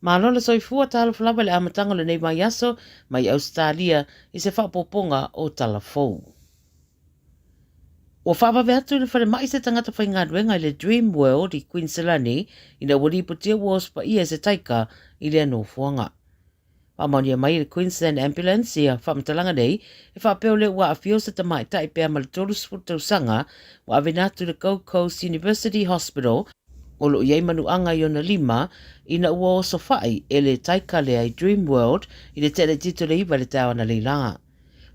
Malo le soifua, talofa lava i le amataga o lenei vaiaso mai Ausetalia i se faaopoopoga o tala fou. Ua faavave atu i le falemai se tagata faigaluega i le Dream World i Kuiniselani ina ua lipotia ua osofaia e se taika i lea nofoaga. Faamaonia mai e le Queensland Ambulance ia faamatalaga nei e faapea o lea ua aafia o se tamaitai pea ma le 30 tausaga ua aveina atu i le Gold Coast University Hospital o lo o i ai manuaga i ona lima ina ua osofai e le taika lea i Dream World i le teʻe le 9 i le taeao analeila.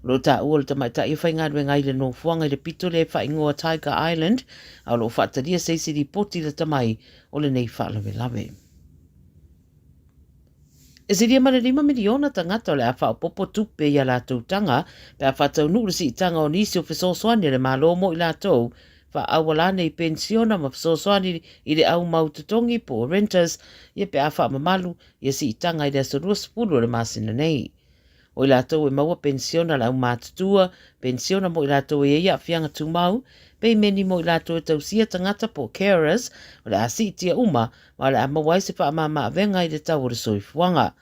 O lo o taua o le tamaitai e faigaluega ai i le nofoaga i le pito lea e faaigoa Tiger Island, a o lo o faatalia se isi lipoti lata mai o lenei faalavelave. E silia ma le 5 miliona tagata o le a faaopoopo tupe i a latou taga pe a faataunuu le siitaga o nisi o fesoasoani a le Malo mo i latou faaauala ane i penisiona ma fesoasoani i le au mau totogi po o renters ia pe a faamamalu ia siitaga i le aso 20 o le masina nei. O i latou e maua penisiona a le aumatutua, penisiona mo i latou e i ai aafiaga tumau, peimeni mo i latou e tausia tagata po o carers, o le a siitia uma ma o le a maua ai se faamama-avega i le tau o le soifuaga.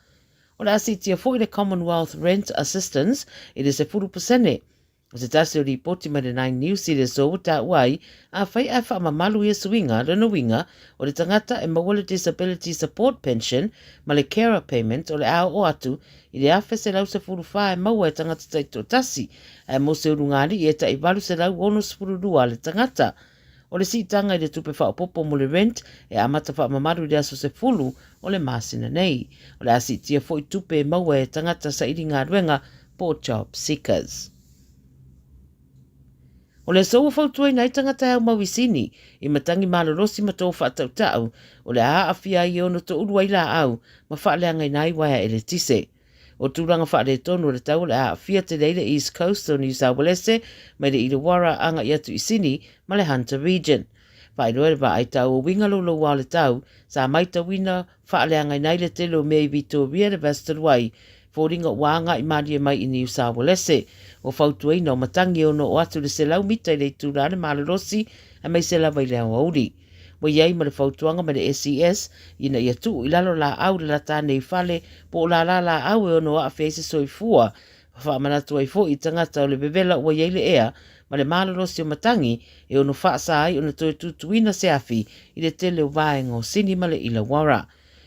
O le a siitia foi le Commonwealth Rent Assistance i le 10%. O se tasi o lipoti mai le Nine News i le aso ua taua ai, afai ae faamamalu ia suiga, lona uiga, o le tagata e maua le Disability Support Pension ma le Carer Payment o le a oo atu i le $1,114 e maua e tagata taitoatasi, ae mo se ulugalii e tai $862 a le tagata. O le siitaga i le tupe faaopoopo mo le rent e amata faamamalu i le aso 10 o le masina nei. O le a siitia foi tupe e maua e tagata saili galuega po o job seekers. O le aso ua fautuaina ai tagata e aumau i Sini, i matangi malolosi ma tō faatautau, o le a aafia ai e ono toulu ai laau ma faaleagaina ai uaea eletise. O tulaga faaletonu o le tau o le a aafia tele ai le East Coast o New South Walese mai le Illawarra agai atu i Sini ma le Hunter Region. Faailoa e le vaai tau o uiga louloua o le tau, sa maitauina faaleagaina ai le tele o mea i Vitoria le Western Way, foliga ua agai malie mai i Niu Saualese. Ua fautuaina o matangi e ono oo atu i le 100 mita i le itula le malolosi aemaise lava i le aoauli. Ua i ai ma le fautuaga mai le SES ina ia tuu i lalo laau lalata ane i fale po o lala laau e ono aafia ai se soifua. Faamanatu ai foi i tagata o le vevela ua i ai le ea ma le malolosi o matangi e ono faasa ai ona toe tutuina se afi i le tele o vaega o Sini ma le Illawarra.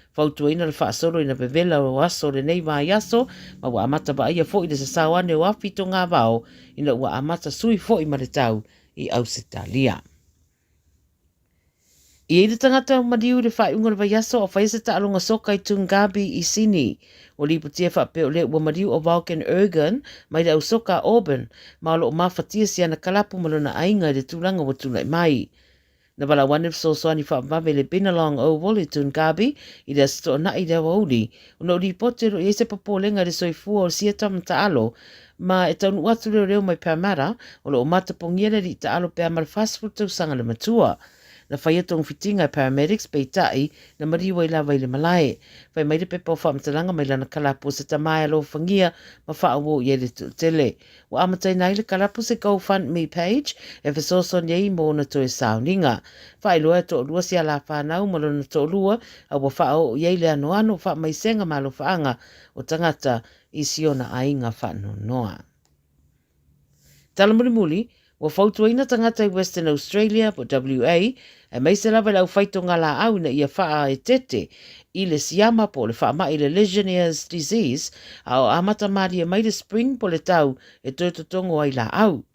Fautuaina le faasolo ina vevela o aso o lenei vaiaso ma ua amata vaaia foi le sasao ane o afi i togavao ina ua amata sui foi ma le tau i Ausetalia. I ai le tagata o maliu i le faaiuga o le vaiaso a o faia se taaloga soka i Toongabbie i Sydney. Ua lipotia e faapea o lea ua maliu o Volkan Ergun mai le au soka a Auburn ma o lo o mafatia si ana kalapu ma lona aiga i le tulaga ua tulai mai. Na valaau ane le fesoasoani faavavave i le Binalong Oval i Toongabbie i le Aso Toonai i le aoauli ona o lipoti o lo o i ai se popolega i le soifua o sia tama taalo ma e taunuu atu leoleo mai Parramatta o lo o matapogia le alii taalo pe a ma le 40 tausaga le matua. Na faia togafitiga e paramedics peitai na maliu ai lava i le malae. Fai mai le pepa o faamatalaga mai lana kalapu o se tama e alofagia ma faaauau i ai le toatele. Ua amataina ai le kalapu se GoFundMe page e fesoasoani ai mo ona toe sauniga. Faailoa e toalua si alāwhānau ma lona toalua a ua faaoo i ai le anoano o faamaisega ma alofaaga o tagata i si ona aiga faanoanoa. Tala mulimuli, ua fautuaina tagata i Western Australia, po WA, aemaise lava i le aufaitogalaau ina ia faaeteete i le siama po o le faamai le Legionnaires disease, a o amata malie mai le spring po le tau e toe totogo ai laau.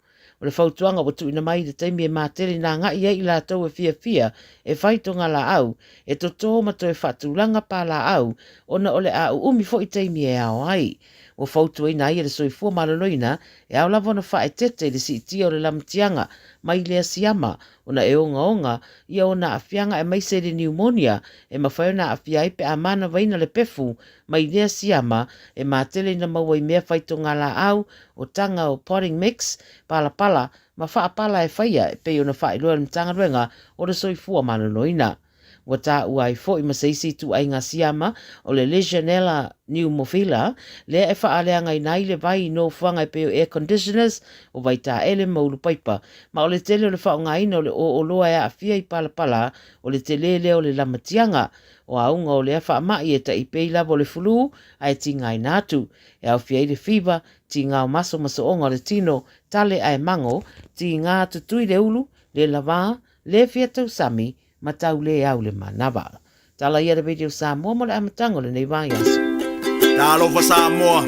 O le fautuaga ua tuuina mai i le taimi e matele ina agai ai i latou e fiafia e fai togalaau, e totō ma toe faatulaga pālāau ona o le a uumi foi taimi e ao ai. Ua fautuaina ai e le soifua maloloina e ao lava ona faaeteete i le siitia o le lamatiaga mai lea siama ona e ogaoga ia ona aafiaga aemaise i le niumonia e mafai ona aafia ai pe a manavaina le pefu mai lea siama e matele ina maua i mea fai togalaau, o taga o potting mix, palapala, ma faapala e faia e pei ona faailoa e le Matagaluega o le Soifua Maloloina. Ua taua ai foi ma se isi ituaiga siama o le Legionella pneumophila, lea e faaleagaina ai le vai i nofoaga e pei o air conditioners, o vaitaele ma ulu paipa. Ma o le tele o le faaaogaina o le ooloa e aafia i palapala, o le tele lea o le lamatiaga. O auga o lea faamai e tai pei lava o le flu ae tigaina atu. E aofia ai le fiva, tigā o maso ma sooga o le tino, tale ae mago, tigā tutui le ulu, le lavā, le fia tausami, ma tau le au le manava. Tala ia le Radio Samoa mo le amataga o lenei vaiaso. Talofa Samoa,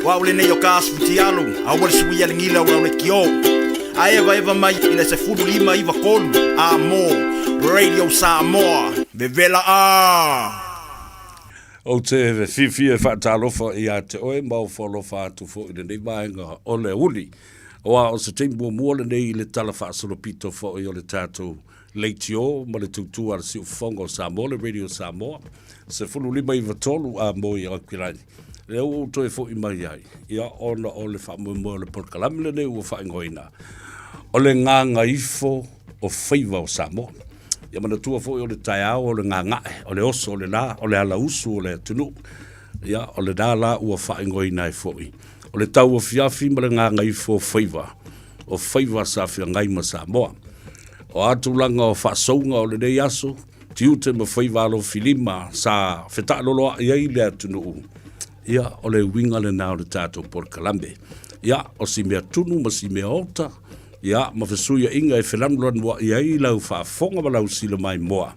o au lenei o Kas Futialu, aua le suia le gila o lau leitio. A evaeva mai i le 15 9 3 a mo Radio Samoa, vevela a! Ou te fiafia e faatalofa ia te oe ma ofo alofa atu foi i lenei vaega o le uli. Aua o se taimi muamua lenei i le tala faasolopito foi o le tatou leitio ma le tautua a le Siufofoga o Samoa, le Radio Samoa, 15 9 3 a mo i Aukilani. Lea ua ou toe foi mai ai, ia ona o le faamoemoe o le polokalame lenei ua faaigoaina, o le gagaifo o faiva o Samoa. Ia manatua foi o le taeao o le gaga'e, o le oso o le la, o le alausu o le atunuu. Ia, o lena la ua faaigoaina ai foi. O le tauafiafi ma le gagaifo o faiva, o faiva sa feagai ma Samoa. O a tulaga o faasouga o lenei aso, tiute ma faiva alofilima sa fetaaloloai ai le atunuu, ia, o le uiga lena o le tatou polokalame. Ia, o si mea tunu ma si mea ota, ia, ma fesuiaiga e felanulanuai ai lau faafofoga ma lau silamaimoa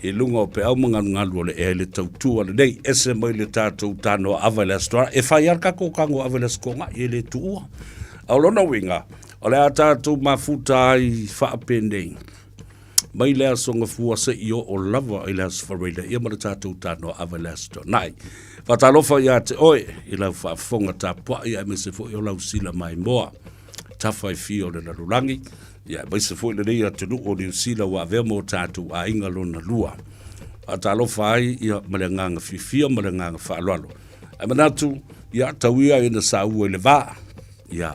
i luga o peau ma galugalu o le ea i le tautua lenei. Ese mai le tatou tanoa ava i le Aso Toonai. E fai lava le tatou tanoa ava i le Aso Toonai, e le tuua. A o lona uiga, o le a tatou mafuta ai faapenei mai le Aso Gafua seia oo lava i le Aso Faraile, ia ma le tatou tanoa ava i le Aso Toonai. Faatalofa ia te oe i lau faafofoga tapuai aemaise foi o lau sila maimoa tafa e fia o le lalolagi, ia aemaise foi lenei atunuu o Niu Sila ua avea ma o tatou aiga lona lua. Faatalofa ai ia ma le agaga fiafia ma le agaga faaaloalo. Ae manatu, ia tau ia ina saua i le va, ia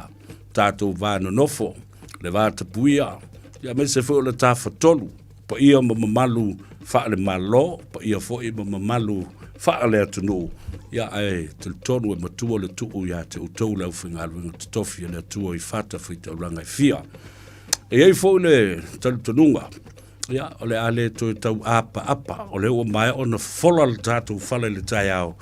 tatou va nonofo, le va tapuia, ia aemaise foi o le tafatolu, paia ma mamalu faale-Malo, paia foi ma mamalu faale-atunuu, ia ae talitonu e matua le tuu ia te outou le aufaigaluega totofi a le Atua i fatafaitaulaga e fia. E i ai foi le talitonuga, ia, o le a le toe tau apaapa, o lea ua maea ona fofola le tatou fala i le taeao,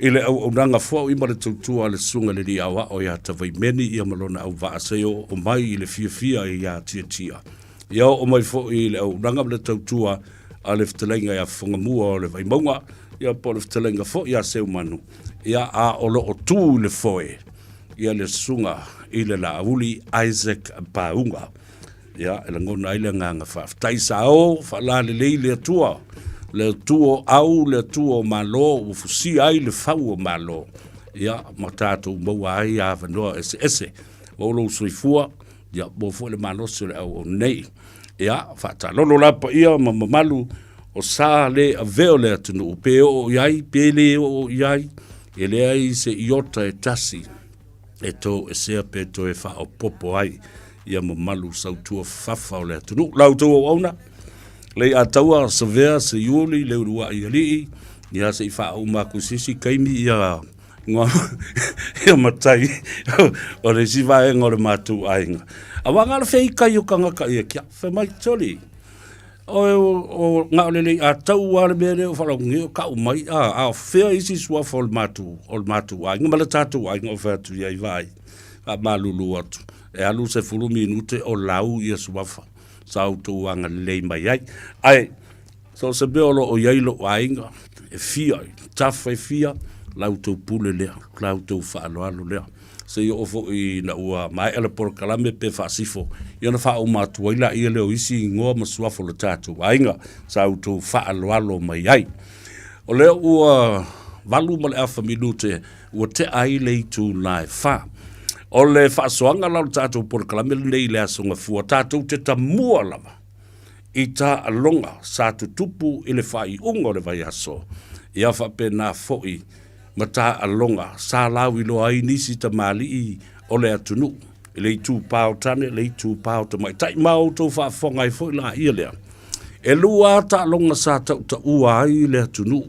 I le auaunaga foi ma le tautua a le Susuga i le Alii Aoao ia Tavaimeni ia ma lona auvaa seia oo mai i le fiafia ia Tiatia. Ia oo mai foi i le auaunaga ma le tautua a le Fetalaiga ia Fofogamua o le Vaimauga, ia po o le Fetalaiga foi ia Seumanu, ia a o lo o tu i le foe ia le Susuga i le Laauli Isaac Pauga. Ia, e lagona ai le agaga faafetai. Sa o faalalelei le Atua, le Atua o au, le Atua o Malo, ua fusia ai le fau o Malo, ia, ma tatou maua ai avanoa eseese. Maua lou soifua, ia, maua foi le malosi o le auauna nei. Ia, faatalolo la paia ma mamalu o sa le avea o le atunuu, pe oo i ai, pe le oo i ai, e leai se iota e tasi e toesea pe toe faaopoopo ai ia mamalu sautua fafa o le atunuu. La outou auauna, Leiataua, Savea, Seiuli, Leuluai Alii, ia se i faauma atu i se isi taimi ia ia matai o le isi vaega o le matou aiga. Aua na o le feitai o tagata ia kia, fai mai soli, o na o le Leiataua lava le mea lea o faalogo nei o tau mai, a o fea isi suafa o le matou aiga ma le tatou aiga o fai atu i ai, vaai, faamalulu atu, e alu 10 minute o lau ia suafa sa outou agalelei mai ai. Ae so o se mea o lo o i ai lou aiga e fia, tafa e fia, la outou pule lea, la outou faaaloalo lea. Seia oo foi ina ua maea le polokalame pe faasifo, ia ona faauma atu ai laia lea o isi igoa ma suafa o le tatou aiga sa outou faaaloalo mai ai. O lea ua 8:30 minute ua tea ai le itula e 4. O le faasoaga la o le tatou polokalame lenei i le Aso Gafua, tatou te tamua lava i taaloga sa tutupu i le faaiuga o le vaiaso, ia faapena foi ma taaloga sa lauiloa ai nisi tamalii o le atunuu i le itupa o tane, le itupa o tamaitai, ma outou faafofoga ai foi laia lea. Elua a taaloga sa tautaua ai le atunuu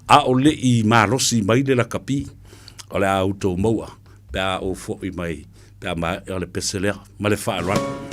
a o le i malosi mai le lakapi. O le a outou maua pe a ou foi mai pe a maea le pese lea. Ma le faaaloalo.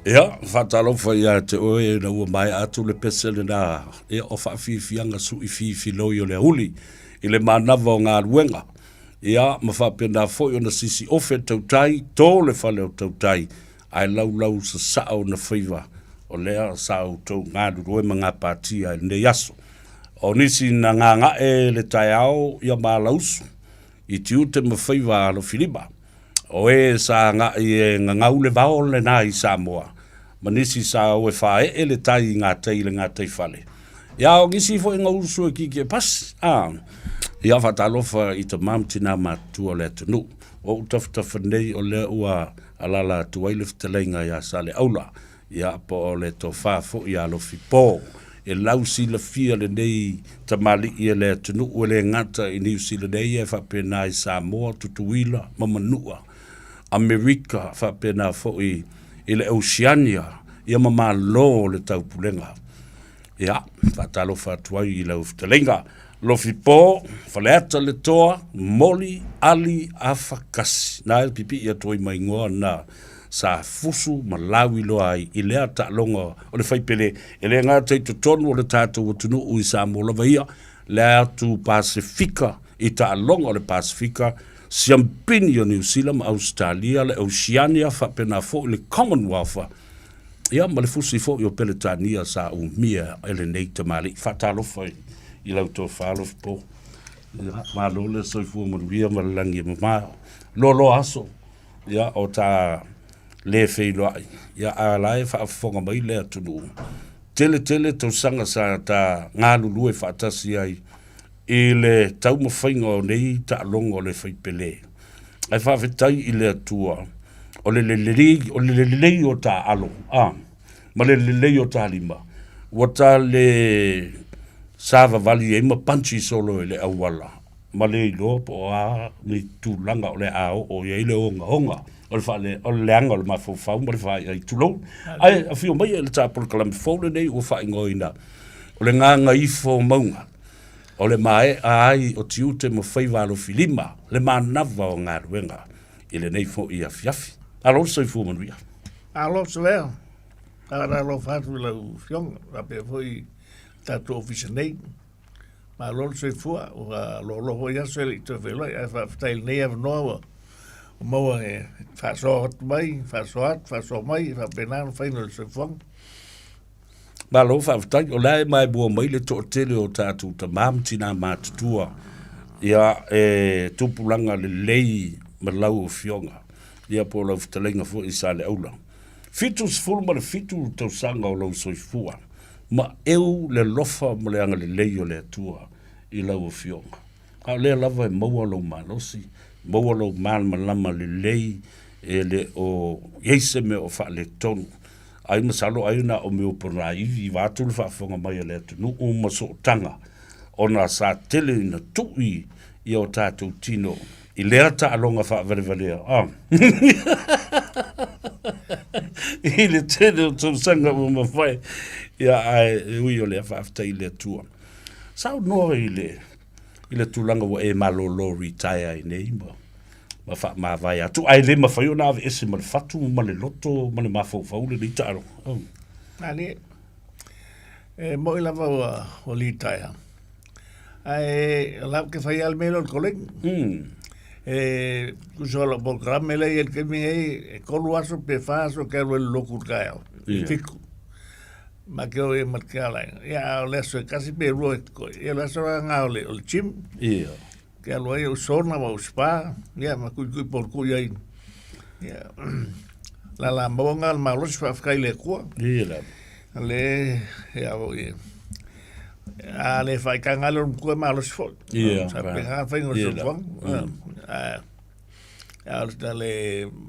Ia, faatalofa ia te oe ina ua maea atu le pese lena, ia o faafiafiaga sui fifiloi o le auli i le manava o galuega. Ia, ma faapena foi ona sisi ofe tautai, to le fale o tautai, ae laulau sasaa ona faiva o lea sa outou galulue ma gapatia i lenei aso. O nisi na gaga'e le taeao ia Malausu i tiute ma faiva alofilima. O e sa agai e gagau le vao lena i Samoa, ma nisi sa o e faaee le tai i gatai i le gataifale. Ia, o nisi foi na usu e kiki e pasi. A, ia faatalofa i tamā ma tinā matutua o le atunuu. O ou tafatafa nei o lea ua alaala atu ai le fetalaiga iā Saleaula, ia po o le tofa foi iā Lofipo. E lau silafia lenei tamalii e le atunuu e le gata i Niu Sila nei ae faapena i Samoa, Tutuila ma Manua, Amerika, faapena foi i le Oceania, ia ma Malo o le Taupulega. Ia, faatalofa atu ai i lau fetalaiga. Lofipo, Faleata le toa, Moli, Ali, Afa, Kasi. Na e pipii atu ai ma igoa na sa fusu ma lauiloa ai i lea taaloga o le faipele e le gata i totonu o le tatou atunuu i Samoa lava ia, le atu Pasefika i taaloga o le Pasefika, Siampini o Niu Sila ma Ausetalia, le Oceania faapena foi le Commonwealth Ia, ma le fusi foi o Peretania sa umia e lenei tamalii. Faatalofa i lau tofa Alofipo. Ia, malo le soifua manuia ma le lagi e mama. Loaloa aso, ia, o ta le feiloai, ia, a la e faafofoga mai le atunuu. Tele tele tausaga sa ta galulue faatasi ai i le taumafaiga o nei taaloga o le faipele. Ae faafetai i le Atua, o le lelei, o le lelei o ta alo, a, ma le lelei o ta lima, ua ta le savavali ai ma panchi solo i le auala, ma le iloa po o a ni tulaga o le a oo i ai le ogaoga o le faale, o le leaga o le mafaufau ma le faaiai, tulou. Ae afio mai e le ta polokalame fou lenei ua faaigoaina o le Gagaifo Mauga. O le maea ai o tiute ma faiva alofilima le manava o galuega i lenei foi afiafi. Alo le soifua manuia. Alo Savea, faatalofa atu i lau Afioga faapea foi i le tatou Ofisa nei. Malo le soifua, ua loaloa foi aso e le i toe feiloai, ae faafetai i lenei avanoa ua maua e faasoa atu mai, faasoa atu, faasoa mai, e faapena ona faina o le soifuaga. Malo faafetai, o la e maemua mai le toatele o tatou tamā ma tinā matutua, ia e tupulaga lelei ma lau afioga, ia po o lau fetalaiga foi i Saleaula. 77 tausaga o lou soifua, ma eu le alofa ma le agalelei o le Atua i lau afioga. A o lea lava e maua lou malosi, maua lou malamalama lelei e le o i ai se mea o faaletonu. Ai masalo ai na o mea o ponaivi vaeatu le faafofoga mai a le atunuu ma sootaga ona sa tele ina tui ia o tatou tino i lea taaloga faavalevalea a i le tele o tausaga ua mafai ia ae e ui o lea faafetai i le Atua. Saunoa i le i le tulaga ua e malolo retire ai nei ma ma faamavae atu, ae le mafai ona aveese ma le fatu ma le loto ma le mafaufau lenei taaloga. Oh. Nani, e moi lava ua, ua litaea. Ae o la ke fai ale mea lea o le koleni. E tusa o lau polokalame lea i ai le taimi nei, e tolu aso pe fa aso ke alu ai i le lotu i le taeao, i le fitu. Ma ke o ia ma le kealaina. Ia, a o le aso e tasi pe lua e totoe. Ia, o le aso la lena o le, o le gym. Ia. Ke alu ai o sauna ma o spa, ia, ma tuitui polikui ai. Ia, lala maua ngā le malosi faafetai i le Atua. Ia lava. Le, ia foi, a le whaikanga le matua malosi foi. Ia. Sa pe ngā whainga o Ia soifua. A, a o le le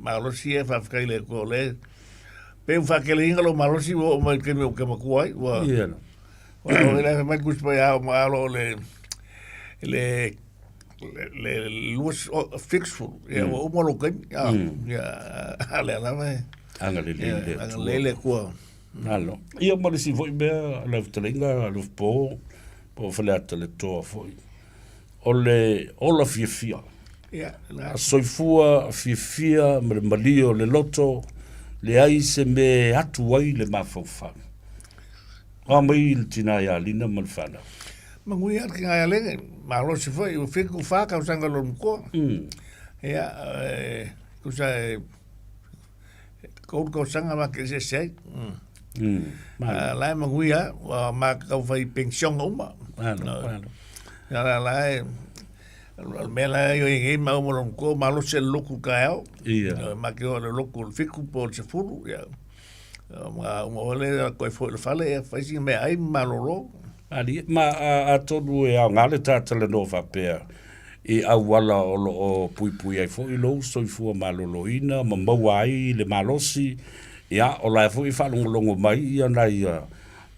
malosi e faafetai i le Atua o le, pe u whakelehinga lo malosi ua o mai taimi o ke matua ai, ua, Ia lava. Ua o ila mai kusi mai ao ma alo le le le lua fix fu ia ua uma lo kaimi ia ia ale ala mai Agalelei le Atua. Agalelei le Atua. Malo. Ia ma le isi foi mea lau fetalaiga Alofipo po o Faleata le Toa foi. O le ola fiafia. Ia, la. Soifua fiafia ma le malie o le loto, leai se mea e atu ai le mafaufau. A mai le tina ia Lina ma le whanau. Manuia le tina ia Lina, malosi foi, ua 74 tausaga lona matua. Ia, e, tusa e, tolu tausaga ma ke eseese ai. A, la e manuia, ua ma tau fai pension uma. Malo, malo. Ia, la, la e, o le mea la e i ai ma uma lona matua, malosi e le lotu i le taeao. Ia. Ma ke o le lotu i le 7 po o le 10, ia. Ma uma foi lea, toe foi i le fale, ia fai sina meaai ma malolo. Malie, ma atonu e aoga le ta talanoa faapea i auala o lo o puipui ai foi lou soifua maloloina ma maua ai le malosi, ia, o la e foi e faalogologo mai ia nai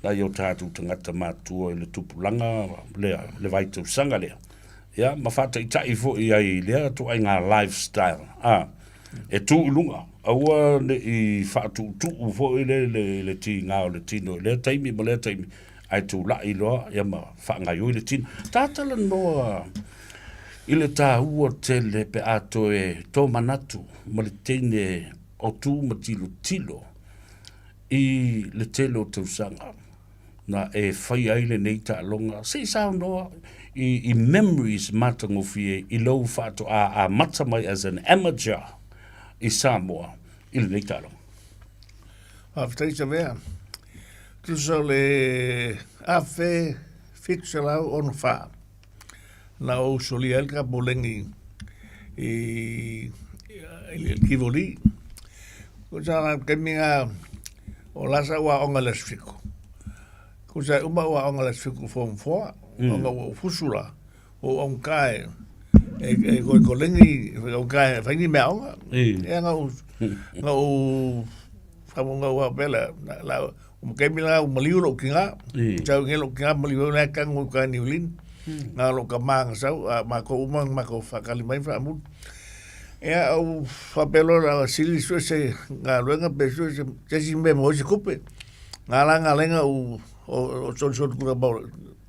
nai o tatou tagata matutua i le tupulaga lea, le vaitausaga lea, ia, ma faataitai foi ai i lea ituaiga lifestyle, a, e tu i luga, aua ne i faatuutuu foi le, le, le tiga o le tino i lea taimi ma lea taimi, ae tulai loa ia ma faagaoioi le tino. Ta talanoa i le taua tele pe a toe tomanatu ma le teine o tu ma tilotilo i le tele o tausaga na e faia ai lenei taaloga. Se i saunoa i, i memories matagofie i lou faatoa amata mai as an amateur i Samoa i lenei taaloga. Faafetai Savea. Tusa o le 1764 na ou solia ai le kapoleni i le Tivoli. Ko sa la taimi nga o la sa ua aoga i le aso fitu. Ko sa uma ua aoga i le aso fitu form four, ona ua ou fusu la, ua ou augata e e koe koleni, augata e fai ni mea aoga. Ia na ou na ou faamauga ua faapea la, la, o taimi la ua maliu lou tina, sau i lou tina maliu ai la e tago i uka i Niu Na o lou tama na sau, a matou uma na matou faatali mai ma faamuli. Ia ou faapea loa la sili sue se galuega pe sue se se isi mea e maua ai se tupe. Na ala na ala ai ona ou solisoli tulaga mau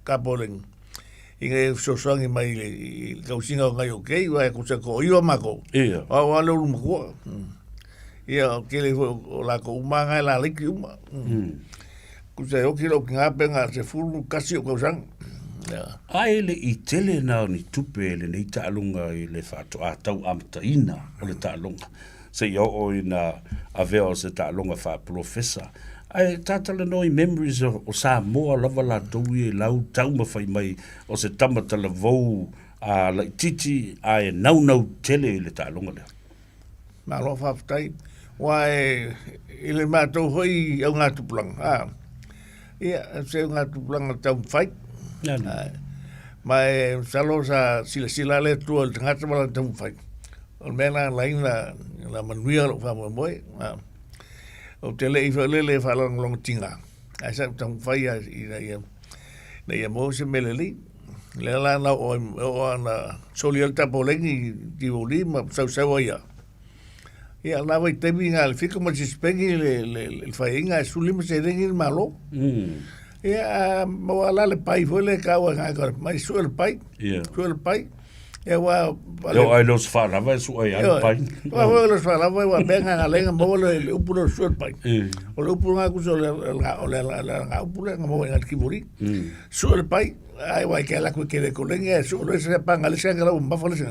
kapoleni ina ia fesoasoani mai i le tausiga o nai ou kei, aua e tusa e toaiva matou, o au lava le ulu matua. Ia o le tele foi o latou uma lava na e laleki uma. Tusa e oti lou tina pe na 11 ou tausaga. Ia. Ae le i tele na o ni tupe i lenei taaloga i le faatoa tau amataina o le taaloga, seia oo ina avea o se taaloga faapolofesa. Ae tatalanoa i memories o Samoa lava latou ia i lau taumafai mai o se tama talavou a laititi ae naunau tele i le taaloga lea. Malo faafetai. Aua e, i le matou foi augatupulaga, a, ia, se augatupulaga taumafai. Ma e masalo sa silasila le Atua i le tagata ma lana taumafai. O le mea lena na ala ai ona manuia lou faamoemoe. A, ou te le i foi lele faalagolago tiga, ae sa ou taumafai lava ina ia, ina ia maua se mea lelei. Lea la na oo ai, oo lava ina soli ai le tapoleni i Tivoli ma sausau ai lava. Ia, o lena vaitaimi na o le 7 ma le sisipeni le, le, le faiaiga ae 15 seleni le Malo. Ia, a maua la le pai foi lea e taua e gata mai sue le pai, sue le pai. Ia, aua E oo ai lea o se faalava e sue ai le pai. Aua foi o le faalava ua mea nga galega maua le, le upu lea o le sue le pai. O le upu lena tusa o le, o le, o le upu lea na maua i le Tivoli. Sue le pai, ai wai ke ala koe ke le kolenge e sue le se panga le se ngala mbafa le se.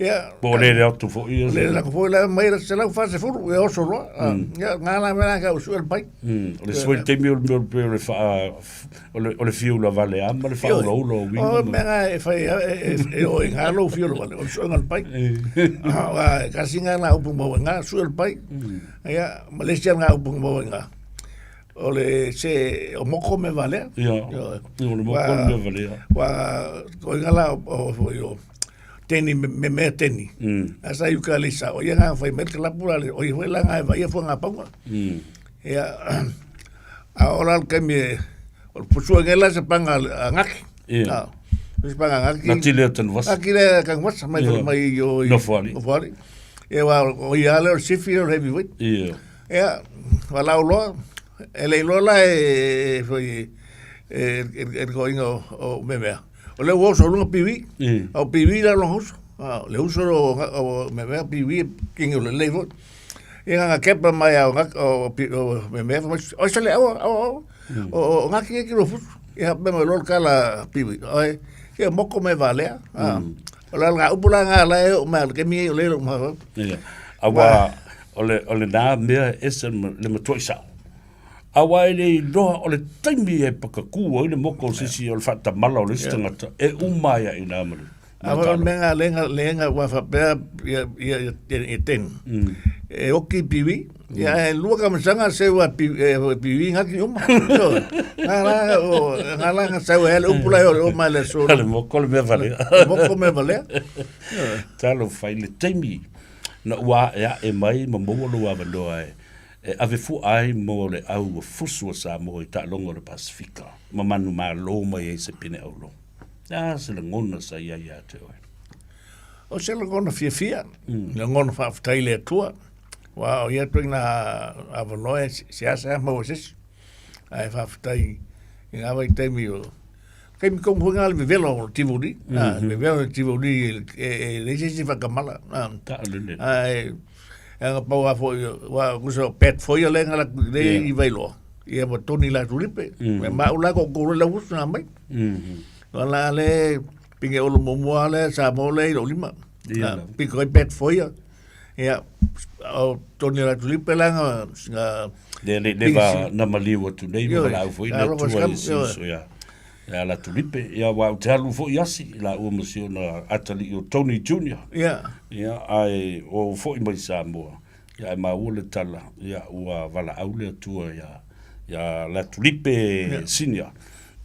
Ia. Po o le le atu foi ia. Le le foi la mai se lau fa se furu e oso loa. Ia nga la mea ka sue le pai. O le sue taimi o le mea o le fa o le fiu la vale a ma le fa ula ula o winga. O mea nga e fai e o i nga lo fiu la vale o le sue nga le pai. Ah, kasi nga na upu maua nga sue le pai. Ia, Malaysia nga upu maua nga. O le se o moko me valea. Ia. O le moko me valea. Wa ko inga la o foi o teni me mea teni. A sa iuka le sa o ia nga fai mai te lapu la le o ia foi la nga e vaia fua nga paunga. Ia a o la le kaimi e o le pusua nge la se panga a ngaki. Ia. Se panga a ngaki. Na tile o Tanuvasa. Na tile a Tanuvasa mai mai o Nofoali. Nofoali. Ia wa o ia le o sifi o le heavyweight. Ia. Ia, walau loa, e le iloa la e foi e e le koiga o memea. O le ua oso i luga piwi, a o piwi la lona uso. A o le uso o memea piwi kingi o lelei foi. Ia nga kepa mai a o memea fai mai, oi sole aua, aua, aua. O ngaki e ki lo fusu. Ia hape mai loa le kala piwi. Oi, ia moko me valea. O le nga upu la nga la e o mai le kemi o le lo ma. Ia. Aua o le o lena mea e ese le matuai sa'o. Aua e le iloa o le taimi e pakakū ai le moko o se isi o le faatamala o le isi tagata e uma ai a i ina ma le Aua o le mea nga le nga le nga ua faapea ia ia ia ia tenu. E oki piwi. Ia, e lua kamasaga seu a pi, e, pivi ngaki uma. Ngā la, o, ngā la ngā sau e hele upu lai o le oma le aso. Le moko le mea valea. Le moko mea valea. Talofa i le taimi na ua ae ae mai ma maua lou avanoa e, e ave fua ai mo le au ua fusu o Samoa i taaloga o le Pasefika ma manumalo mai ai se pine auro. Le a se lagona sa i ai ia te oe? O se lagona fiafia, lagona faafetai i le Atua. Aua o ia ituaiga avanoa e seasea maua e se isi. Ae faafetai i ngā vaitaimi o taimi tonu foi ngā le vevela o Tivoli, vevela o Tivoli e leai se isi faatamala. Ae aga pau lava foi, aua tusa o Pat Foia lea na alu atu lea i Vailoa, ia ma Tony Latulipe, ma au la toatolu ai le auuso na aumai. Ala lea pine olo muamua lea Samoa lea i lou lima. Pito ai Pat Foia. Ia, o Tony Latulipe la na... na Le, le, le va na maliu atu nei, ma valaau foi le Atua i si uso ia, ia Latulipe. Ia, aua ou te alu foi i asi, la ua ma si ona atalii o Tony Junior. Ia. Ia, ae ua ou foi mai Samoa, ia, ae maua le tala, ia, ua valaau le Atua ia, ia Latulipe Senior.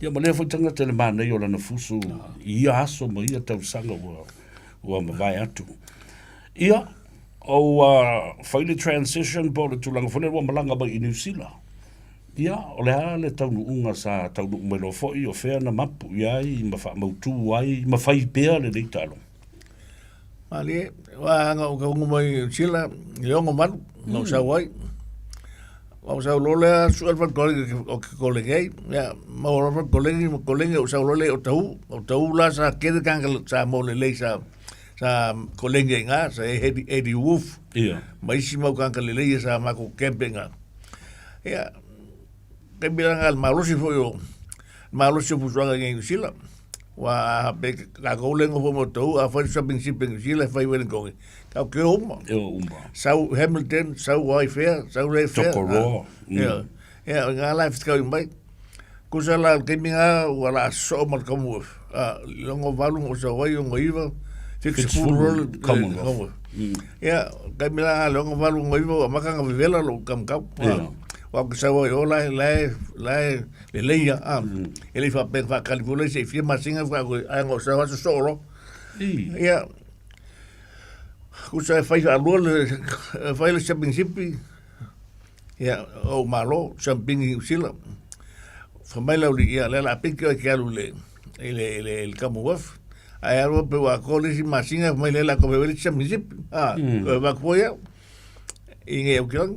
Ia, ma lea foi tagata i le manaia o lana fusu i ia aso ma ia tausaga ua, ua mavae atu. Ia, ua fai le transition po o le tulaga foi lea ua malaga mai i Niu Sila. Ia, o le a le taunuuga sa taunuu mai loa foi, o fea na mapu i ai ma faamautu ai ma fai pea lenei taaloga? Malie, aua na ou taunuu mai i Niu Sila i le 68, na ou sau ai. Na ou sau loa lea sue le falekolegi o ke kolegi ai, ia, maua loa le falekolegi ma kolegi ou sau loa lea i Otahuhu. Otahuhu la sa kele tagata sa maua lelei sa sa kolegi ai i ina, sa i ai Eddie, Eddie Wolf. Ia. Ma isi mau tagata lelei ia sa matou camp ai i ina. Ia, taimi la lena i le malosi foi o, malosi o fuafuaga i Niu Sila. Aua pe tatou lea e nofo mai Otahuhu, a fai le championship i Niu Sila e fai Wellington, tatou te o uma. E o uma. Sau Hamilton, sau ai fea, sau le fea. Tokoroa. Ia, ia, o i ina la e fesikau mai. Tusa la i le taimi lena ua laa sosoo ma le Commonwealth, i le 68 na ou sau ai, 69, 70 loa le Commonwealth. Ia, o le taimi la lena i le 68, 69 ua amata ona vevela lou taumatau. Aua ou te sau ai i o la e, la e lelei lava, e le i faapea na faatali foi la se i fia masina faatoa, ae na ou sau lava sosoo loa. Ia, tusa e fai faalua le, fai le championship, Ia, ou malo, siampini i Niu Sila. Fai mai le aualii, ia, lea o le a piki oe e te alu i le, i le, i le, i le Commonwealth. Ae alu pei ua atoa le isi masina, fai mai lea o le a toe fai le isi championship. A, toe avatu foi au i inei i Aukilani.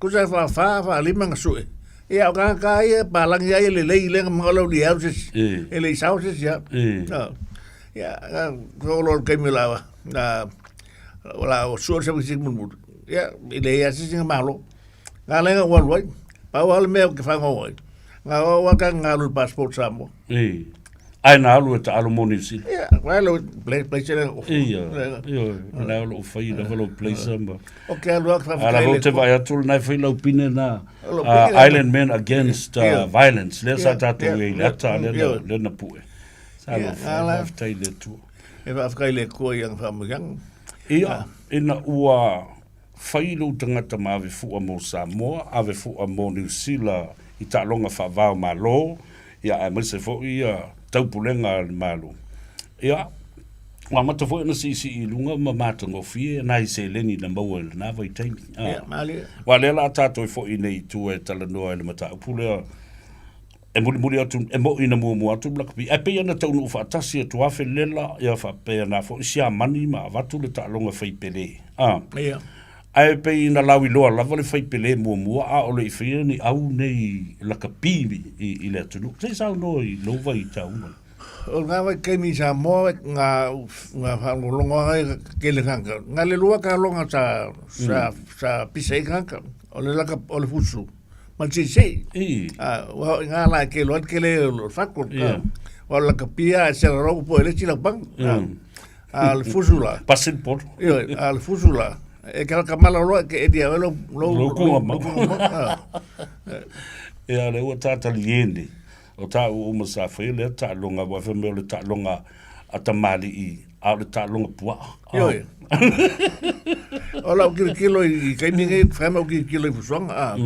Tusa e faafa, faalima na sue. Ia, o tagata lava ia, palagi lava ia lelei lea na manao le aualii e alu se isi. E le i sao se isi lava. Ia, na oo loa i le taimi o le a, o la o sue le championship mulimuli. Ia, e leai lava se isi na malo. Na ala ai na ou alu ai. Pau lava le mea ou te fagogo ai, na o au lava ta na alu i le passport Samoa. Ei. Ae na alu e taalo mo Niu Sila. Ia, wa lo place le o. Ia, ia, na o lou fai lava lou place ma. O ke alu atu faafetai. Ala ou te vaai atu lena e fai lau pine na. Island Men Against Violence. Lea sa tatou i ai le ata lea na pue. Sa lo faafetai i le Atua. E faafetai i le Atua i ana faamanuiaga. Ia, ina ua fai lou tagata ma ave fua mo Samoa, ave fua mo Niu Sila i taaloga faava o Malo, ia aemaise foi ia taupulega a le Malo. Ia, ua amata foi ona siisii i luga ma matagofie nai seleni na maua i lena vaitaimi. Ia, malie. Aua o lea o le a tatou foi nei i tua e talanoa i le mataupu lea, e mulimuli atu, e mo'i na muamua atu le lakapi, ae pei ona taunuu faatasi atu afe lela, ia faapea na foi Siamani ma avatu le taaloga fai Pelé. A. Ia. Ae pei na lauiloa lava le fai Pelé muamua a o le i faia ni au nei lakapi i, i le atunuu. Se i saunoa i lou vaitauga. O lena vaitaimi i Samoa, na, na faalogologo ai tele tagata. Na le lua taaloga sa, sa, sa pisa ai tagata. O le laka, o le fusu. Ma le seisei. I. Ua oo i ina la e kelo ai le tele o le fatu. Aua o le lakapi lava e selarau po o le isi laupaga. A o le fusu la. Pasi le polo. Ioe, a o le fusu la, e kalakamala loa e ke edi ia oe lou, lou, Lou kuga mau. Ia, o lea ua tātalie nei, o tāua uma sa faia lea taaloga, aua fai mai o le taaloga a tamalii, a o le taaloga puaa. Ioe. O lau kilokilo i taimi nei, fai ma ou kilokilo i fusuaga, a.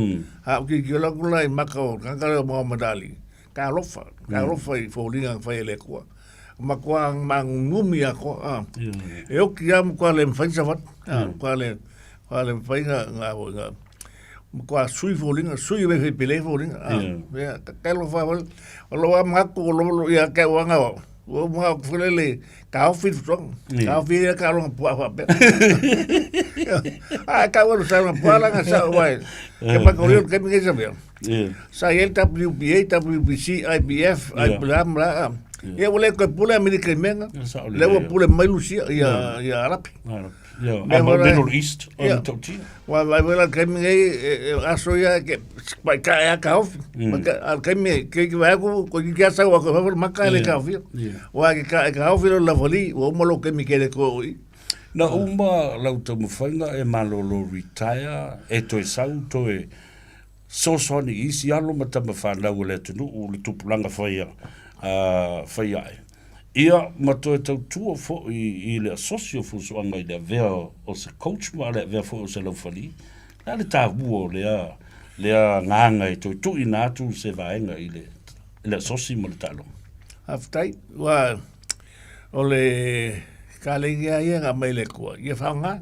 A ou kilokilo atu la i maka o tagata lea o Muhammad Ali, talofa, talofa i foliga na fai e le Atua. Matua magunumi atoa, a. E oti lava matua le mafai ona savali, a, matua le, matua le mafai ona, ona, ona, matua sui foliga, sui e fai pele foliga, a. Ia, talofa lava. O lou lava manatu o lo ia te au lava ua ou manatu foi lele, taofi le fusuaga, taofi ia taaloga puaa faapea. Ae tau atu sa puaa leaga sa ou ai. Ke mataulia o le taimi nei sa mea. Sa i ai le WBA, WBC, IBF, IBLA ma la. Ia ua le toe pule Amerika i mea na. Lea ua pule mai Lusia ia ia Arapi. Ia, a ma Middle East o le tautia. Ua vaai foi la i le taimi nei, e aso ia e paitae lava taofi. A o le taimi e te vaai atu, toeitiiti lava sau atu i fafo le maka e le taofia. Aua e taofi loa i le lafali, ua uma lou taimi e te le toe oo i i. Na uma lau taumafaiga e malolo retire, e toe sau toe fesoasoani i isi alo ma tama fanau a le atunuu, le tupulaga faia, fai ae. Ia, ma toe tautua foi i le asosi o Fuasoaga i le avea o se coach ma le avea foi o se laufali. O le a le taua o lea, lea agaga e toe tuuina atu se vaega i le, i le asosi ma le taaloga? Faafetai. Aua o le kalegi lava ia na aumai e le Atua, ia faaaoga.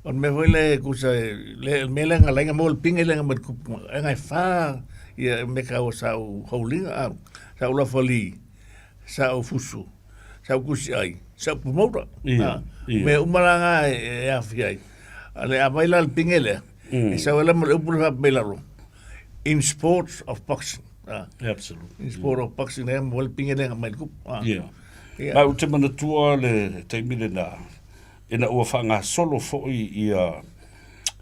O le mea foi lea e tusa, le mea lea na ala ai ona maua le pine lea na aumai e le tupu, leaga e fa ia mea taua sa ou hauliga, sa ou lafali, sa ou fusu, sa ou tusiai, sa ou promoter. Ia, ia. Mea uma la na e aafia ai. A le aumai la le pine lea, e sau ai la ma le upu lea faapea mai lalo, in sports of boxing. Absolutely. In sport of boxing lea mo le pine lea na aumai le tupu. Ia. Ia. Ma ou te manatua le taimi lena, ina ua faagasolo foi ia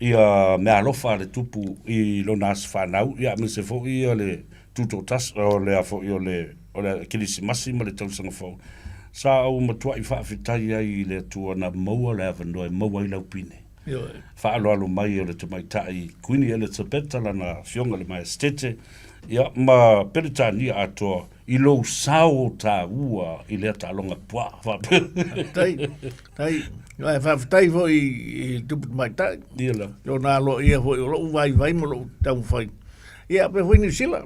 ia meaalofa a le tupu i lona aso fanau, ia aemaise foi ia le Tutoatasi, o le a foi o le, o le Kerisimasi ma le Tausaga Fou, sa ou matuai faafetai ai i le Atua na maua le avanoa e maua ai lau pine. Ioe. Faaaloalo mai o le tamaitai Kuini Elisapeta lana afioga i le Maestete, ia, ma Peretania atoa i lou sao taua i lea taaloga puaa faapea. Faafetai, faafetai. Ae faafetai foi i le tupu tamaitai. Ia la. Lona aloaia foi o lou vaivai ma lou taumafai. Ia faapea foi Niu Sila.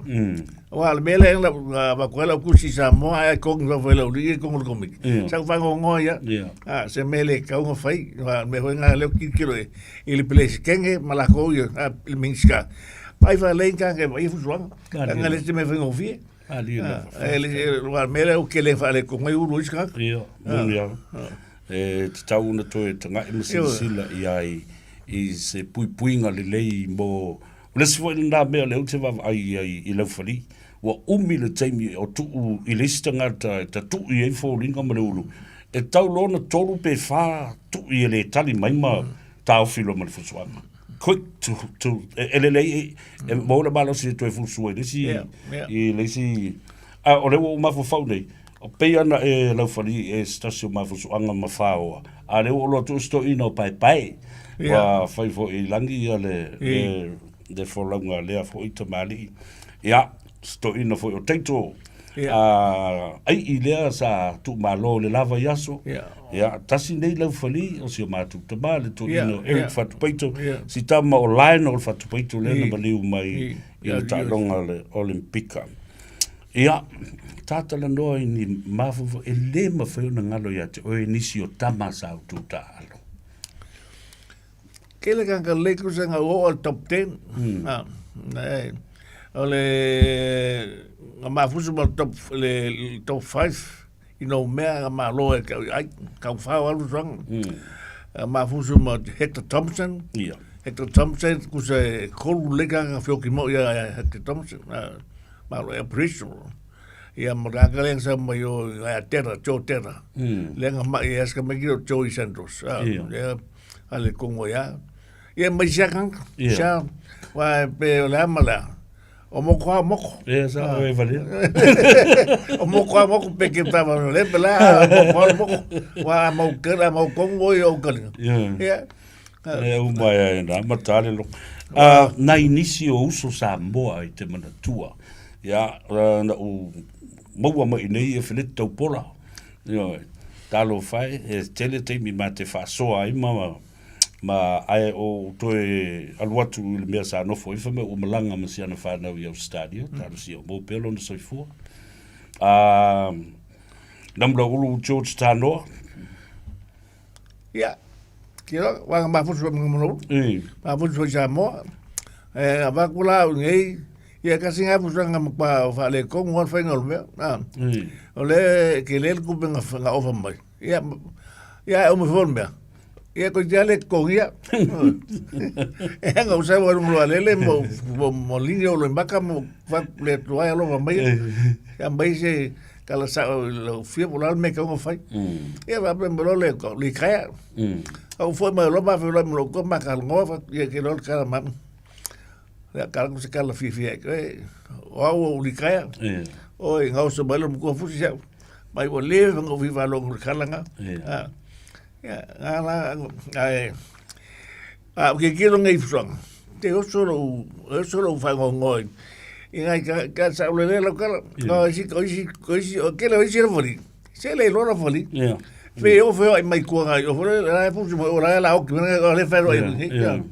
Aua o le mea lea na avatu ai lau tusi i Samoa ae togi fafo e le aualii ia i totonu o le Komiti. Sa ou faanoanoa ai lava. A, se mea le tatau ona fai. Aua o le mea foi lena lea ou te tilotilo i ai i le Peresetene ma latou ia, le Minisita, vaai faalelei ni tagata e vaaia fusuaga. Leaga e le o se mea faigofie. E le, aua o le mea lea ou te le faaletonu ai ulu o isi tagata. Ia, moni lava. E tatau ona toe tagai ma silasila i ai i se puipuiga lelei mo O le isi foi lena mea lea ou te vaavaai i ai i Laufali, ua umi le taimi o tuu i le isi tagata e tatui ai foliga ma le ulu, e tau loa ona tolu pe fa tui e le tali mai ma taofi loa ma le fusuaga. Quick to, to, e lelei, e maua le malosi e toe fusua i le isi, i le isi, a o lea ua ou mafaufau nei, o pei ana e Laufali e se tasi o mafusuaga ma faoa, a lea ua ou iloa atu o se toeaina o Paepae, ua fai foi i lagi ia le, le, le folauga a lea foi tamalii. Ia, se toeaina foi o Taito, a ai'i lea sa tuumalo i le la vaiaso. Ia, tasi nei Laufali o si o matou tama, le toeaina o Eric Fatupaito, si tama o Lionel Fatupaito lea na maliu mai i le taaloga o le Olimpika. Ia, ta talanoa i ni mafaufau e le mafai ona galo ia te oe nisi o tama sa outou taaalo. Tele tagata lelei tusa na ou oo i le top ten. Ah, e, o le na mafusu ma le top, le, le top five i nau mea na malo e tau ai, tau whao alu soanga. Na mafusu ma Hector Thompson. Ia. Hector Thompson, kusa e kolu leka na whioki mo ia Hector Thompson. Ah, Malo e Bristol. Ia ma raka lea sa mai o ia tera, Joe Tera. Lea nga mai e aska mai kiro Joey Santos. Ah, lea ale kongo ia. Ia mai sia kang. Sia wa pe o lea ma lea. O moko a moko. Ia sa o e valea. O moko a moko pe ke tava no le pe la moko a moko. Wa mau kera mau kongo i o kalinga. Ia. E uma e ai nā, matale lo. Uh, nai nisi o uso Samoa i te manatua. Ia, uh, na u maua mai nei e Feleti Taupola. Ia, talo whai, e tele teimi mā te whaasoa ai ma Ma ae o toe alu atu i le mea sa nofo ai, fai mai ua malaga ma si ana fanau i Ausetalia, talosia o maua pea lona soifua. Namulauulu George Tanoa. Ia, kilo, wanga mafusu wa mga Mafusu foi Samoa. E, avaku la au nei, ia kasi ngā fusu nga makwa o whaale kongu o whainga o le mea. O le, ke le kupe nga, nga ofa mai. Ia, ia e omo foi le mea. Ia ko te ale kongia. E hanga o sa wa rungo alele mo mo mo lingi o le maka mo fa le tua alofa mai. Ia mai se kala sa o lo fia po la me ka ngo fai. Ia va pe mo le ko li kaya. Au foi mai lo ma fe lo mo ko ma ka ngo fa ia ke lo kala ma. Ia kala ko se kala fia fia e. O au o li kaya. O e ngau se mai lo mo ko fusi sa. Mai o le ngo fi va lo kala nga. Ia, ngā la, ae, a, ke kilo ngei fusuanga, te oso lou, oso lou whangongo i, i ngai ka, ka sa ule le lau kala, yeah. o isi, o isi, o isi, o kele o isi la fali, se le lola fali, yeah. Fe o fe o ai mai kua ngai, o fole, la e fusu, o la e la oki, o le whero i, yeah.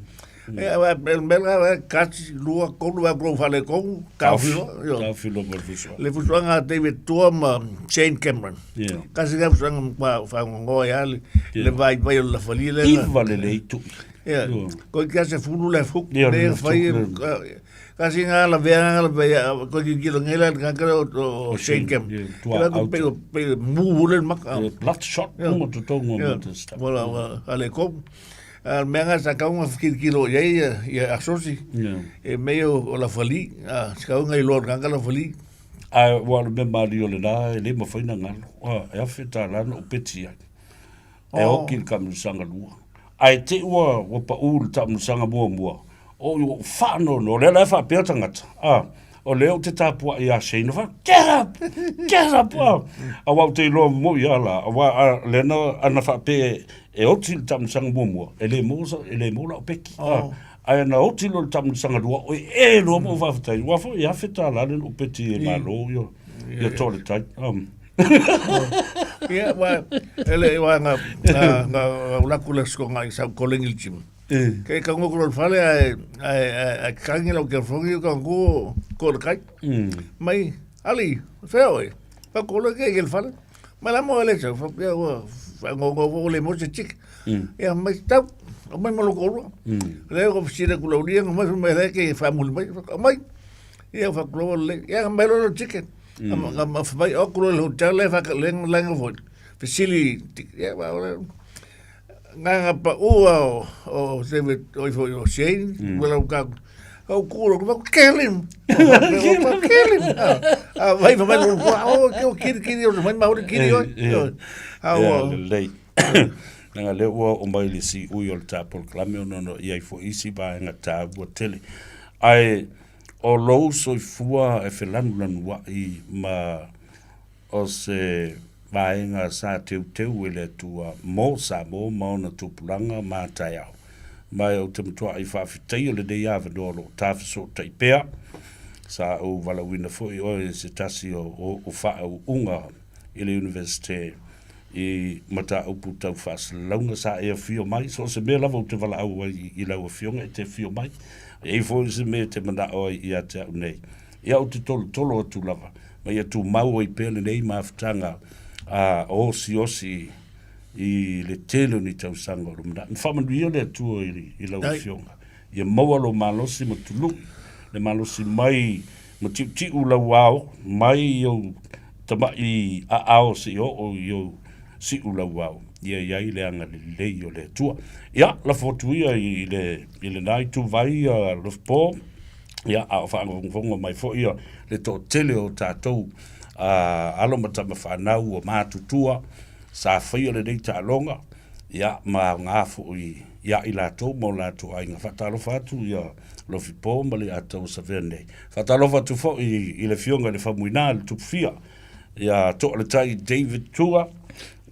Mela kasi lua kolu a kolo fale kongu ka filo ka filo ma fusoa le fusoanga David Tua ma Shane Cameron yeah. kasi ka fusoanga ma fa ngo ya le le vai vai la fali le iva le le itu yeah ko ka se fulu le fuk le fai kasi nga la vea la vea ko ki ki ngela ka ka o Shane Cameron tua out pe pe mu le mak blood shot mo to tongo mo to stop wala ale ko A mea nga sa kaunga whikirikiro i ai ia, ia asosi. Yeah. E mei o, o la whali, a, se kaunga i loa nganga la whali. A ua le mea maali o le la, e le mawhai na ngalo. A, e awhe tā lana o peti ai. E oh. oki le kamulusanga lua. A e te ua, ua pa u le tamulusanga mua mua. O i ua whaano no, le la e whaapea tangata. A, o lea o te tāpua i a Shane, wha, get up, get up, a. A wau te iloa mo i ala, a wā, a, lena ana whaape e oti le taamilosaga muamua, e le maua sa, e le maua lau peki. Oh. Ae na oti loa le taamilosaga lua, oi e loa mo faafetai. Ua foi e afe tālā le lou peti e malo ia, ia toa le tai. Ia, wa, ele wa nga nga nga ulaku le sko nga i sau kolengi le gym. Ke ka ngoko le fale ai ai ai kangi lau ke fongi ka ngoko ko le kai. Mai ali feo e. Fa ko le ke ke le fale. Mai la mo ele sa fa pia ua fa ngo ngo ngo le mo se chik. Ia mai tau o mai malo ko rua. Le ko sira ku laulia ngo mai mai le ke fa mul mai mai. Ia fa ku le ia mai lo chicken. Ma ma fa mai o ku le hotel le fa le le ngo fo. Fisili ia wa o nga nga pa ua o o se ve o ifo o Shane wala ka Kau kuro, ko kelim. Ko kelim. A vai vai no ko o ke o kiri kiri o mai mauri kiri o. A o lelei. Nanga le ua o mai le si ui o le tāpol klame o nono i ai fo isi vaenga tāua tele. Ae o lou soifua e felanulanu ai ma O se vaega sa teuteu e le Atua mo Samoa ma ona tupulaga ma taeao. Ma ou te matuaʻi faafetaia lenei avanoa o loo tafesootai pea. Sa ou valaauina foi oe e se tasi o ou faauuga i le Universite i mataupu tau faasalalauga sa e afio mai. So o se mea lava ou te valaau ai i lau afioga e te afio mai. E i ai foi se mea e te manao ai ia te au nei. Ia ou te tolotolo atu lava, ma ia tumau ai pea lenei mafutaga a osiosi i le tele o ni tausaga o lumanai. Ma faamanuia le Atua i, i lau afioga. Ia maua lou malosi ma tului, le malosi mai ma tiutiu lau ao, mai i ou tamaʻi aao seia oo i ou siʻu lau ao. Ia i ai le agalelei o le Atua. Ia, lafo atu ia i le, i lenā ituvai ia Lofipo. Ia, a o faafogafoga mai foi ia le toatele o tatou alo ma tama fanau ua matutua sa faia lenei taaloga, ia, ma aoga foi ia i latou ma o latou aiga. Faatalofa atu ia Lofipo ma le Atau Savea nei. Faatalofa atu foi i le Afioga i le Faumuina le Tupufia, ia Toaletai David Tua,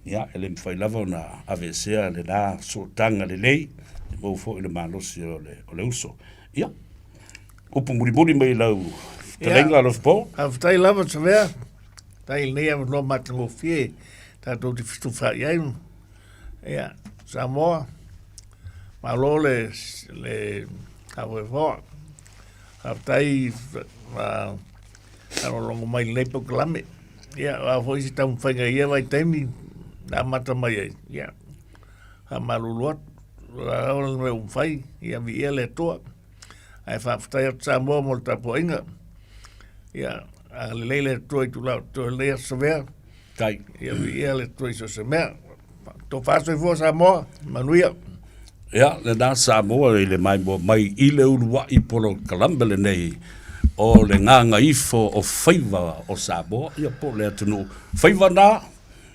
ia, e le mafai lava ona aveesea lena sootaga lelei, e maua foi le malosi o le uso. Ia, upu mulimuli mai lau fetalaiga Alofa. Faafetai lava Savea, faafetai i lenei avanoa matagofie tatou te fetufaai ai. Ia, Samoa, Malo le le faafoefoa. Faafetai faalogologo mai i lenei polokalame. Ia, o a foi se taumafaiga i ia vaitaimi na amata mai ai, ia, faamalulu atu, o le a lava le mea ua mafai, ia viia le Atua. Ae faafetai atu Samoa mo le tapuaiga. Ia, agalelei le Atua i tulaga o totoe o lenei aso Savea. Tai. Ia viia le Atua i so o se mea. Tofa soifua Samoa, manuia. Ia, lena Samoa i le maimoa mai i le uluai polokalame lenei o le gagaifo o faiva o Samoa, ia po o le atunuu. Faiva na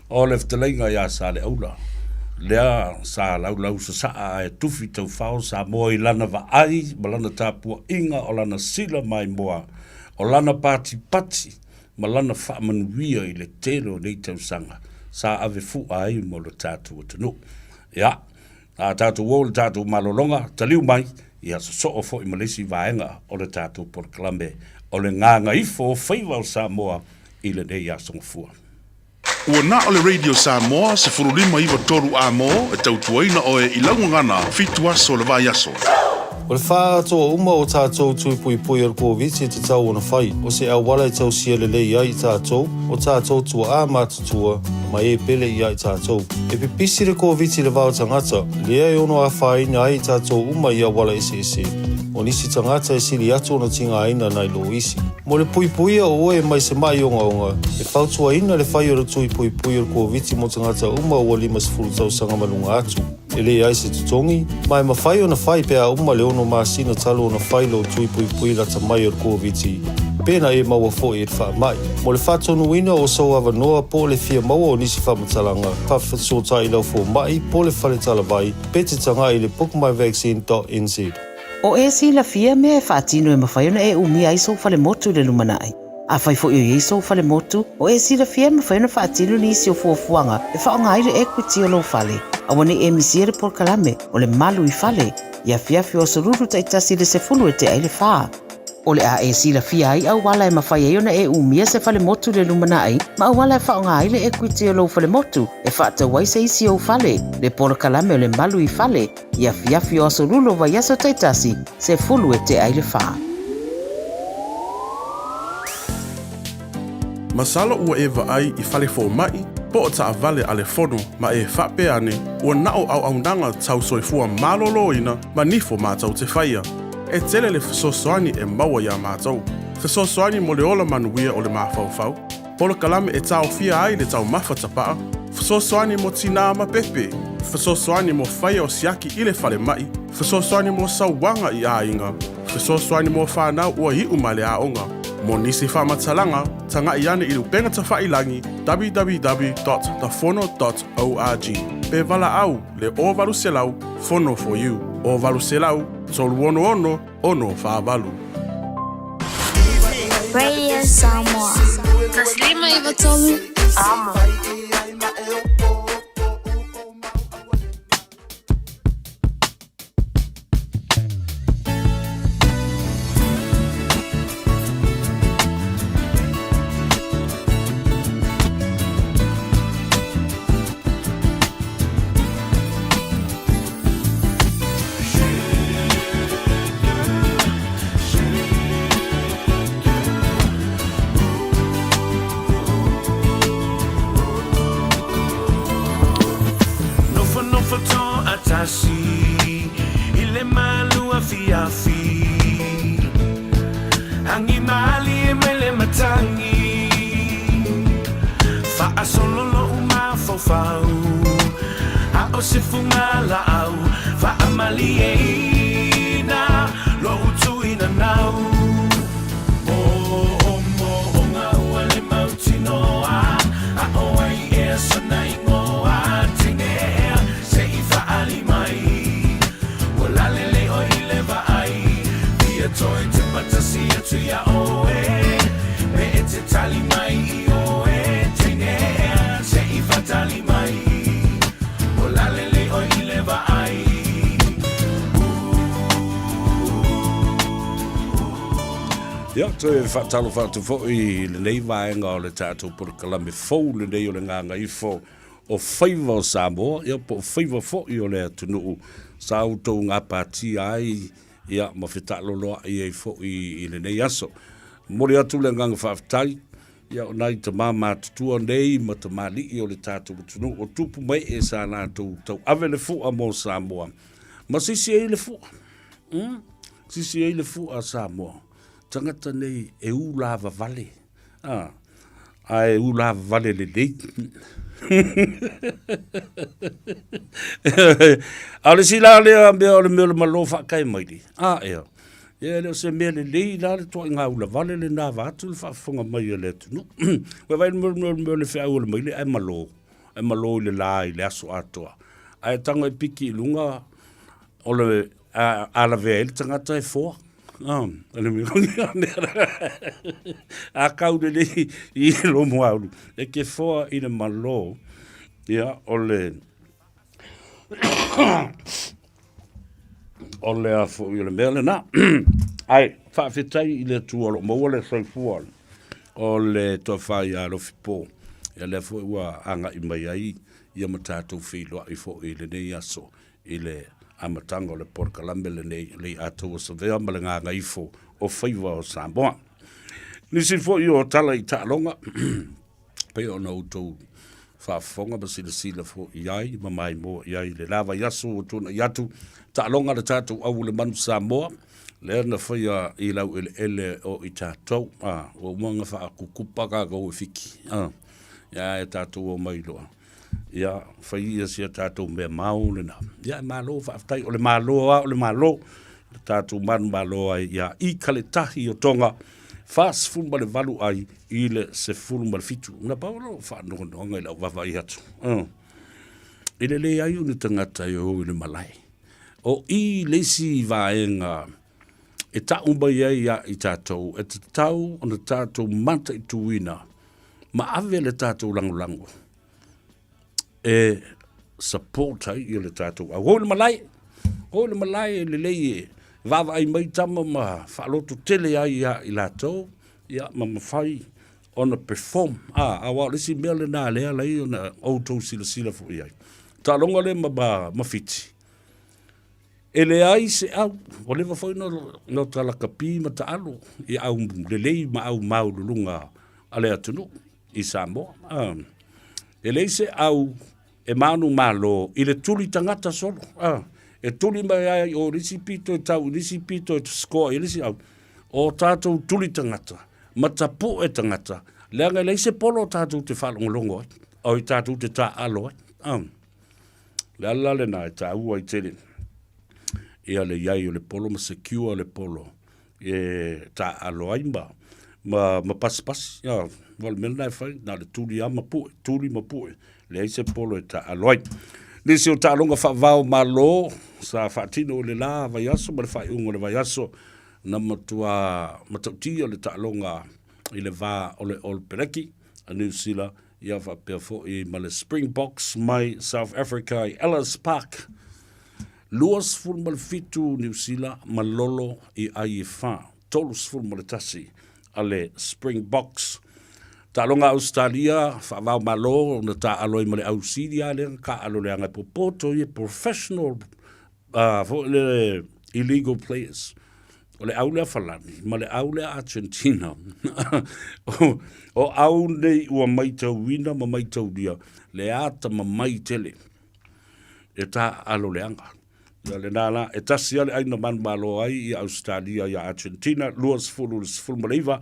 o le fetalaiga ia Saleaula, lea sa laulau sasaa ae tufi taufao Samoa i lana vaai ma lana tapuaiga o lana sila maimoa, o lana patipati ma lana faamanuia i le tele o nei tausaga sa ave fua ai mo lo tatou atunuu. Ia, a tatou o i le tatou malologa, taliu mai, ia sosoo foi ma le isi vaega o le tatou polokalame o le Gagaifo o Faiva o Samoa i lenei Aso Gafua. Ua na o le Radio Samoa 15 93 A mo e tautuaina oe i lau gagana fitu aso o le vaiaso. O le faaatoa uma o tatou tui puipui o le Koviti e tatau ona fai, o se auala e tausia lelei ai i tatou, o tatou tuaa matutua, ma e pele i a i tatou. E pipisi le Koviti i le va o tagata, lea e ono afaina ai i tatou uma i auala eseese. O nisi tagata e sili atu ona tigaina nai lo isi. Mo le puipuia o oe mai se maʻi ogaoga, e fautuaina le fai o le tui puipui o le Koviti mo tagata uma ua 50 tausaga ma luga atu. E leai se totogi, ma e mafai ona fai pe a uma le ono masina talu ona fai lou tui puipui lata mai o le Koviti, pe na e maua foi i le faamai. Mo le faatonuina o sou avanoa po o le fia maua o nisi faamatalaga, faafesootai i lau fomai po o le fale talavai pe te tagai i le bookmyvaccine.nz. O e silafia mea e faatino e mafai ona e umia ai sou falemotu i le lumanai. Afai foi o i ai sou falemotu, o e silafia e mafai ona faatino nisi o fuafuaga e faaaoga ai le equity o lou fale. Aua ne i e misia le polokalame o le Malu i Fale i afiafi o Aso Lulu taitasi i le 10 e tea i le fa. O le a e silafia ai auala e mafai ai ona e umia se falemotu i le lumanai ma auala e faaaoga ai le equity o lou falemotu e faatau ai se isi ou fale, le polokalame o le Malu i Fale i afiafi o Aso Lulu o vaiaso taitasi, 10 e tea i le fa. Masalo ua e vaai i fale fomai po o taavale a le fono ma e faapea ane ua na o auaunaga tau soifua maloloina ma nifo matou te faia. E tele le fesoasoani e maua iā matou. Fesoasoani mo le ola manuia o le mafaufau, polokalame e taofia ai le taumafa tapaa, fesoasoani mo tinā ma pepe, fesoasoani mo faia o siaki i le falemai, fesoasoani mo sauaga i aiga, fesoasoani mo fanau ua iu mai le aoga. Mo nisi faamatalaga, tagai ane i le upega tafailagi www.thefono.org pe valaau le 0800 Fono for You, 0800 366 648. Radio Samoa. Taslima Ivatolu. Amo. Ia, toe faatalofa atu foi i lenei vaega o le tatou polokalame fou lenei o le Gagaifo. o faiva o Samoa, ia po o faiva foi o le atunuu sa outou gapatia ai ia ma fetaaloloai ai foi i lenei aso. Momoli atu le agaga faafetai ia o nai tama matutua nei ma tamalii o le tatou atunuu o tupu ma ee sa latou tauave le fua mo Samoa ma sisi ai le fua. Mm? Sisi ai le fua a Samoa. Tagata nei e ulavavale. Ah, ae ulavavale lelei. A o le isi la lea mea o le mea o le malo faakae maile, a ea, ia e le o se mea lelei la le toaiga ulavale lena vaeatu le faafofoga mai a le atunuu. Ua vaai le mea o le feau o le maile ae malo, ae malo i le la i le aso atoa. Ae tago e piki i luga o le a lavea ai le tagata e foa. A kau lelei i lo moaulu, e ke foa i le malo, ia, o le, o le a foi o le mea lena. Ae, faafetai i le Atua o lo o maua le soifua o le tofa ia Alofipo, ia lea foi ua agai mai ai ia ma tatou feiloai foi i lenei aso i le amataga o le polokalame lenei o le Iataua Savea ma le Gagaifo o Faiva o Samoa. Nisi foi o tala i taaloga, pei ona outou faafofoga ma silasila foi i ai ma maimoa i ai i le la vaiaso ua tuanai atu, taaloga a le tatou au o le Manu Samoa, lea na faia i laueleele o i tatou. Ah, ua uma ona faakukupa tatou e Fiti. Ah, ia e tatou omai loa. Ia, fai ia si a tatou mea mau lena. Ia, e malo faafetai, o le malo lava o le malo. Le tatou manumalo ai ia i Kaletahi o Tonga, 48 ai i le 17. Na pau lou faanoanoaga i lau vaavaai atu. I le leai o ni tagata e o i le malae. O i le isi vaega e tau mai ai ia i tatou, e tatau ona tatou mataituina ma ave le tatou lagolago e support ai ia le tatou au. O i le malae, o i le malae e lelei e vaavaai mai tama ma faalototele ai ia i latou, ia ma mafai ona perform. A, aua o le isi mea lena lea e ala ai ona outou silasila foi i ai. Taaloga lea ma Fiti, E leai se au, ua leva foi ona ta lakapi ma taalo i au lelei ma au maualuluga a le atunuu i Samoa. E leai se au e manumalo i le tuli tagata solo. E tuli mai ai o le isi pito e tau i le isi pito e score i le isi au. O tatou tuli tagata ma tapue tagata, leaga e leai se polo tatou te faalogologo ai, o i tatou te taaalo ai. Le ala lena e taua ai tele ia le i ai o le polo ma secure le polo e taaalo ai ma ma ma pasipasi. Ia, o le mea lena e fai, na o le tuli lava ma pue, tuli ma pue, leai se polo e taaalo ai. Nisi o taaloga faavao Malo sa faatino i le la vaiaso ma le faaiuga o le vaiaso, na matua matautia le taaloga i le va o le All Peleki a Niu Sila Ia faapea foi ma le Springboks mai South Africa i Ellis Park. 27 Niu Sila ma lolo i ai e whā, 31 a le Springboks. Taaloga Australia, whaavao malo na tāalo ai ma le Ausilia lea na tāalo leaga e popoto ia professional foi le illegal players. O le au lea Falani ma le au lea Argentina. o au nei ua maitauina ma maitaulia le ata mamai tele e taaalo leaga. Ia lena la, e tasi lava le aina manumalo ai i Australia ia Argentina, 20 i le 19,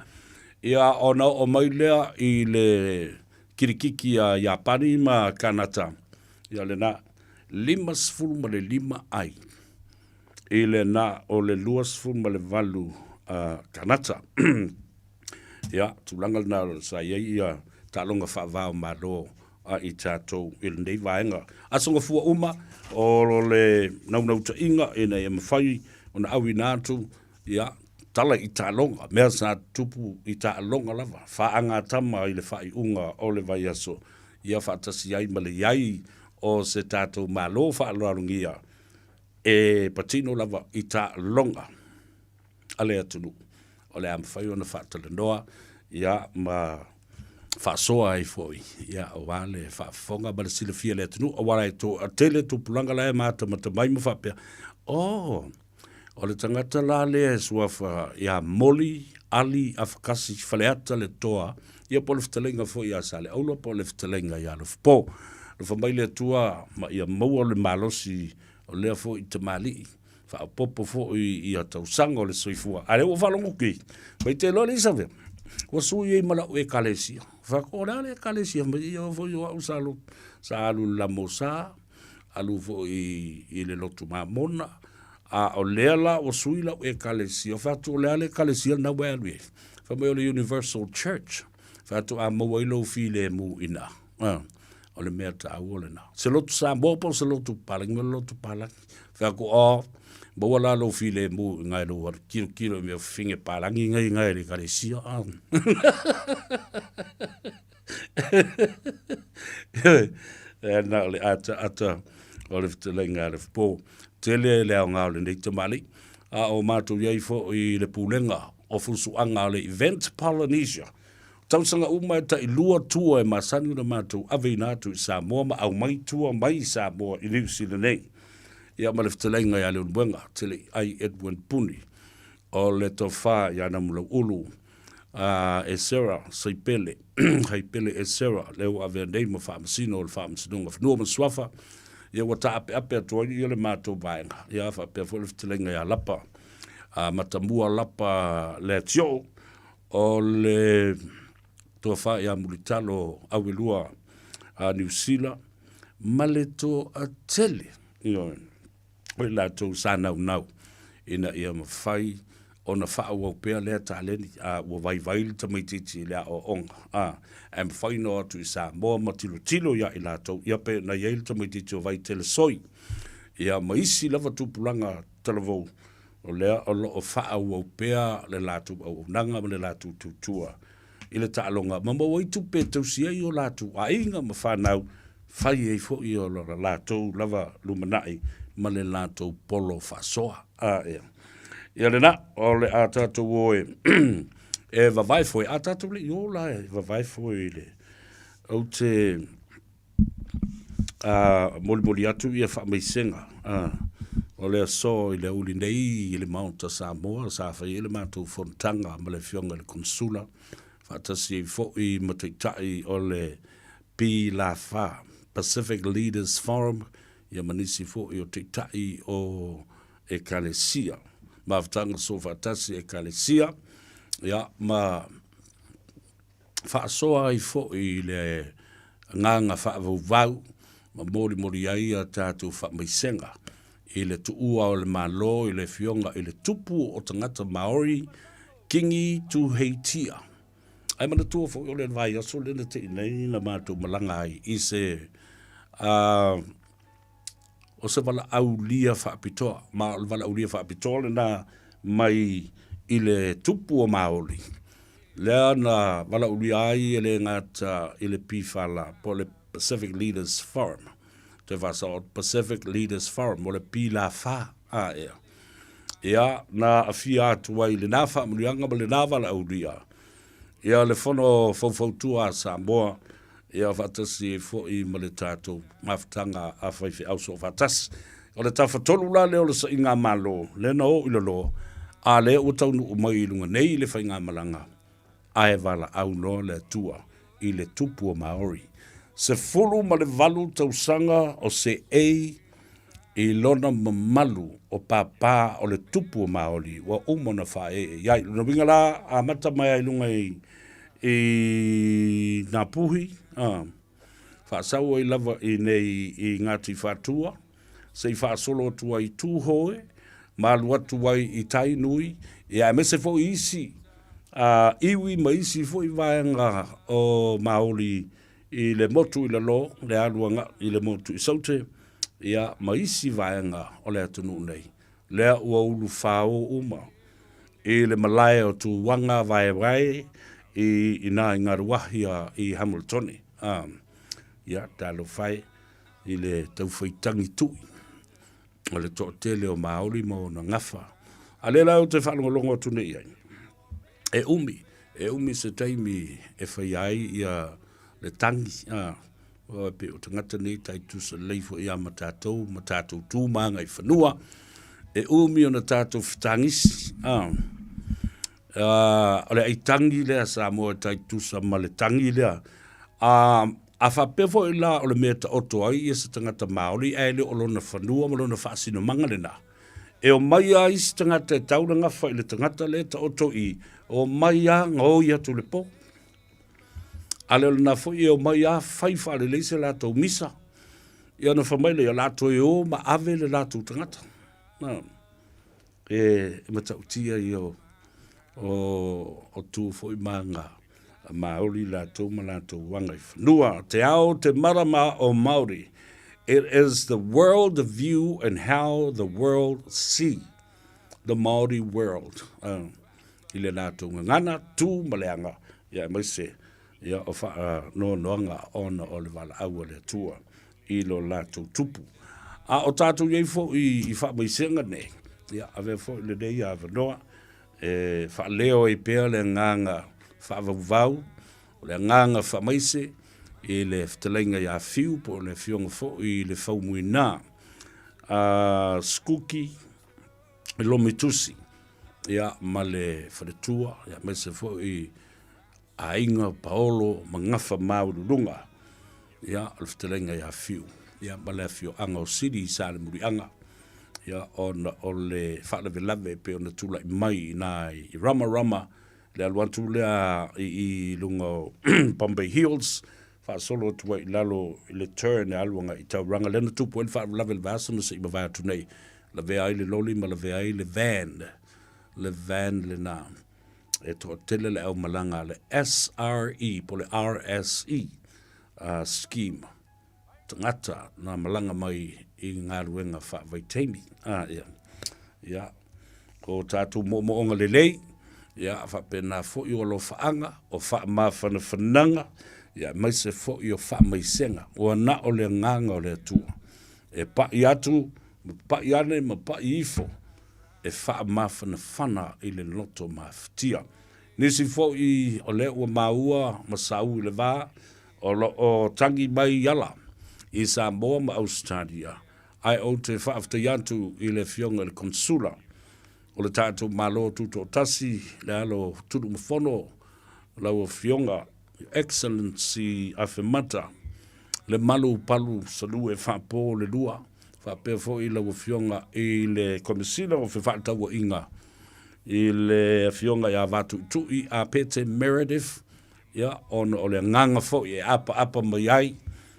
ia ona oo mai lea i le kirikiki a Iapani ma Kanata. Ia lena, 55 ai i le na o le 28 a Kanata. Ia, tulaga lena sa i ai ia taaloga faava o Malo a i tatou i lenei vaega. Aso gafua uma o le naunautaiga ina ia mafai ona auina atu ia tala i taaloga, mea sa tutupu i taaloga lava, faagatama i le faaiuga o le vaiaso, ia faatasi ai ma le i ai o se tatou Malo faaaloalogia e patino lava i taaloga a le atunuu o le a mafai ona faatalanoa ia ma faasoa ai foi, ia, aua le faafofoga ma le silafia e le atunuu, aua la e toatele tupulaga la e matamata mai ma faapea, oh, o le tagata la lea e suafa ia Moli Ali Afakasi Faleata le Toa, ia po o le fetalaiga foi ia Saleaula po o le fetalaiga ia Alofapo. Alofa mai le Atua ma ia maua le malosi o lea foi tamalii faaopoopo foi ia tausaga o le soifua. A lea ua faalogo ki, mai te loa le isa vea. Ua sui ai ma lau ekalesia. Fako o le a le ekalesia mai ia foi o au sa, sa alu le lamosa, alu foi i le lotu mamona, a o lea la ua sui lau ekalesia. Fai atu o le a le ekalesia lena ua e alu i ai. Fai mai o le Universal Church. Fai atu a maua ai lou filemu i ina. O le mea taua lena. Se lotu Samoa po o se lotu palagi, ma le lotu palagi. Fai atu, o, maua la lou filemu i ngai lou alu kilokilo i mea fafine palagi ngai ngai le ekalesia. E na o le ata ata o le fetalaiga a le Fofo. Tele le aoga o lenei tamalii, a o matou i ai foi i le pulega o fusuaga o le Event Polynesia. Tausaga uma e tailua tua e masani ona matou aveina atu i Samoa ma aumai tua mai i Samoa i Niu Sila nei. Ia ma le fetalaiga ia Leulumoega Teleiai Edwin Puni o le tofa ia Namulauulu a Esera Saipele Haipele Esera lea ua avea nei ma Faamasino o le Faamasinoga o Fanua ma Suafa. Ia ua taapeape atu ai ia le matou vaega. Ia faapea foi le fetalaiga ia Lapa a Matamua Lapa Leatioo O le tofa ia Mulitalo Auelua a Niu Sila ma le toatele, ioe, o i latou sa naunau ina ia mafai ona faaauau pea lea taleni, a ua vaivai le tamaitiiti i le aoaoga, a, ae mafai ona o atu i Samoa ma tilotilo ia i latou, ia pei ona i ai le tamaitiiti o Vaitele Soi, ia ma isi lava tupulaga talavou O lea o lo o faaauau pea le latou auaunaga ma le latou tautua i le taaloga ma maua ai tupe e tausi ai o latou aiga ma fanau, fai ai foi o latou lava lumanai ma le latou polo faasoa. A, ia. Ia lena, o le a tatou o e, e vavae foe, a tatou le i o la e vavae foe i le, ou te, a molimoli atu ia faamaisega a o le aso i le aoauli nei i le Maota Samoa sa fai ai le matou fonotaga ma le Afioga i le Konesula faatasi ai foi ma Taitai o le PLAF, Pacific Leaders Forum, ia ma nisi foi o Taitai o Ekalesia. Mafutaga Soofaatasi Ekalesia, ia ma faasoa ai foi i le agaga faavauvau ma molimoli ai a tatou faamaisega i le tuua o le Malo i le Afioga i le Tupu o Tagata Maori, Kingi Tuheitia. Ae manatua foi o le vaiaso lea na te'i nei na matou malaga ai i se o se valaaulia faapitoa, ma o le valaaulia faapitoa lena mai i le Tupu o Maoli, lea na valaaulia ai e le gata i le PFL po o le Pacific Leaders Forum, toe faasao Pacific Leaders Forum, o le PLAF, a ea. Ia, na aafia atu ai i lena faamanuiaga ma lena valaaulia, ia le Fono Faufautua a Samoa, ia faatasi ai foi ma le tatou mafutaga a faifeau soofaatasi. O le tafatolu la lea o le saigamalo lea na o i lalo, a lea ua taunuu mai i luga nei le faigamalaga, ae valaau loa le Atua i le tupu o Maori. 18 tausaga o seei i lona mamalu o pāpā o le tupu o Maori ua uma ona faaee i ai. Lona uiga la, amata mai ai i luga i, i Ngāpuhi, a, faasau ai lava i nei i Ngāti Whātua, se i faasolo atu ai i Tūhoe, ma alu atu ai i Tainui, ia aemaise foi isi a, iwi ma isi foi vaega o Maori i le motu i lalo, le alu agai i le motu i Saute, ia, ma isi vaega o le atunuu nei, lea ua ulufāō uma i le malae o Tūaga Vaevae i ina i Ngaruahia i Hamiltone. A, ia, talofa e i le taufaitagi tui o le toatele o Māori ma ona gafa. A lea la ou te faalogologo atu nei i ai, e umi. E umi se taimi e faia ai ia le tagi, a, aua e pei o tagata nei tai tusa lelei foi ia ma tatou ma tatou tu ma agaifanua, e umi ona tatou fetagisi, a. O le aitagi lea Samoa e tai tusa ma le tagi lea. A, a faapea foi la o le mea e taoto ai ia se tagata Māori ae le o lona fanua ma lona faasinomaga lena, e omai lava isi tagata e tau le gafa i le tagata lea e taoto i i, omai lava gaoi atu i le po. A le o lena foi e omai lava fai faalelei se latou misa, ia ona fai mai lea, o le a toe o ma ave le latou tagata. E matautia ia o, o, o tu foi ma aga Māori latou ma latou agaifanua. Te ao te marama o Māori. It is the world view and how the world see the Māori world. I le latou gagana, tu ma le aga, ia aemaise ia o faanoanoaga ona o le valaau a le Atua i lo latou tupu. A o tatou i ai foi i faamaisega nei, ia avea foi lenei avanoa e faaleo ai pea le agaga faavauvau, o le agaga faamaise i le fetalaiga ia Fiu po o le afioga foi i le Faumuina a Sikuki Lomitusi, ia ma le faletua, ia aemaise foi aiga Paolo ma Gafa Maualuluga, ia o le fetalaiga ia Fiu, ia ma le afioaga o Sili i Salemuliaga, ia ona o le faalavelave e pei ona tulai mai i ina i Ramarama, le alu atu lea i luga o Bombay Hills, faasolo atu ai i lalo i le turn e alu agai i Tauranga, lea na tupu ai le faalavelave i le vaiaso na se i mavae atu nei, lavea ai le loli ma lavea ai le van, le van lena. E toatele le aumalaga a le SRE po o le RSE scheme, tagata na malaga mai i galuega faavaitaimi. Ah, ia. Ia, ko tātou moomooga lelei, ia, faapena foi o alofaaga, o faamafanafanaga, ia, aemaise foi o faamaisega, ua na o le agaga o le Atua. E pai atu, ma pai ane, ma pai ifo, e faamafanafana i le loto mafatia. Nisi foi o lea ua maua ma sau i le va, o lo o tagi mai ala i Samoa ma Ausetalia, ae ou te faafetai atu i le Afioga i le Konesula o le tatou Malo Tutoatasi, le alo Tunumafono, lau Afioga Your Excellency Afemata, Lemalu Palu Salue Faapo le Lua, faapea foi lau Afioga i le Komesina o Fefaatauaiga i le Afioga ia Vatuitui Apete Meredith, ia, ona o le agaga foi e apaapa mai ai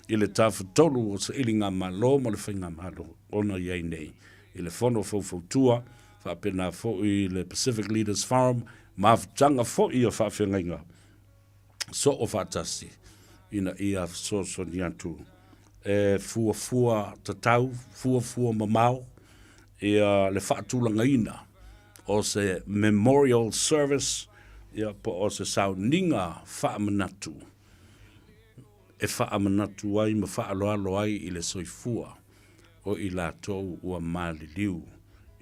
i le Tafatolu o Sailigamalo ma le Faigamalo ona i ai nei i le Fono Faufautua, faapena foi le Pacific Leaders Forum, mafutaga foi o faafeagaiga soo faatasi ina ia fesoasoani atu e fuafua tatau, fuafua mamao ia le faatulagaina o se memorial service ia po o se sauniga faamanatu e faamanatu ai ma faaaloalo ai i le soifua o i latou ua maliliu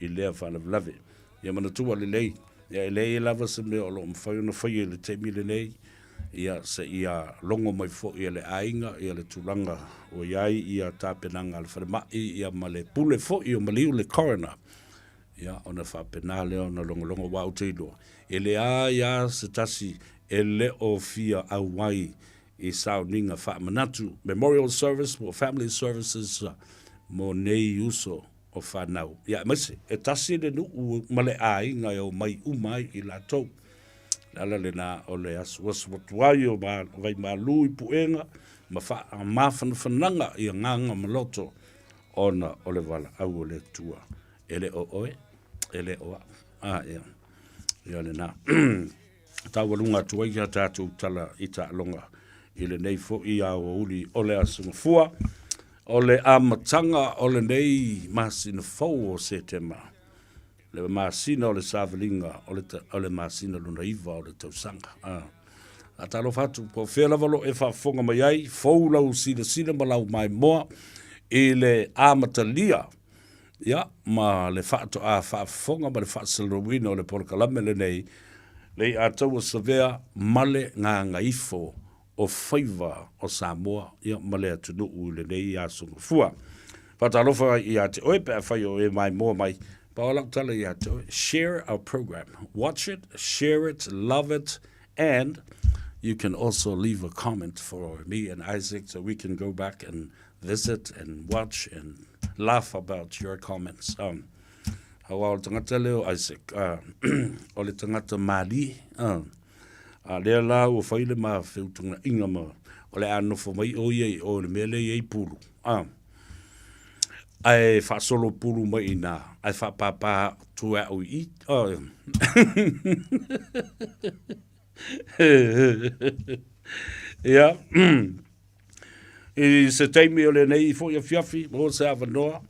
i lea faalavelave. Ia manatua lelei, ia e leai lava se mea o lo o mafai ona faia i le taimi lenei, ia seia logo mai foi e le aiga ia le tulaga ua i ai ia tapenaga a le falemai ia ma le pule foi o maliu le coroner, ia ona faapena lea ona logologo aua ou te iloa, e leai lava se tasi e le o fia auai i sauniga faamanatu, memorial service po o family services mo nei uso o fanau. Ia aemaise, e tasi le nuu ma le aiga e omai uma ai i latou. Le ala lena o le asuasu atu ai o Vaimalu i puega ma faamafanafanaga i agaga ma loto ona o le valaau o le Atua. E le o oe, e le o au. A, ia, ia lena. Taualuga atu ai a tatou tala i taaloga i lenei foi aoauli o le Aso Gafua, o le amataga o lenei masina fou o Setema, le masina o le savaliga o le, o le masina lona iva o le tausaga. Ah. Faatalofa atu, po o fea lava lo e faafofoga mai ai, fou lau silasila ma lau maimoa i le amatalia ia, ma le faatoa faafofoga ma le faasalalauina o le polokalame lenei. Le Iataua Savea ma le Gagaifo o faiva o Samoa ia ma le atunuu i lenei aso gafua. Faatalofa ia te oe pe afai o e maimoa mai, pau lau tala ia te oe, share our program, watch it, share it, love it, and you can also leave a comment for me and Isaac so we can go back and visit and watch and laugh about your comments. Um, aua o le tagata lea o Isaac, uh, o le tagata mālie, uh, A lea la ua fai le ma feutagaiga ma o le a nofo mai ʻo ia i o i le mea lea e i ai pulu, a. Ae faasolo pulu mai i inā, ae faapāpā atu e au i i, a. Ia, i se taimi o lenei foi afiafi, maua se avanoa,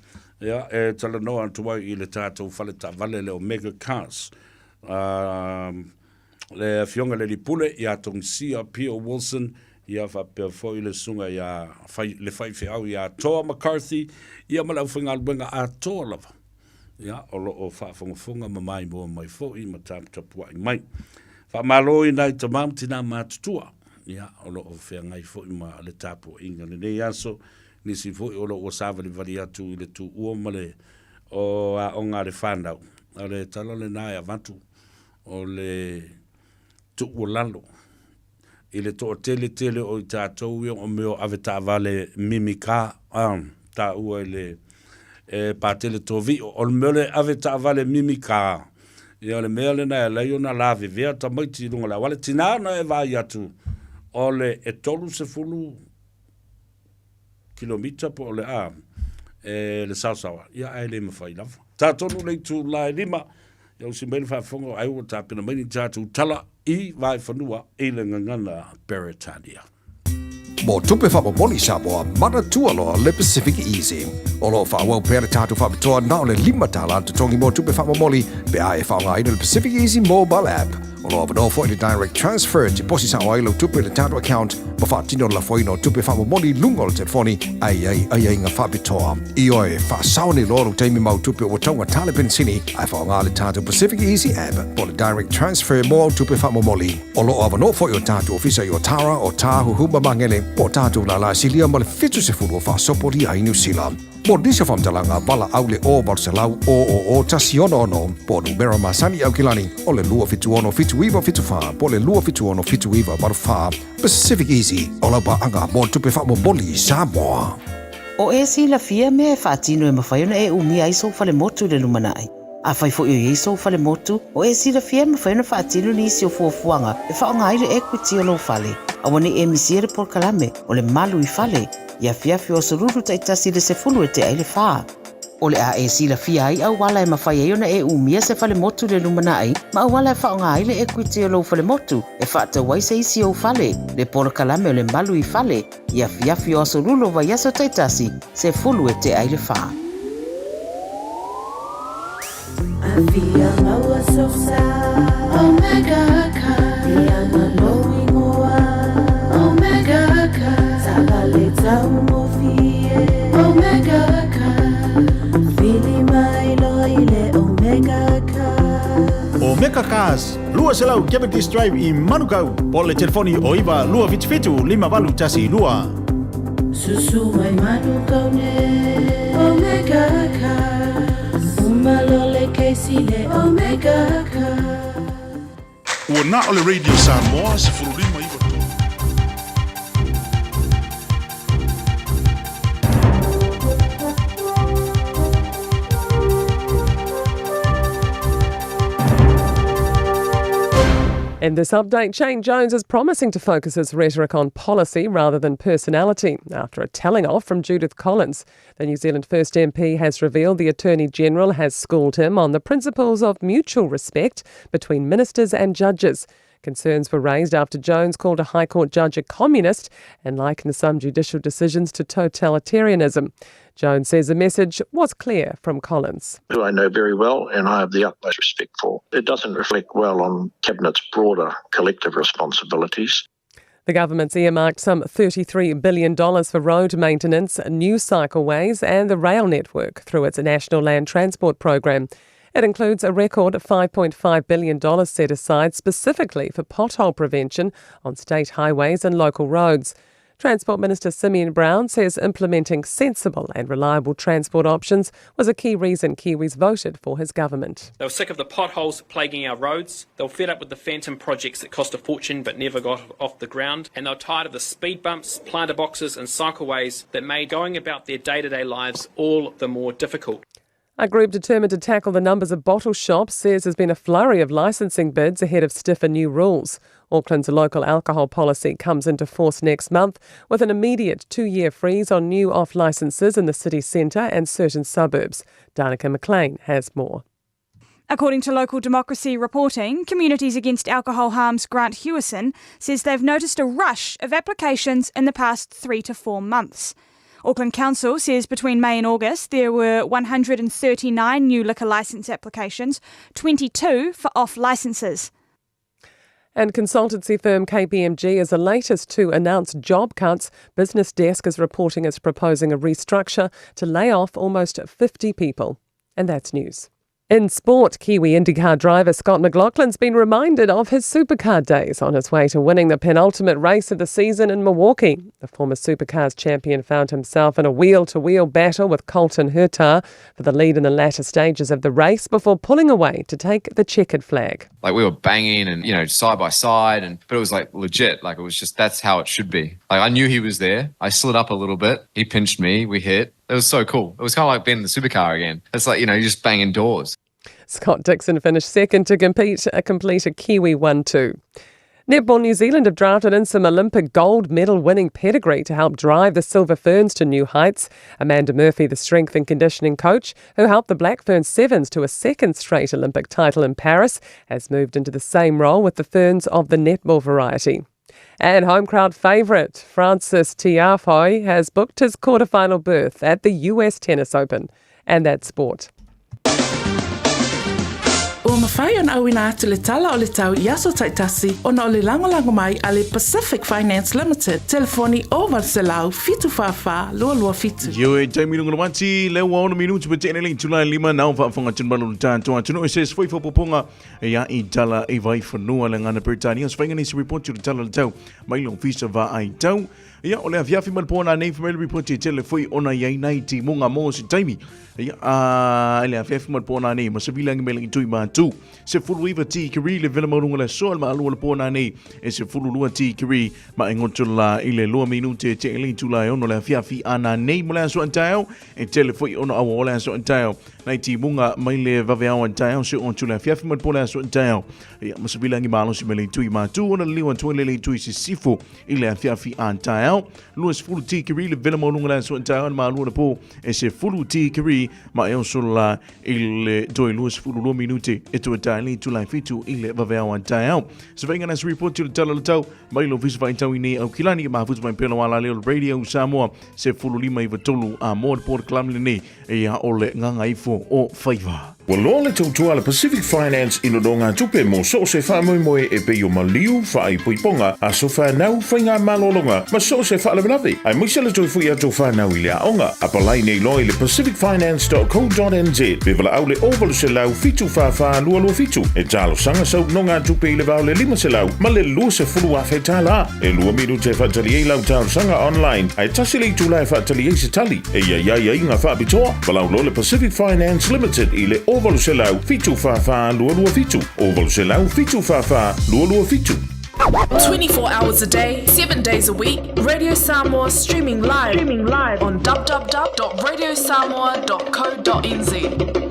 ia, e talanoa atu ai i le tatou fale taavale le Omega Cars. Um, le Afioga i le Alii Pule ia Togisia Pio Wilson, ia faapea foi le susuga ia fai, le faifeau ia Toa McCarthy, ia ma le aufaigaluega atoa lava. Ia, o lo o faafogafoga ma maimoa mai foi ma taputapuai mai. Faamalo i nai tama ma tinā matutua, ia, o lo o feagai foi ma le tapuaiga lenei aso, nisi foi o lo o ua savalivali atu i le tuua ma le o aoga a le whanau. O le tala lena e avatu o le tuualalo i le toatele tele o i tatou ia o mea o avetaavale mimikā taua i le e Patele Tovio. O le mea o le avetaavale mimikā, ia o le mea lena e ala ai ona lavevea tamaiti i luga o le auala. Tina ona e vaai atu o le e 30 kilomita po o le a e le saosaoa, ia ae le mafai lava. Ta tonu le itula e lima, ia usi mai le faafofoga ai ua tapena mai ni tatou tala i Vaefanua i le gagana Peretania. Mo tupe faamomoli Samoa, manatua loa le Pacific Easy. O lo o faaauau pea le tatou faapitoa na o le $5 le totogi mo tupe faamomoli pe a e faaaogaina le Pacific Easy mobile app. O lo o avanoa foi le direct transfer e tiposi sao ai lau tupe i le tatou account ma faatino le lafoina o tupe faamomoli i luga o le telefoni ae i ai aiaiga faapitoa. Ioe, faasao nei loa lou taimi ma au tupe ua taugata le penisini ae faaaoga le tatou Pacific Easy app po o le direct transfer mo au tupe faamomoli. O lo o avanoa foi o tatou ofisa i Otara, Otāhuhu ma Magele po o tatou lālā silia ma le 70 o faasopolia ai Niu Sila. Mo nisi o faamatalaga, valaau le 0 800 000 166 po o numera masani i Aukilani o le 276 7974 po o le 276 7984. Pacific Easy, o lau paaga mo le tupe faamomoli i Samoa. O e silafia mea e faatino e mafai ona e umia ai sou falemotu i le lumanai. Afai foi o i ai sou falemotu, o e silafia e mafai ona faatino nisi o fuafuaga e faaaoga ai le equity o lou fale. Aua ne i e misia le polokalame o le Malu i Fale i afiafi o aso Lulu taitasi i le 10 e tea i le 4. O le a e silafia ai auala e mafai ai ona e umia se falemotu i le lumanai ma auala e faaaoga ai le equity o lou falemotu e faatau ai se isi ou fale, le polokalame o le Malu i Fale i afiafi o aso Lulu o vaiaso taitasi, 10 e tea i le 4. Afia maua sosa Omega car Ia malo ingoa Omega car Taavale taugofie Omega car Vili mai loa i le Omega car Omega Cars, 200 Cavendish Drive i Manukau, po o le telefoni o 9 277 5812. Susu mai Manukau nei Omega Cars Uma loa le kesi le Omega Cars. Ua na o le Radio Samoa 15 9 3. In this update, Shane Jones is promising to focus his rhetoric on policy rather than personality after a telling off from Judith Collins. The New Zealand First MP has revealed the Attorney General has schooled him on the principles of mutual respect between ministers and judges. Concerns were raised after Jones called a High Court judge a communist and likened some judicial decisions to totalitarianism. Jones says the message was clear from Collins. Who I know very well and I have the utmost respect for. It doesn't reflect well on Cabinet's broader collective responsibilities. The government's earmarked some $33 billion for road maintenance, new cycleways and the rail network through its National Land Transport Program. It includes a record $5.5 billion set aside specifically for pothole prevention on state highways and local roads. Transport Minister Simeon Brown says implementing sensible and reliable transport options was a key reason Kiwis voted for his government. They were sick of the potholes plaguing our roads. They were fed up with the phantom projects that cost a fortune but never got off the ground. And they were tired of the speed bumps, planter boxes, and cycleways that made going about their day to day lives all the more difficult. A group determined to tackle the numbers of bottle shops says there's been a flurry of licensing bids ahead of stiffer new rules. Auckland's local alcohol policy comes into force next month with an immediate two year freeze on new off licences in the city centre and certain suburbs. Danica McLean has more. According to local democracy reporting, Communities Against Alcohol Harm's Grant Hewison says they've noticed a rush of applications in the past three to four months. Auckland Council says between May and August there were 139 new liquor licence applications, 22 for off licences. And consultancy firm KPMG is the latest to announce job cuts. Business Desk is reporting it's proposing a restructure to lay off almost 50 people. And that's news. In sport, Kiwi IndyCar driver Scott McLaughlin's been reminded of his supercar days on his way to winning the penultimate race of the season in Milwaukee. The former supercars champion found himself in a wheel-to-wheel battle with Colton Herta for the lead in the latter stages of the race before pulling away to take the checkered flag. Like we were banging and, you know, side by side and but it was like legit. Like it was just that's how it should be. Like I knew he was there. I slid up a little bit. He pinched me. We hit. It was so cool. It was kind of like being in the supercar again. It's like, you know, you're just banging doors. Scott Dixon finished second to compete a complete a Kiwi 1 2. Netball New Zealand have drafted in some Olympic gold medal winning pedigree to help drive the Silver Ferns to new heights. Amanda Murphy, the strength and conditioning coach who helped the Black Ferns Sevens to a second straight Olympic title in Paris, has moved into the same role with the Ferns of the netball variety. And home crowd favourite Frances Tiafoe has booked his quarterfinal berth at the US Tennis Open. And that's sport. Ua mafai ona auina atu le tala o le tau i aso taitasi ona o le lagolago mai a le Pacific Finance Limited, telefoni 0800 744 227. Ioe, taimi lunga le wati, le ua ono minutu pe tene le itula e lima, nao faafofoga tonu malo le tatou atunuu e se se foi faaopoopoga e ai tala i vaifanua le gagana Peretania. Se faiga nei se ripoti o le tala o le tau mai le Ofisa Vaai Tau. Ia, o le afiafi ma le po nanei fai mai le ripoti e tele foi ona i ai nai timuga mo se taimi. Ia, a, i le afiafi ma le po nanei, ma se vilangi mai langi tui mātū. Se fulu iwa tikiri le vela maurunga le aso le maalua le po nanei, e se fulu lua tikiri ma e ngoto la i le lua minute e te ele tula e ono le afiafi a nanei mo le aso antaeo, e tele foi ona aua o le aso antaeo. Nai timuga mai le vaveao antaeo se o tula afiafi ma le po le aso antaeo. Ia, ma se vilangi malosi mai le tui mātū ona le liwa tua le le tui sisifo i le afiafi a taeao. 20 tikiri le vela maualuga le aso a taeao le malua le po e se fulu tikiri ma e oso la i le toe 22 minute e toe tae le itula e fitu i le vaveao a taeao. Se vainga na se report le tala le tau mai le ofisa faitau i nei au kilani e mafuta mai pela wala leo Radio Samoa se fulu lima i tolu a mo le port klam le nei e ia o le nganga ifo o faiva. Ua loa le tautua a le Pacific Finance i nonogatupe mo so o se faamoemoe e pei o maliu, faaipoipoga, aso fanau, faigamalologa ma so o se faalavelave, aemaise le toe foi atu o fanau i le aoga. Apalai nei loa i le pacificfinance.co.nz pe valaau le 0800 744 227 e talosaga sau nonogatupe i le va o le 500 ma le 20,000 tala. E lua minute e faatali ai lau talosaga online, ae tasi le itula e faatali ai se tali. E i ai aiaiga faapitoa, valaau loa le Pacific Finance Limited i le 0800 744 227, 0800 744 227. 24 hours a day, 7 days a week, Radio Samoa streaming live, streaming live on www.radiosamoa.co.nz.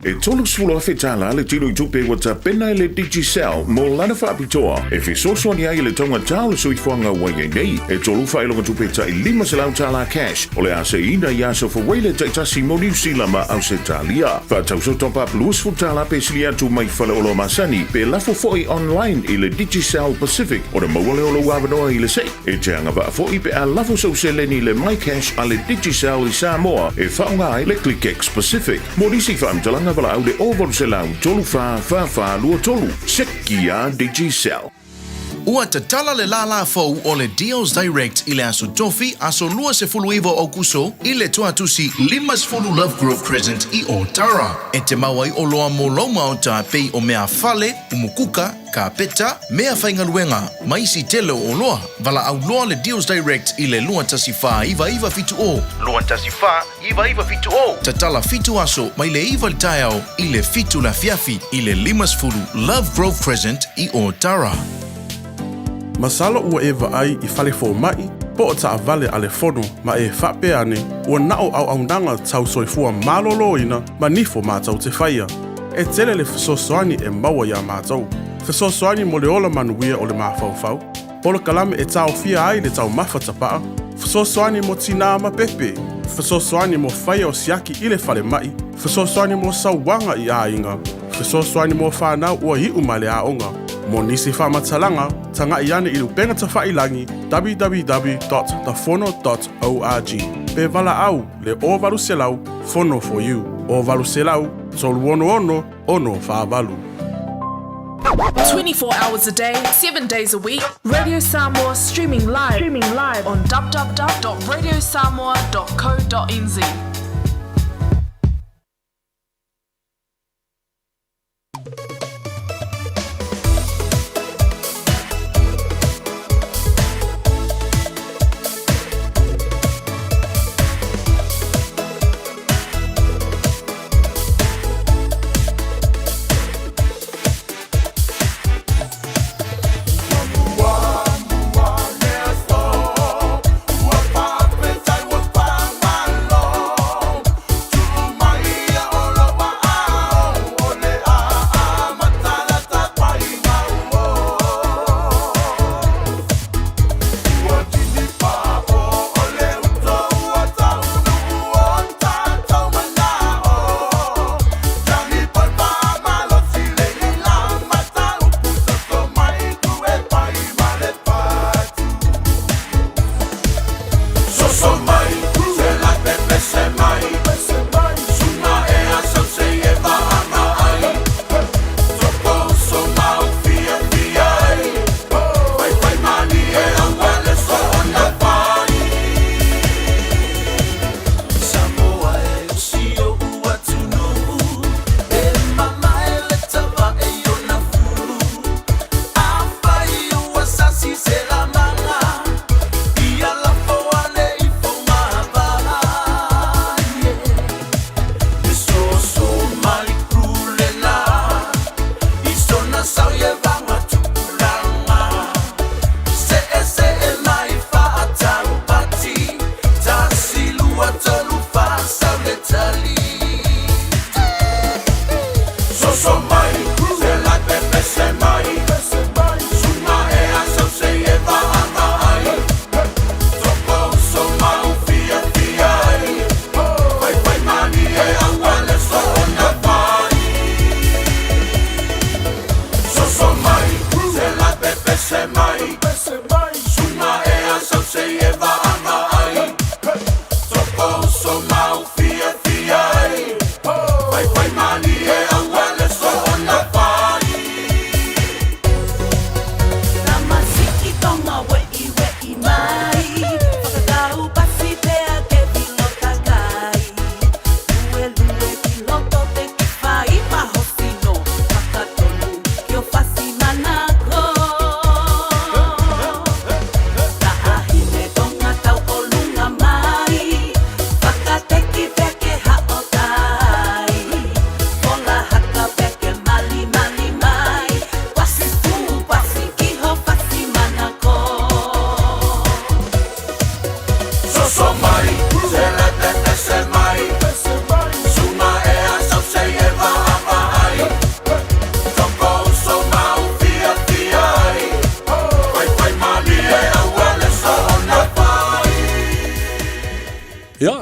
E 30,000 tala le tino i tupe ua tapena e le Digicel mo lana faapitoa e fesoasoani ai i le taugata o le soifuaga ua i ai nei. E tolu faailoga tupe tai 500 tala cash o le a seiina i aso Fawele taitasi mo Niu Sila ma Ausetalia. Faatausa top up 20 tala pe sili atu mai faleoloa masani pe lafo foi online i le Digicel Pacific ona maua lea o lou avanoa i le sei. E te agavaa foi pe a lafo sou seleni i le MyCash a le Digicel i Samoa e faaaoga ai le ClickX Pacific. Mo nisi faamatalaga valaau le 0800 34 44 23. Seki a Digicel. Ua tatala le lālā fou o le Deals Direct i le Aso Tofi, aso 29 o Aukuso, i le Tuatusi 50 Lovegrove Crescent i Ōtara. E te mau ai oloa mo lou maota pei o mea fale, umukuka, Kāpeta, mea faigaluega, ma isi tele o oloa, valaau loa le Deals Direct i le 2149970. 2149970. Tatala fitu aso mai le 9 i le taeao i le 7 le afiafi i le 50 Love Grove Crescent i Ōtara. Masalo ua e vaai i fale fomai po o taavale a le Fono ma e faapea ane ua na o auaunaga tau soifua maloloina ma nifo matou te faia. E tele le fesoasoani e maua iā matou. Fesoasoani mo le ola manuia o le mafaufau, polokalame e taofia ai le taumafa tapaa, fesoasoani mo tinā ma pepe, fesoasoani mo faia o siaki i le falemai, fesoasoani mo sauaga i aiga, fesoasoani mo whanau ua iu mai le aoga. Mo nisi faamatalaga, taga'i ane i le upega tafailagi www.thefono.org pe valaau le 0800 Fono for you 0800 366 648. 24 hours a day, 7 days a week, Radio Samoa streaming live, streaming live on www.radiosamoa.co.nz.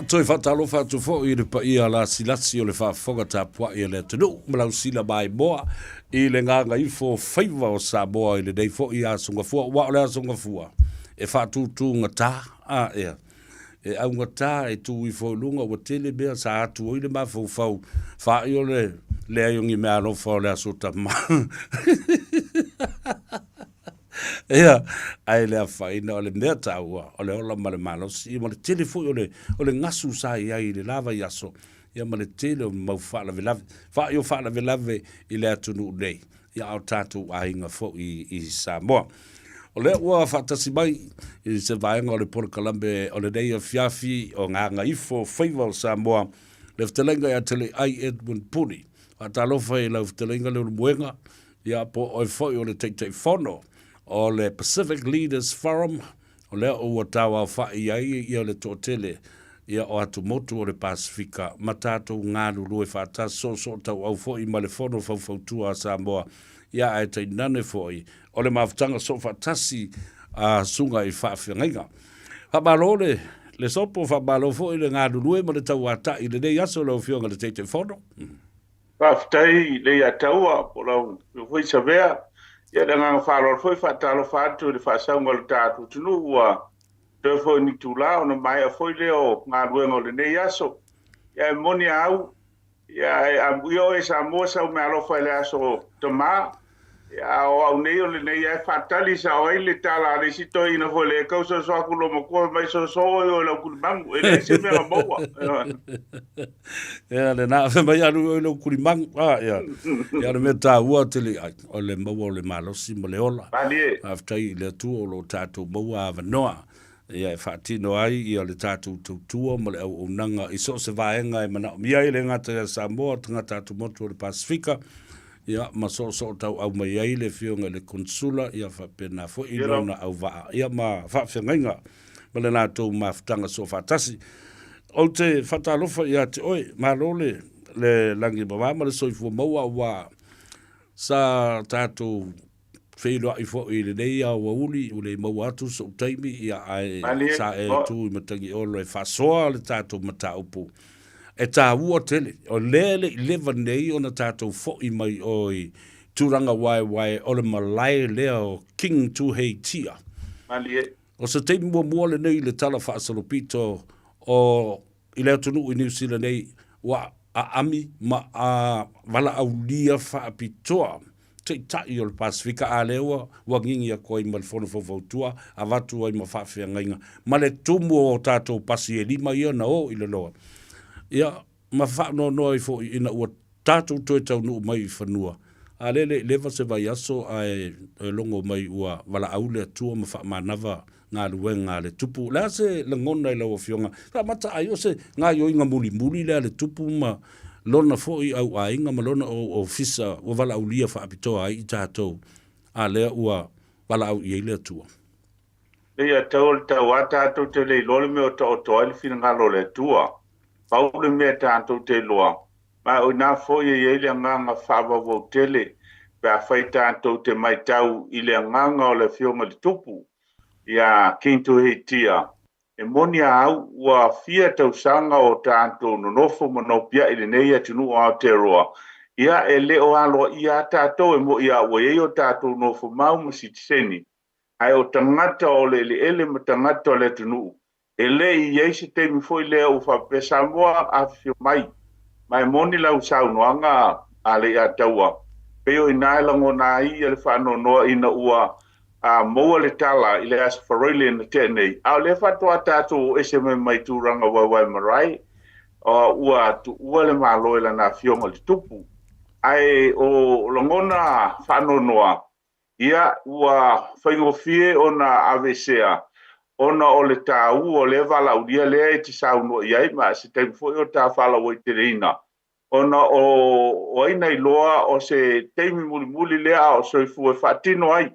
Toe faatalofa atu foi i le paia lasilasi o le faafofoga tapuai a le atunuu ma lau sila maimoa i le gagaifo faiva o Samoa i lenei foi aso Gafua, aua o le aso Gafua e faatutugata, a ea, e augata e tu ifo i luga, ua tele mea sa atu ai le mafaufau faai o le leai o ni meaalofa o le aso tama. Ia, ae le afaina, o le mea taua, o le ola ma le malosi, ia ma le tele foi o le, o le gasu sa i ai i le la vaiaso, ia ma le tele o mau faalavelave, faai o faalavelave i le atunuu nei, ia a o tatou aiga foi i Samoa. O lea ua faatasi mai i se vaega o le polokalame o lenei afiafi o Gagaifo Faiva o Samoa, le fetalaiga ia Teleiai Edwin Puni. Faatalofa i lau fetalaiga Leulumoega, Ia, po o oe foi o le Taitaifono o le Pacific Leaders Forum, o lea ua tauaofa'i ai ia le toatele ia o atumotu o le Pasefika ma tatou galulue faatasi soosootauau foi ma le Fono Faufautua a Samoa, ia ae tainane foi o le mafutaga soofaatasi a Susuga i Faafeagaiga. Faamalo le le sopo, faamalo foi le galulue ma le tauata'i i lenei aso lau Afioga i le Taitaifono. Faafetai Leiataua po o lau afioga foi Savea. Ia le agaga faaaloalo foi faatalofa atu i le faasauga o le tatou atunuu ua toe foi ni itula ona maea foi lea o galuega o lenei aso. Ia e moni a au, ia ae amuia oe Samoa sau meaalofa i le aso tama. Ia a o au nei o lenei lava e faatali sao ai le tala a le isi toeaina foi lea e tau soso atu lou matua fai mai soso oe o i lau tulimagu e leai se mea na maua. Ia lena fai mai alu oe i lou tulimagu. Ah ia. Ia o le mea taua tele ai o le maua o le malosi ma le ola. Malie. Faafetai i le Atua o lo o tatou maua avanoa ia e faatino ai ia le tatou tautua ma le auaunaga i so o se vaega e manaomia ai e le gata ia Samoa, tagata atumotu o le Pasefika, ia ma soosootauau mai ai le Afioga i le Konesula, ia faapena foi lona auvaa, ia ma faafeagaiga ma le latou mafutaga soofaatasi. Ou te faatalofa ia te oe, malo le le lagi mama ma le soifua maua aua sa tatou feiloai foi i lenei aoauli ua le maua atu sou taimi, ia ae sa e tu i Matagiolo e faasoa le tatou mataupu e taua tele. O lea e le i leva nei ona tatou foi mai o i tulaga waewae o le malae lea o King Tuheitia. O se taimi muamua lenei i le tala faasolopito o i le atunuu i Niu Sila nei ua aami ma a valaaulia faapitoa Taitai o le Pasefika, a lea ua ua gigi atu ai ma le Fono Faufautua, avatu ai ma faafeagaiga, ma le tumu o tatou pasi e lima ia na o i le loa. Ia, ma faanoanoa ai foi ina ua tatou toe taunuu mai i fanua, a lea e le i leva se vaiaso ae logo mai ua valaau le Atua ma faamanava galuega a le Tupu. O le a se lagona i lau Afioga? Faamata ai o se gaoioiga mulimuli lea a le Tupu ma lona foi auaiga ma lona ofisa ua valaaulia faapitoa ai i tatou, a lea ua valaau i ai le Atua. Leai, a tau o le tauā tatou te le iloa le mea o taoto ai le finagalo o le Atua. Pau le mea tatou te iloa, ma o ina foi e i ai le agaga faavauvau tele pe afai tatou te matau i le agaga o le Afioga i le Tupu, iā King Tuheitia, e moni a au ua fia tausaga o tatou nonofo ma nopiai i lenei atunuu o Aotearoa, ia e le o aloaia a tatou e mo'i a ua i ai o tatou nofomau ma sitiseni, ae o tagata o le eleele ma tagata o le atunuu, e le i i ai se taimi foi lea ua faapea Samoa afifio mai. Ma e moni lau saunoaga a Leiataua, pei o ina e lagona ai ia le faanoanoa ina ua a maua le tala i le Aso Faraile na tea nei, a o lea faatoa tatou o ese mai mai tulaga waewae marae, ua tuua le Malo e lana Afioga i le Tupu. Ae o lagona faanoanoa, ia, ua faigofie ona aveesea ona o le taua o lea valaaulia lea e te saunoa i ai, ma se taimi foi o ta faalauaiteleina, ona o ai na iloa o se taimi mulimuli lea a o soifua e faatino ai,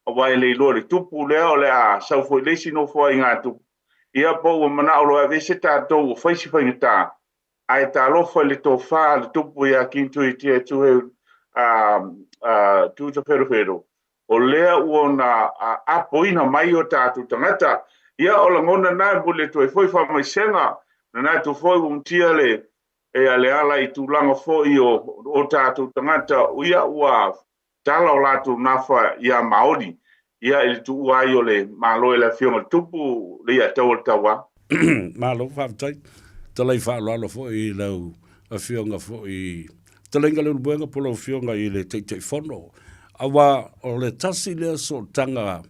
aua e le iloa i le tupu lea o le a sau foi le isi nofoaiga a tupu, ia po ua manao loa e aveese tatou ua fai si faigata, ae talofa i le tofa a le tupu ia King Tuitia Tuheu Tutawherowhero, o lea ua ona apoina mai o tatou tagata. Ia o lagona na e momoli atu ai foi faamaisega. Manatu foi ua mutia le e le ala i tulaga foi o o tatou tagata ia ua tala o latou nafa ia Maori ia i le tuua ai o le Malo e le Afioga i le Tupu le ia tau o le tauā. Malo faafetai. Talai faaaloalo foi i lau Afioga foi Fetalaiga Leulumoega po o lau Afioga i le Taitaifono. Aua o le tasi lea sootaga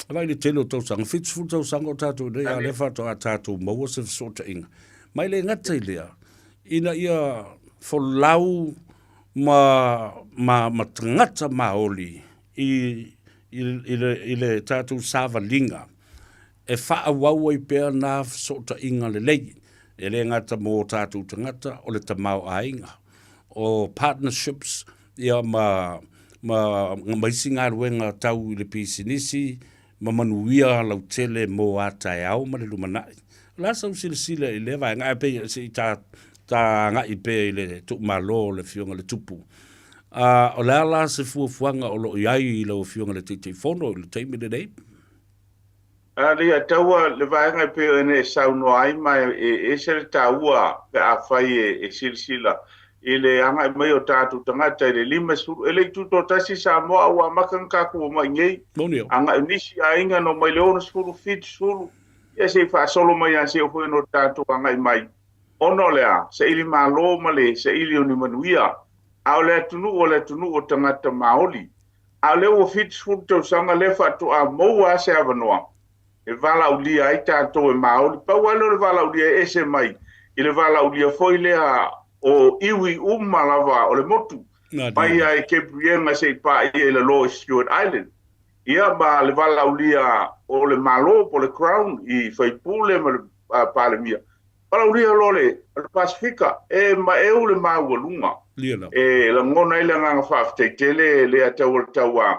Vaai le tele o tausaga, 70 tausaga o tatou nei, a o lea faatoa tatou maua se fesootaiga. Ma e le gata i lea, ina ia folau ma, ma, ma tagata maoli i, i, i, le, i le tatou savaliga e faaauau ai pea nā fesootaiga lelei, e le gata mo tatou tagata, o le tamaoaiga, o partnerships, ia ma, ma, ma isi galuega tau i le pisinisi ma manuia lautele mo a taeao ma le lumanai. O le a sau silasila i lea vaega, ae pei se i ta, ta agai pea i le tuumalo o le Afioga i le Tupu. O le a la se fuafuaga o lo o i ai i lau Afioga i le Taitaifono i le taimi lenei? A le taua le vaega e pei ona e saunoa ai ma e ese le taua pe afai e silasila i le agai mai o tatou tagata i le 50, e le i tutoatasi Samoa a ua amata ona tatou omai nei. Agai nisi aiga na omai i le 60, 70, ia se i faasolo mai lava se i oo foi ina tatou agai mai. Ona o le a? Saili malo ma le saili o ni manuia. A o le atunuu o le atunuu o tagata maoli. A o lea ua 70 tausaga lea faatoa maua lava se avanoa e valaaulia ai tatou e Māori. Pau lava lea o le valaaulia e ese mai i le valaaulia foi lea o iwi uma lava o le motu, mai lava i Cape Reinga seia paia i lalo i Stewart Island. Ia ma le valaaulia o le Malo po o le Crown i faipule ma le Palemia. Valaaulia loa le Pasefika, e maeu le maualuga. E lagona ai le agaga faafetai tele lea tau o le tauā.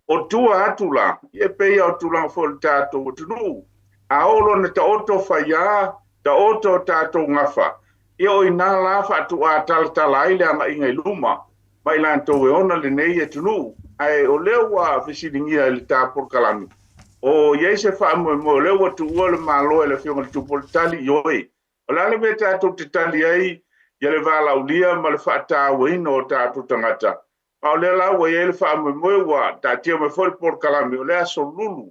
O tua atu la, ia e pei lava o tulaga foi o le tatou atunuu, a oo loa ina taoto faiā, taoto o tatou gafa, ia o i ina la faatoa talatala ai le agaiga i luma ma i latou e ona lenei atunuu. Ae o lea ua fesiligia i le ta polokalame, o i ai se faamoemoe, o lea ua tuua le Malo e le Afioga i le Tupu o le Tali, ioe. O le a le mea tatou te tali ai ia le valaaulia ma le faatauaina o tatou tagata? A o lea la ua i ai le faamoemoe, ua taatia mai foi le polokalame, o le aso lulu,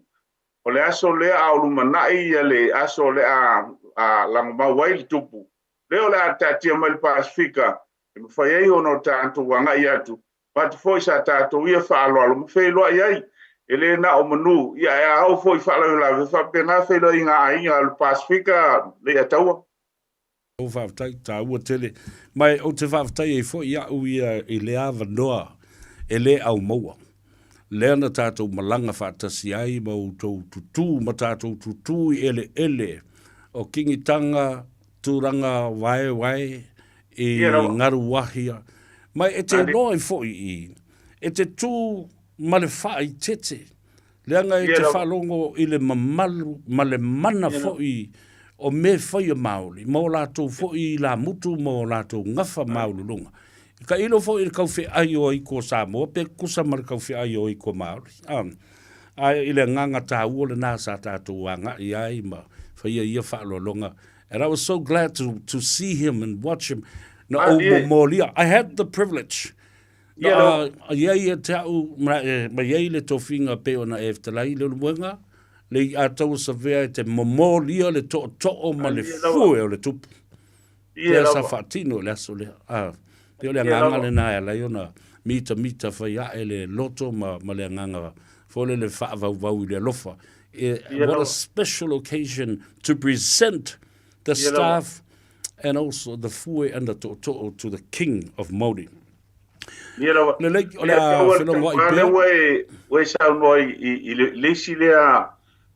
o le aso lea a o lumanai ia le aso o le a lagomau ai le Tupu, lea o le a taatia mai le Pasefika e mafai ai ona o tatou agai atu, avatu foi sa tatou ia faaaloalo ma feiloai ai, e le na o manu, ia ae a oo foi i faalavelave, e faapena feiloaiga a aiga o le Pasefika, Leiataua. Oh faafetai, taua tele. Ma ou te faafetai ai foi iaʻu ia i lea avanoa e le aumaua. Lea na tatou malaga faatasi ai ma outou tutū ma tatou tutū i eleele o Kingitanga, tulaga waewae i Ngaruahia. Ma e te iloa ai foi i, e te tū ma le faaitete Leaga e te faalogo i le mamalu ma le mana foi o mea fai a Māori, ma o latou foi ilamutu ma o latou gafa maualuluga. E tailo foi i le taufeai o aito o Samoa pe tutusa ma le taufeai o aito Māori. Ae i le agaga taua lena sa tatou agai ai ma faia ia faaaloaloga. And I was so glad to see him and watch him. Na ou momolia. I had the privilege Na i ai ia te au, ma i ai le tofiga pei ona e fetalai i le ulumoega, le i ataua savea e te momolia le tootoo ma le fue o le tupu. Lea sa faatino i le aso lea. Pei o le agaga lena e ala ai ona mitamita fai ae le loto ma le agaga foi lele faavauvau i le alofa. What a special occasion to present the staff and also the fue and the tootoo to the King of Maori. Ia lava. Lelei, o le a felogoai pea. Lea ua e saunoa i le isi lea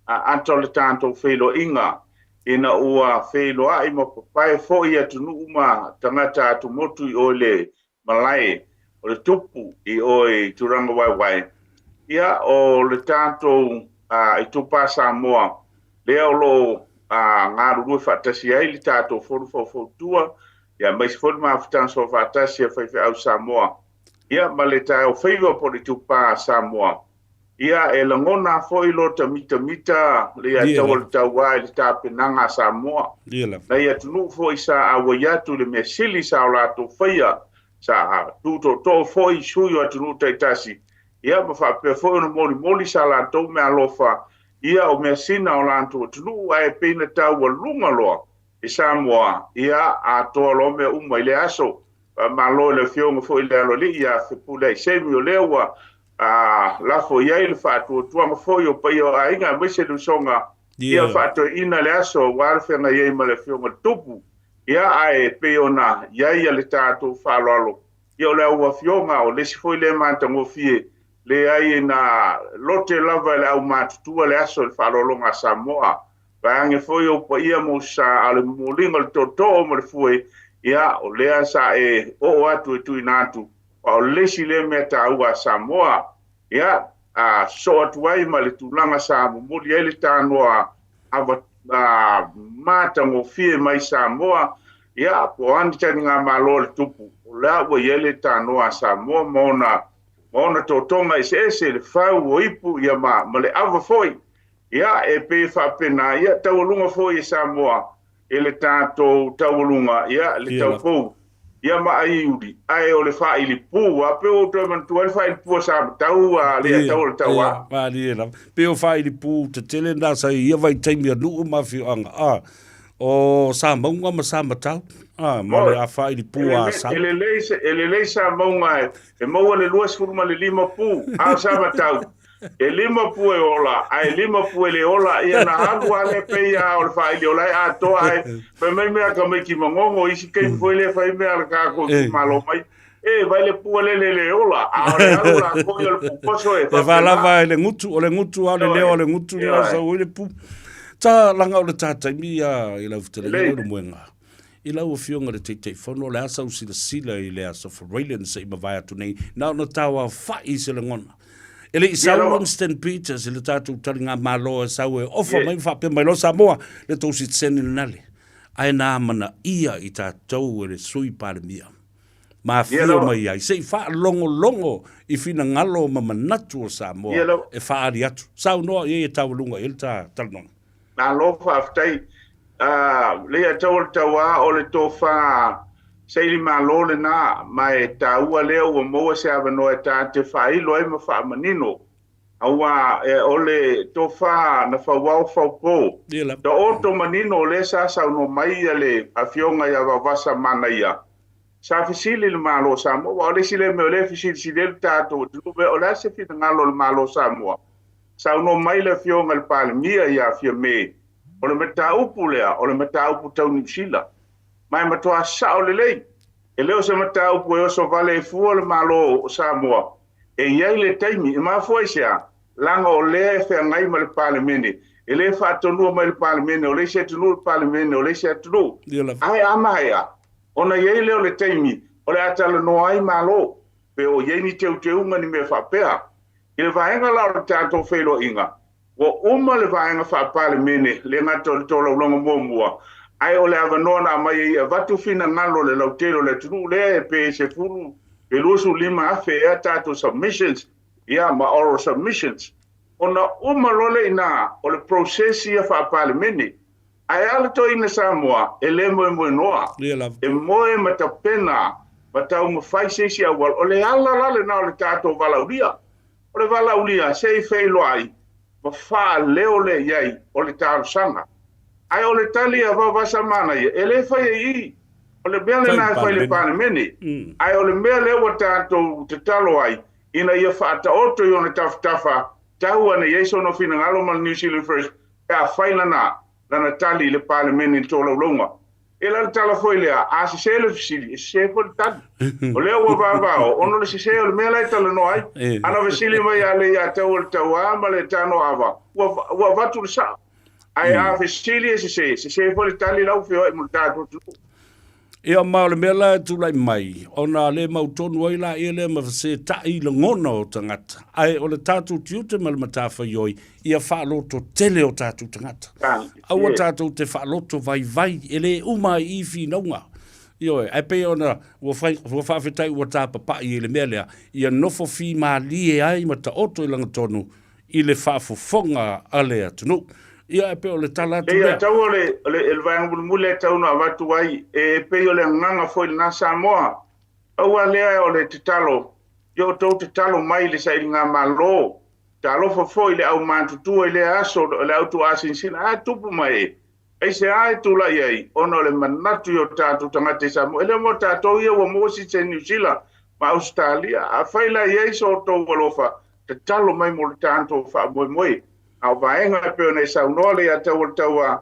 ata o le tatou feiloaiga, ina ua feiloai ma papae foi atunuu ma tagata atumotu i o i le malae o le Tupu i o i Tūrangawaewae. Ia, o le tatou itupa Samoa, lea o lo o galulue faatasi ai le tatou Fono Faufautua, ia aemaise foi le mafutaga soofaatasi a faifeau Samoa, ia ma le taeao faiva po o le itupa Samoa. Ia, e lagona foi lota mitamita le ia tau o le tauā i le tapenaga a Samoa. Nai atunuu foi sa auai atu i le mea sili sa o latou faia, sa tutootoo foi i sui o atunuu taitasi, ia ma faapea foi ona molimoli sa latou meaalofa ia o measina o latou atunuu ae pei na taualuga loa i Samoa, ia atoa loa mea uma i lea aso. Faamalo i le Afioga foi i le Aloalii ia Fepuleai Semi o lea ua lafo i ai le faatuatuaga foi o paia o aiga aemaise le usoga ia faatoeaina le aso aua le feagai ai ma le Afioga i le Tupu. Ia ae pei ona i ai le tatou faaaloalo, ia o le au afioga o le isi foi lea matagofie, leai na lote lava e le aumatutua le aso i le faaaloaloga a Samoa. Vaeane foi ou paia ma ou sa, a o le momoliga o le tootoo ma le fue, ia o lea sa e oo atu e tuuina atu, aua o le isi lea mea taua a Samoa, ia, a sosoo atu ai ma le tulaga sa momoli ai le tanoa ava matagofie mai Samoa, ia, po o a ni taligamalo a le Tupu, o la ua i ai le tanoa a Samoa ma ona, ma ona totoga eseese, le fau o ipu, ia ma, ma le ava foi. Ia, e pei e faapena, ia, taualuga foi e Samoa e le tatou taualuga, ia, le taupou, ia ma aiuli, ae o le faaili pu, a pei ua ou toe manatua ai le faaili pu a Samatau, a le atau o le tauā. Ia, malie lava. Pei o faaili pu tetele na sa i ia vaitaimi a nuu ma afioaga, a, o Samauga ma Samatau, a, ma le a faaili pu a Asau. E lelei, e lelei Samauga e maua le 25 pu, a o Samatau, E lima pua e ola, ae lima pua e le ola, ia na alu lava lea pei lava o le faaili o la e atoa ae fai mai mea a tamaiti Manono, isi taimi foi lea fai mea a le tatou itumalo mai, e vai le pua lele e le ola, a o le alu latou ia o le puposo e E faapena. lava e le gutu, o le gutu lava, o le leo o le gutu lena sau ai le pu. Ta laga o le ta taimi ia i lau fetalaiga Leulumoega. I lau Afioga i le Taitaifono, o le a sau silasila i le Aso Faraile se i mavae atu nei, na ona tauaofa'i se lagona. E le i sau Winston Peters i le tatou taligamalo e sau e ofa mai ma faapea mai loa Samoa, le tou sitiseni lena le. Ae na amanaia i tatou e le Sui Palemia ma afio mai ai se i faalogologo i finagalo ma manatu o Samoa e faaali atu. Saunoa i ai e taualuga i ai le ta talanoaga. Malo faafetai. Leiataua le tauā o le tofa saili malo lena, ma e taua lea ua maua se avanoa e ta te faailo ai ma faamanino. Aua o le tofa na fauao faupo, taoto manino o lea sa saunoa mai le Afioga ia Vaovasa Manaia, sa fesili le Malo o Samoa, aua o le isi lea mea o lea e fesilisili ai le tatou atunuu, o le a se finagalo o le Malo o Samoa? Saunoa mai le Afioga i le Palemia ia Fiame, o le mataupu lea, o le mataupu tau Niu Sila. Ma e matua sao lelei. E le o se mataupu e oso vale ai fua le Malo o Samoa. E i ai le taimi, e mafua i se a? Leaga o lea e feagai ma le Palemene. E le faatonua mai le Palemene o le isi atunuu le Palemene o le isi atunuu. Ae a maea, ona i ai lea o le taimi o le a talanoa ai Malo, pe o i ai ni teuteuga ni mea faapea. I le vaega la o le tatou feiloaiga, ua uma le vaega faa-Palemene, le gata o le tolaulaga muamua, ae o le avanoa na aumai ai e avatu finagalo o le lautele o le atunuu lea e pe 10 pe 25 afe ea tatou submissions, ia ma oral submissions. Ona uma loa lea i ina o le process ia faa-Palemene. Ae a le toeaina Samoa e le moemoenoa, e moe ma tapena ma taumafai se isi auala, o le ala la lena o le tatou valaaulia. O le valaaulia se i feiloai ma faaleo lea i ai o le talosaga. Ae o le tali a Vaovasa Manaia, e le faia i i. O le mea lena e fai i le Palemene. Ae o le mea lea ua tatou tatalo ai, ina ia faataoto i ona tafatafa, tau ane i ai sona finagalo ma le New Zealand First, pe a fai lana, lana tali i le Palemene i le tolaulauga. E la le tala foi lea, a sese le fesili, e sese foi le tali. O lea ua vavao, ona o le sese o le mea la e talanoa ai. A na fesili mai ia Leiataua le Tauā ma le Tanoava, ua, ua avatu le sao. Ae a fesili e sese, sese foi le tali la ua feoai mo le tatou atunuu. Ia, ma o le mea la e tulai mai, ona le mautonu ai laia lea ma fesetaʻi i lagona o tagata, ae o le tatou tiute ma le matafaioi, ia faalototele o tatou tagata. Aua tatou te faaloto vaivai, e le uma ai i i finauga. Ioe, ae pei ona ua fai, ua faafetai ua tapapai i le mea lea, ia nofo fimalie ai ma taoto i lagatonu. i le faafofoga a le atunuu. Ia, e pei o le tala atu lea. Ia, tau o le, o le, le vaega mulimuli e tau na avatu ai, e pei o le agaga foi lena Samoa. Aua lea o le tatalo, ia outou tatalo mai i le sailigamalo, talofa foi i le aumatutua i lea aso, o le autuasinasina, a tupu ma ee, aisea e tulai ai, ona o le manatu i o tatou tagata i Samoa. E le mo tatou ia ua maua sise i Niu Sila ma Ausetalia. Afai la e i ai so outou alofa, tatalo mai mo le tatou faamoemoe. A o vaega e pei ona e saunoa le ia tau o le tauā,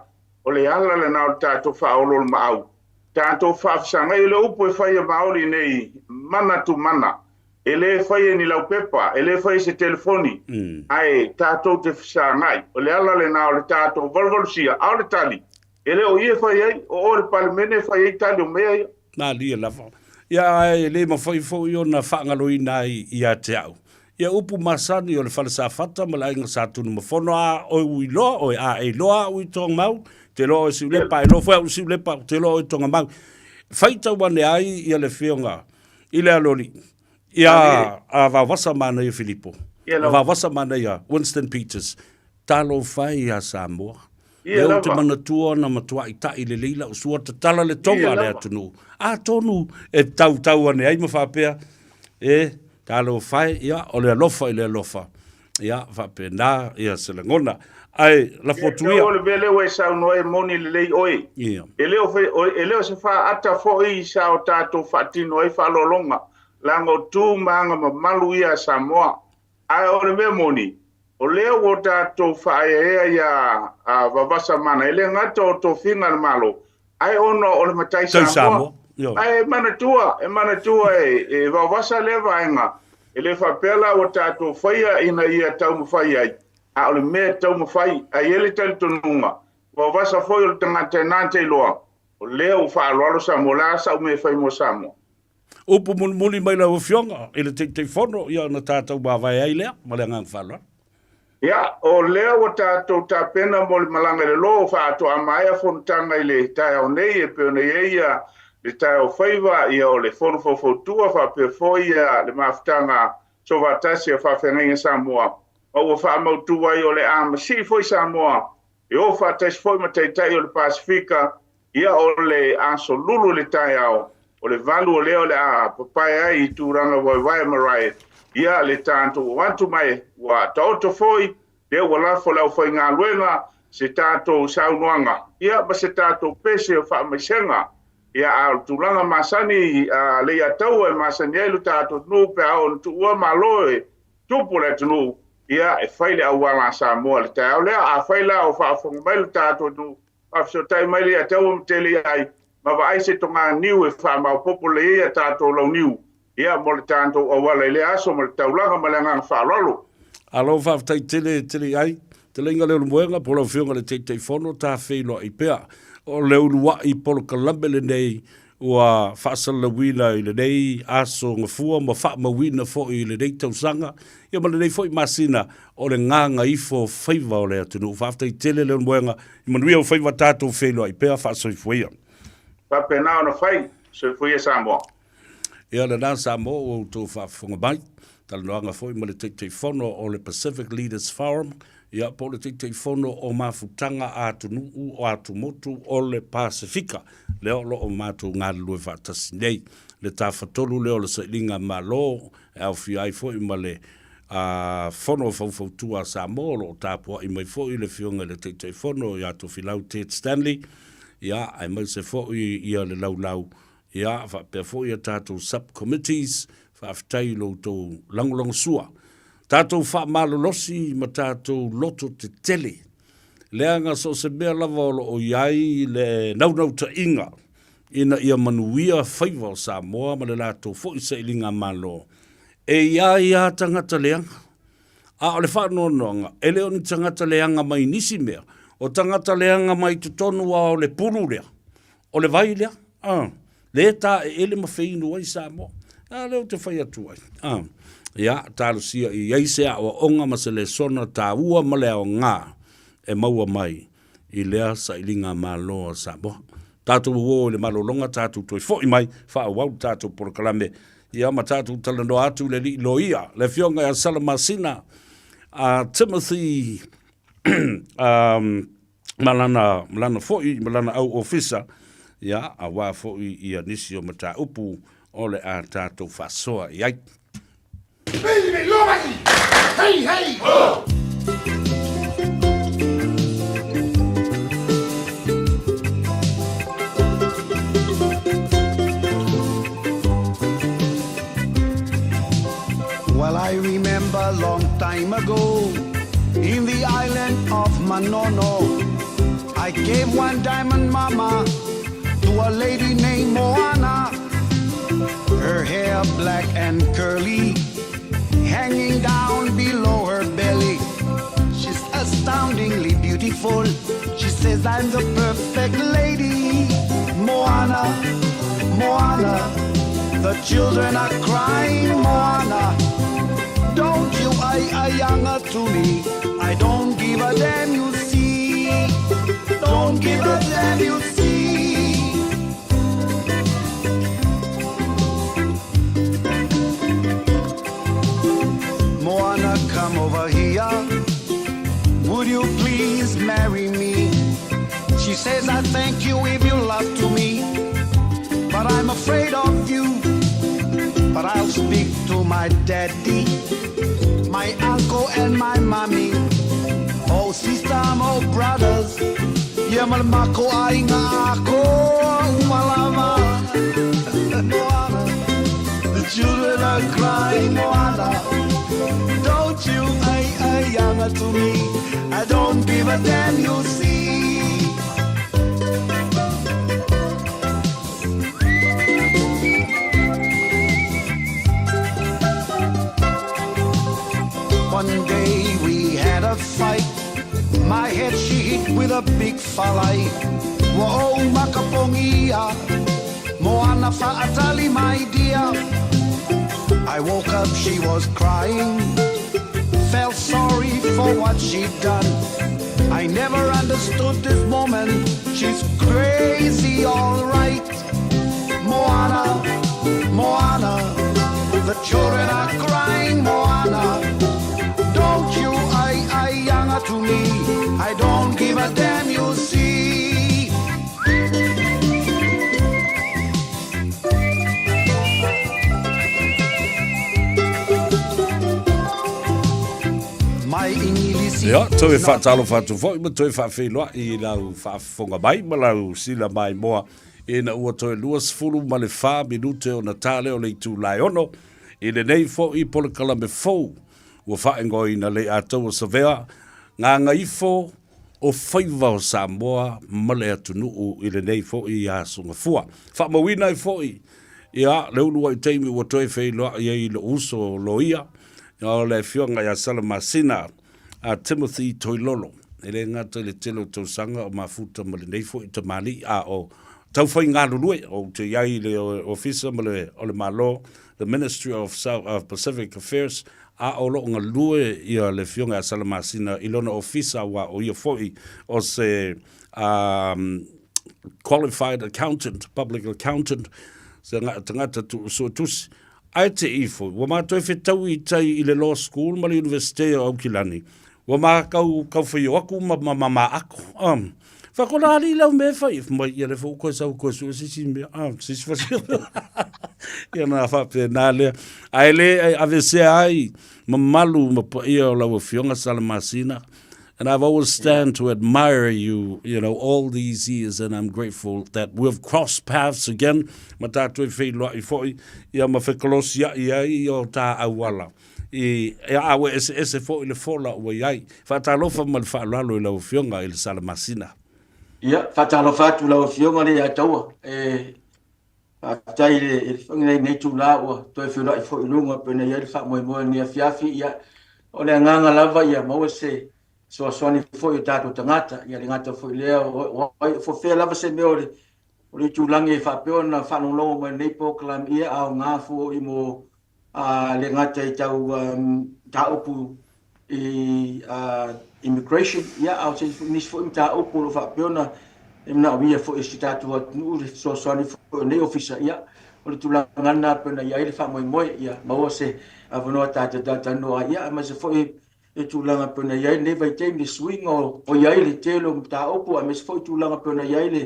o le ala lena o le tatou faaoloolomaau, tatou faafesagai. O le upu e fai e Maori nei, mana to mana. E le fai e ni laupepa, e le fai e se telefoni, ae tatou te fesagai. O le ala lena o le tatou valuvalusia, a o le tali, e le o ia e fai ai, o oe le Palemene e fai ai tali o mea ia. Malie lava. Ia, ae e le mafai foi ona faagaloina ai ia te au. Ia upu masani o le Fale Safata ma le Aiga Sa Tunumafono, a oi ui loa oe, a e iloa au i Togamau, te iloa oe Siulepa, e iloa foi au i Siulepa, te iloa oe i Togamau. Faitau ane ai ia le Afioga i le aloalii, ia a Vaovasa Manaia Filipo, a Vaovasa Manaia Winston Peters, talofa e ia Samoa. Lea ou te manatua na matuai ta'i lelei lau sua tatala le toga a le atunuu. Atonu e tautau ane ai ma faapea, e, talofa e, ia, o le alofa i le alofa. Ia, faapena, ia, se lagona. Ae, lafo atu ia. O le mea lea ua e saunoa e moni lelei oe. Ia. E le o, e le o se faaata foi sa o tatou faatino ai faaaloaloga, leaga o tu ma aga mamalu ia a Samoa. Ae o le mea moni, o lea ua tatou faaeaea ia Vavasa Mana, e le gata o tofiga a le Malo, ae ona o le matai Samoa. Ae manatua, e manatua e Vaovasa lea vaega, e le faapea la ua tatou faia ina ia taumafai ai, a o le mea e taumafai, ae i ai le talitonuga, Vaovasa foi o le tagata e na te iloa, o lea ua faaaloalo Samoa, o le a sau mea e fai mo Samoa? Upu mulimuli mai lau Afioga i le Taitaifono, ia ona tatou mavae ai lea ma le agaga faaaloalo. Ia, o lea ua tatou tapena mo le malaga i le lo, faatoa maea fonotaga i le taeao nei e pei ona i ai ia le taeao faiva, ia o le Fono Faufautua faapea foi ia le mafutaga Soofaatasi a Faafeagaiga Samoa, ma ua faamautu ai o le a masii foi Samoa e o faatasi foi ma Taitai o le Pasefika Ia o le aso lulu i le taeao, o le valu o lea o le a papae ai i tulaga waewae marae, ia le tatou o atu mai, ua taoto foi, lea ua lafo le aufaigaluega se tatou saunoaga, ia ma se tatou pese o faamaisega. Ia a o le tulaga masani a Leiataua e masani ai lo tatou atunuu pe a oo ina tuua malo e tupu le atunuu, ia e fai le auala a Samoa i le taeao lea. Afai la o faafofoga mai lo tatou atunuu, Faafesootai mai le Ataua ma Teleiai ma vaai se toganiu e faamaopoopo lelei ai a tatou launiu, ia, mo le tatou auala i lea aso ma le taulaga ma le agaga faaaloalo. Alo faafetai tele Teleiai, Teleiga Leulumoega po o lau Afioga i le Taitaifono, ta feiloai pea. O le uluai polokalame lenei ua faasalalauina i lenei aso gafua ma faamauina foi i lenei tausaga ia ma lenei foi masina o le gagaifo faiva o le atunuu. Faafetai tele Leulumoega, i manuia ou faiva tatou feiloai pea, faasoifua ia. Faapena ona fai, soifua ia Samoa. Ia lena Samoa ua outou faafofoga mai, talanoaga foi ma le Taitaifono o le Pacific Leaders Forum, ia po o le Taitaifono o Mafutaga a Atunuu o Atumotu o le Pasefika, lea o lo o matou galulue faatasi nei. Le tafatolu lea o le sailiga Malo e aofia ai foi ma le Fono o Faufautua a Samoa o lo o tapuai mai foi le Afioga i le Taitaifono ia Tofilau Ted Stanley, ia aemaise foi ia le laulau Ia, faapea foi a tatou sub-committees, faafetai i lo outou lagolagosua. Tatou faamalolosi ma tatou loto tetele, leaga so o se mea lava o lo o i ai le naunautaiga ina ia manuia faiva o Samoa ma le latou foi sailigamalo, e i ai lava tagata leaga. A o le faanoanoaga, e le o ni tagata leaga mai nisi mea, o tagata leaga mai totonu lava o le pulu lea, O le vai lea, a, lea e taeele ma feinu ai Samoa. A lea ou te fai atu ai, a, ia, talosia i ai se aoaoga ma se lesona taua ma le aoga e maua mai i lea sailiga malo a Samoa. Tatou uo i le malologa, tatou toe foi mai, faaauau le tatou polokalame, ia ma tatou talanoa atu i le alii loia, le Afioga ia Salamasina. a Timothy um, ma lana, ma lana foi, ma lana au ofisa, ia, auā foi ia nisi o mataupu o le a tātou faasoa i ai. Hey, hey! Ho! Well, I remember long time ago in the island of Manono, I gave one diamond mama to a lady named Moana. Her hair black and curly, hanging down below her belly. She's astoundingly beautiful. She says I'm the perfect lady. Moana, Moana, the children are crying, Moana. Don't you I ayanga to me. I don't give a damn, you see. Don't give a damn, you see. Moana, come over here. Would you please marry me? She says, I thank you if you love to me, but I'm afraid of you. But I'll speak to my daddy, my uncle and my mommy. Oh, sister, oh, brothers. Yeah, mako ai ngā ako, umalama. Moana, the children are crying, Moana. Don't you ay ay younger to me. I don't give a damn, you see. One day we had a fight. My head she hit with a big falai. Whoa, makapongia. Moana fa'atali, my dear. I woke up, she was crying. Felt sorry for what she'd done. I never understood this woman. She's crazy, all right. Moana, Moana, the children are crying, Moana. Don't you I, I, younger to me. I don't give a damn, you see. My English Ia, toe faatalofa atu foi ma toe faafeiloai i lau faafofoga mai ma lau sila maimoa ina ua toe 24 minute ona ta lea o le itula e ono i lenei foi polokalame fou ua faaigoaina Leiataua Savea Gagaifo o Faiva o Samoa ma le atunuu i lenei foi aso gafua. Faamauina ai foi ia le uluai taimi ua toe feiloai ai i lou uso loia, o le afioga ia Salamasina a Timothy Toilolo. E le gata i le tele o tausaga o mafuta ma lenei foi tamalii, a o taufaigalulue, ou te i ai i le Ofisa ma le, o le Malo, the Ministry of South, of Pacific Affairs, a o lo o galue ia le afioga ia Salamasina i lona ofisa aua o ia foi o se um, qualified accountant, public accountant, se tagata suetusi. Ae te i foi, ua mātou e whetau i tai i le law school ma le University o Aukilani, ua mākau kauwhaio aku ma ma ma ma ako. Um, whakola ali lau me whai, mai ia le fo koe sau koe sua sisi mea, ah, sisi whasi. Ia nā whape nā lea. Ae le e avesea ai mamalu ma paia o lau afioga Salamasina. And I've always stand to admire you, you know, all these years, and I'm grateful that we've crossed paths again. Ma tātou e wheiloai foi, ia ma whekolosia'i ai i o tā auala. I, e awe ese ese foi le fola ua iai. Whaatalofa ma le whaalalo i lau afioga i le Salamasina. Ia, faatalofa atu lau afioga le ia taua. E faafetai i le faiga nei nei tula ua toe feiloai foi i luga pei ona i ai le faamoemoe i lenei afiafi. Ia, o le agaga lava ia maua se fesoasoani foi o tatou tagata. Ia le gata foi lea, o ai o fea lava se mea o le o le itulagi e faapea ona faalogologo mai lenei polokalame, ia aoga foi mo a le gata i tau mataupu i immigration, ia, a o se nisi foi mataupu o lo o faapea ona e manaomia foi e si tatou atunuu le fesoasoani foi o lenei ofisa, ia, o le tulaga lena pei ona i ai le faamoemoe, ia maua se avanoa tatou talatalanoa ai, ia, aemaise foi le tulaga e pei ona i ai lenei vaitaimi, le suiga o i ai le tele o mataupu aemaise foi tulaga e pei ona i ai le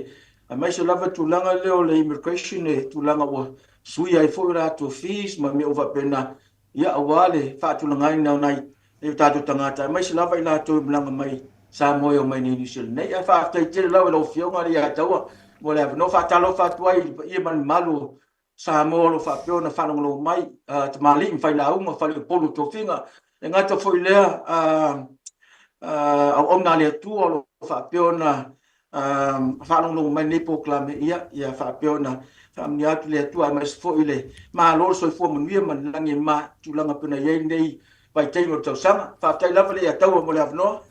aemaise lava tulaga lea o le immigration, le tulaga ua suia ai foi o latou fees ma mea uma faapena, ia aua le faatulagaina o nai o tatou tagata aemaise lava i latou e malaga mai Samoa e omai nei i Niu Sila nei. Ae faafetai tele lava i lau Afioga le Iataua mo le avanoa. Faatalofa atu ai i le paia ma le mamalu o Samoa o lo o faapea ona faalogologo mai, tamalii ma failauga, faleupolu o tofiga. E gata foi i lea, auauna a le Atua o lo o faapea ona faalogologo mai lenei polokalame, ia, ia faapea ona faamanuia atu le Atua aemaise foi le malo, le soifua manuia ma le lagi e mama i tulaga pei ona i ai lenei vaitaimi o le tausaga. Faafetai lava le Iataua mo le avanoa.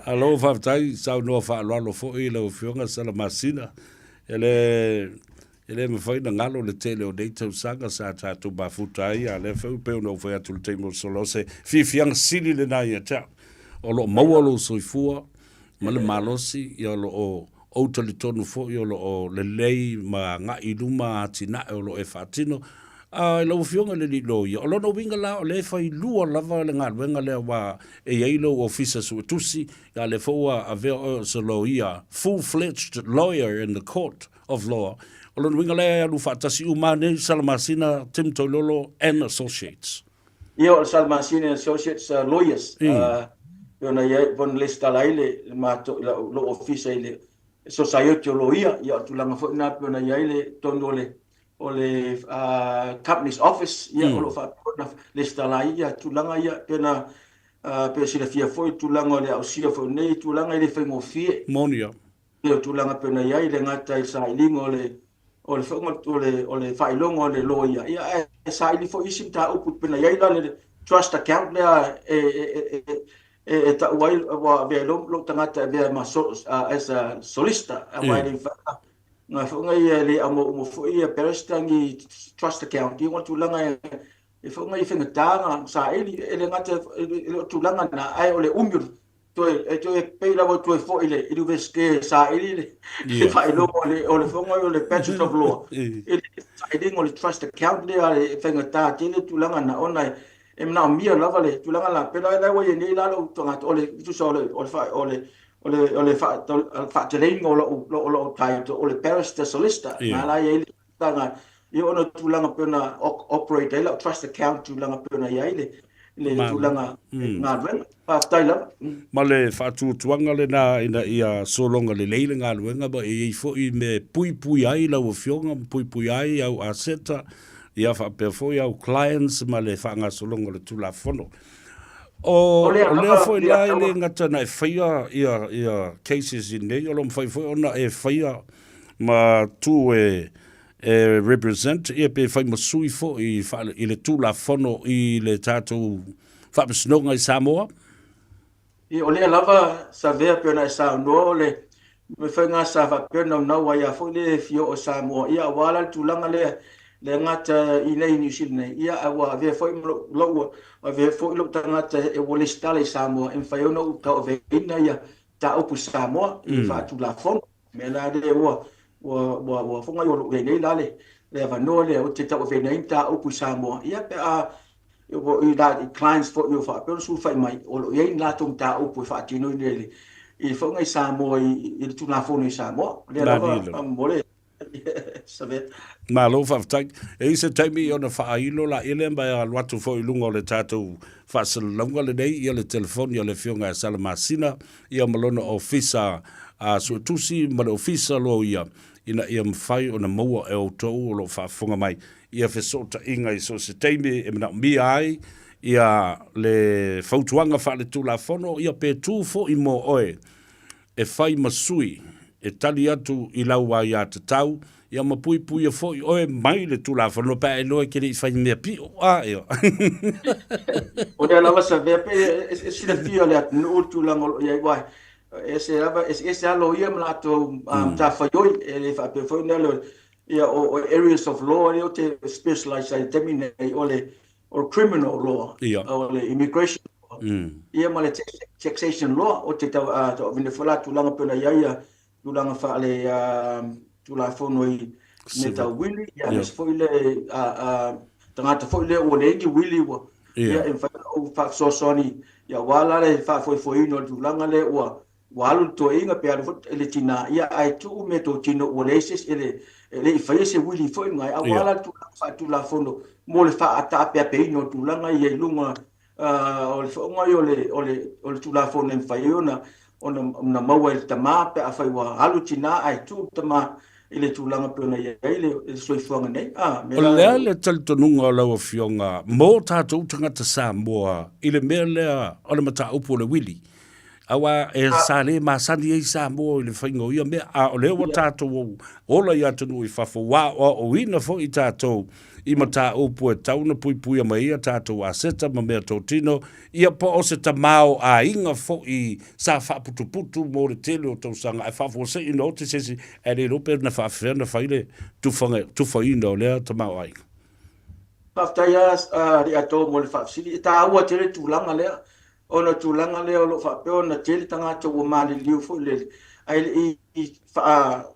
Malo faafetai, saunoa faaaloalo foi lau Afioga Salamasina. E le E le mafai ona galo le tele o nei tausaga sa tatou mafuta ai, a o lea foi e pei ona ou fai atu i le taimi o le sola, o se fiafiaga sili lena ia te au. O lo o maua lou soifua ma le malosi, ia o lo o ou talitonu foi o lo o lelei ma agai i luma atinae o lo o e faatino. A i lau Afioga i le Alii Loia, o lona uiga la o lea e fai lua lava le galuega lea aua e i ai lou Ofisa Suetusi, a o lea foi ua avea oe o se loia, full-fledged lawyer in the court. of Law. O lona uiga lea e alu faatasi uma nei Salamasina, Tim Toilolo and Associates. Ia, o le Salamasina and Associates Lawyers, pei ona i ai, pei ona lesitala ai le matou, lou ofisa i le Sosaioti o Loia, ia o le tulaga foi lena pei ona i ai le totonu o le o le Companies Office, ia o lo o faapea ona lesitala ai ia tulaga ia, pei ona pei ona silafia foi le tulaga o le ausia foi o nei tulaga e le faigofie. Moni ia. Pei o tulaga pei ona i ai le gata i le sailiga o le o le o le o le faailoga o le loia, ia ae saili foi isi mataupu pei ona i ai la le trust account lea e e e e e tau ai ua avea ai lou tagata e avea ma so, as a solicitor aua e le mafai ona foi ia e le aumau uma foi ia barrister ni trust account ia o tulaga e e foi ia faigata ona saili e le gata e le o tulaga na ae o le umi o le toe e toe pei lava toe foi i le Iunivesite e saili le yeah. faailoga o le o le foga o le Bachelor of Law i le sailiga o le trust account lea e faigata tele tulaga na ona e e manaomia lava le tulaga la pela la ua i nei la lou tagata o le tusa o le o le o le o le o le faateleina o lou o lou title o le barrister solicitor na la i ai le tulaga ia ona tulaga pei ona operate ai lau trust account tulaga pei ona i ai le le tulaga galuega. Faafetai lava. Ma le faatuatuaga lena ina ia sologa lelei le galuega ma e i ai foi mea e puipui ai lau afioga ma puipui ai au aseta ia faapea foi au clients ma le faagasologa o le Tulafono. O, o lea foi la e le gata na e faia ia, ia cases i nei, o lo o mafai foi ona e faia ma tu e e represent ia pe fai ma sui foi i le Tulafono i le tatou Faamasinoga i Samoa? Ia, o lea lava Savea pei ona e saunoa, o le mea faiga sa faapea ona naunau ai lava foi le fia oo i Samoa, ia aua la le tulaga lea, le gata i inei i Niu Sila nei, ia ae ua avea foi ma lou, lou, avea foi lou tagata e ua lesitala i Samoa e mafai ai ona ou tauaveina ia mataupu i Samoa i faatulafono. Mea la lea ua ua ua ua foga i o nei la le le avanoa lea ou te tauaveina ai mataupu i Samoa ia pe a i la i clients foi o faapea ona sulufai mai o lo o i ai ni latou mataupu e faatinoina i le i foga i Samoa i le Tulafono i Samoa lea lava mo le Savea. Malo faafetai. E i se taimi ona faailo la ile ma e alu atu foi i luga o le tatou faasalalauga lenei ia le telefoni a le Afioga ia Salamasina ia ma lona ofisa a suetusi ma le ofisa loia ina ia mafai ona maua e outou o lo o faafofoga mai ia fesootaiga i so o se taimi e manaomia ai ia le fautuaga faaletulafono ia pe tu foi mo oe e fai ma sui e tali atu i lau aiatatau, ia ma puipuia foi oe mai le Tulafono pe a iloa e te le i fai mea pio. A, ea. O lea lava sa mea pe e silafia le atunuu le tulaga o lo o i ai, aua e ese lava, e eseese lava loia ma latou matafaioi, e le faapea foi lea ia o areas of law lea ou te specialize ai i le taimi nei, o le o le criminal law, o le immigration law, ia ma le taxation law, ou te tau tauaveina foi la tulaga pei ona i ai ia tulaga faale Tulafono i mea tau uili, ia aemaise foi le tagata foi lea ua leai ni uili ua, ia e mafai ona ou faafesoasoani Ia aua la le faafoefoeina o le tulaga lea ua ua alu le toeaina pe alu foi le tina, ia ae tuu meatotino ua leai se isi, e le e le i faia se uili foi lena, aua la le tulaga faaletulafono mo le faataapeapeina o tulaga ia i luga o le fo'oga ia o le o le o le Tulafono e mafai ai ona ona ona maua e le tama pe afai ua alu le tina ae tuu le tama i le tulaga pei ona i ai le soifuaga nei. A, mea O le a le talitonuga o lau Afioga mo tatou tagata Samoa i le mea lea o le mataupu o le uili? Aua e sa le masani ai Samoa i le faiga o ia mea, a o lea ua tatou ola i atunuu i fafo, ua aoaoina foi tatou i mataupu e tatau ona puipuia mai ai a tatou aseta ma meatotino, ia po o se tamaoaiga foi sa faaputuputu mo le tele o tausaga, ae faafuasei ina oti se isi, ae le iloa pe na faafefea ona fai le tufaga, tufaina o lea tamaoaiga. Faafetai lava Alii mo le faafesili. E taua tele le tulaga lea, ona o le tulaga lea o lo o faapea ona tele tagata ua maliliu foi lele, ae le i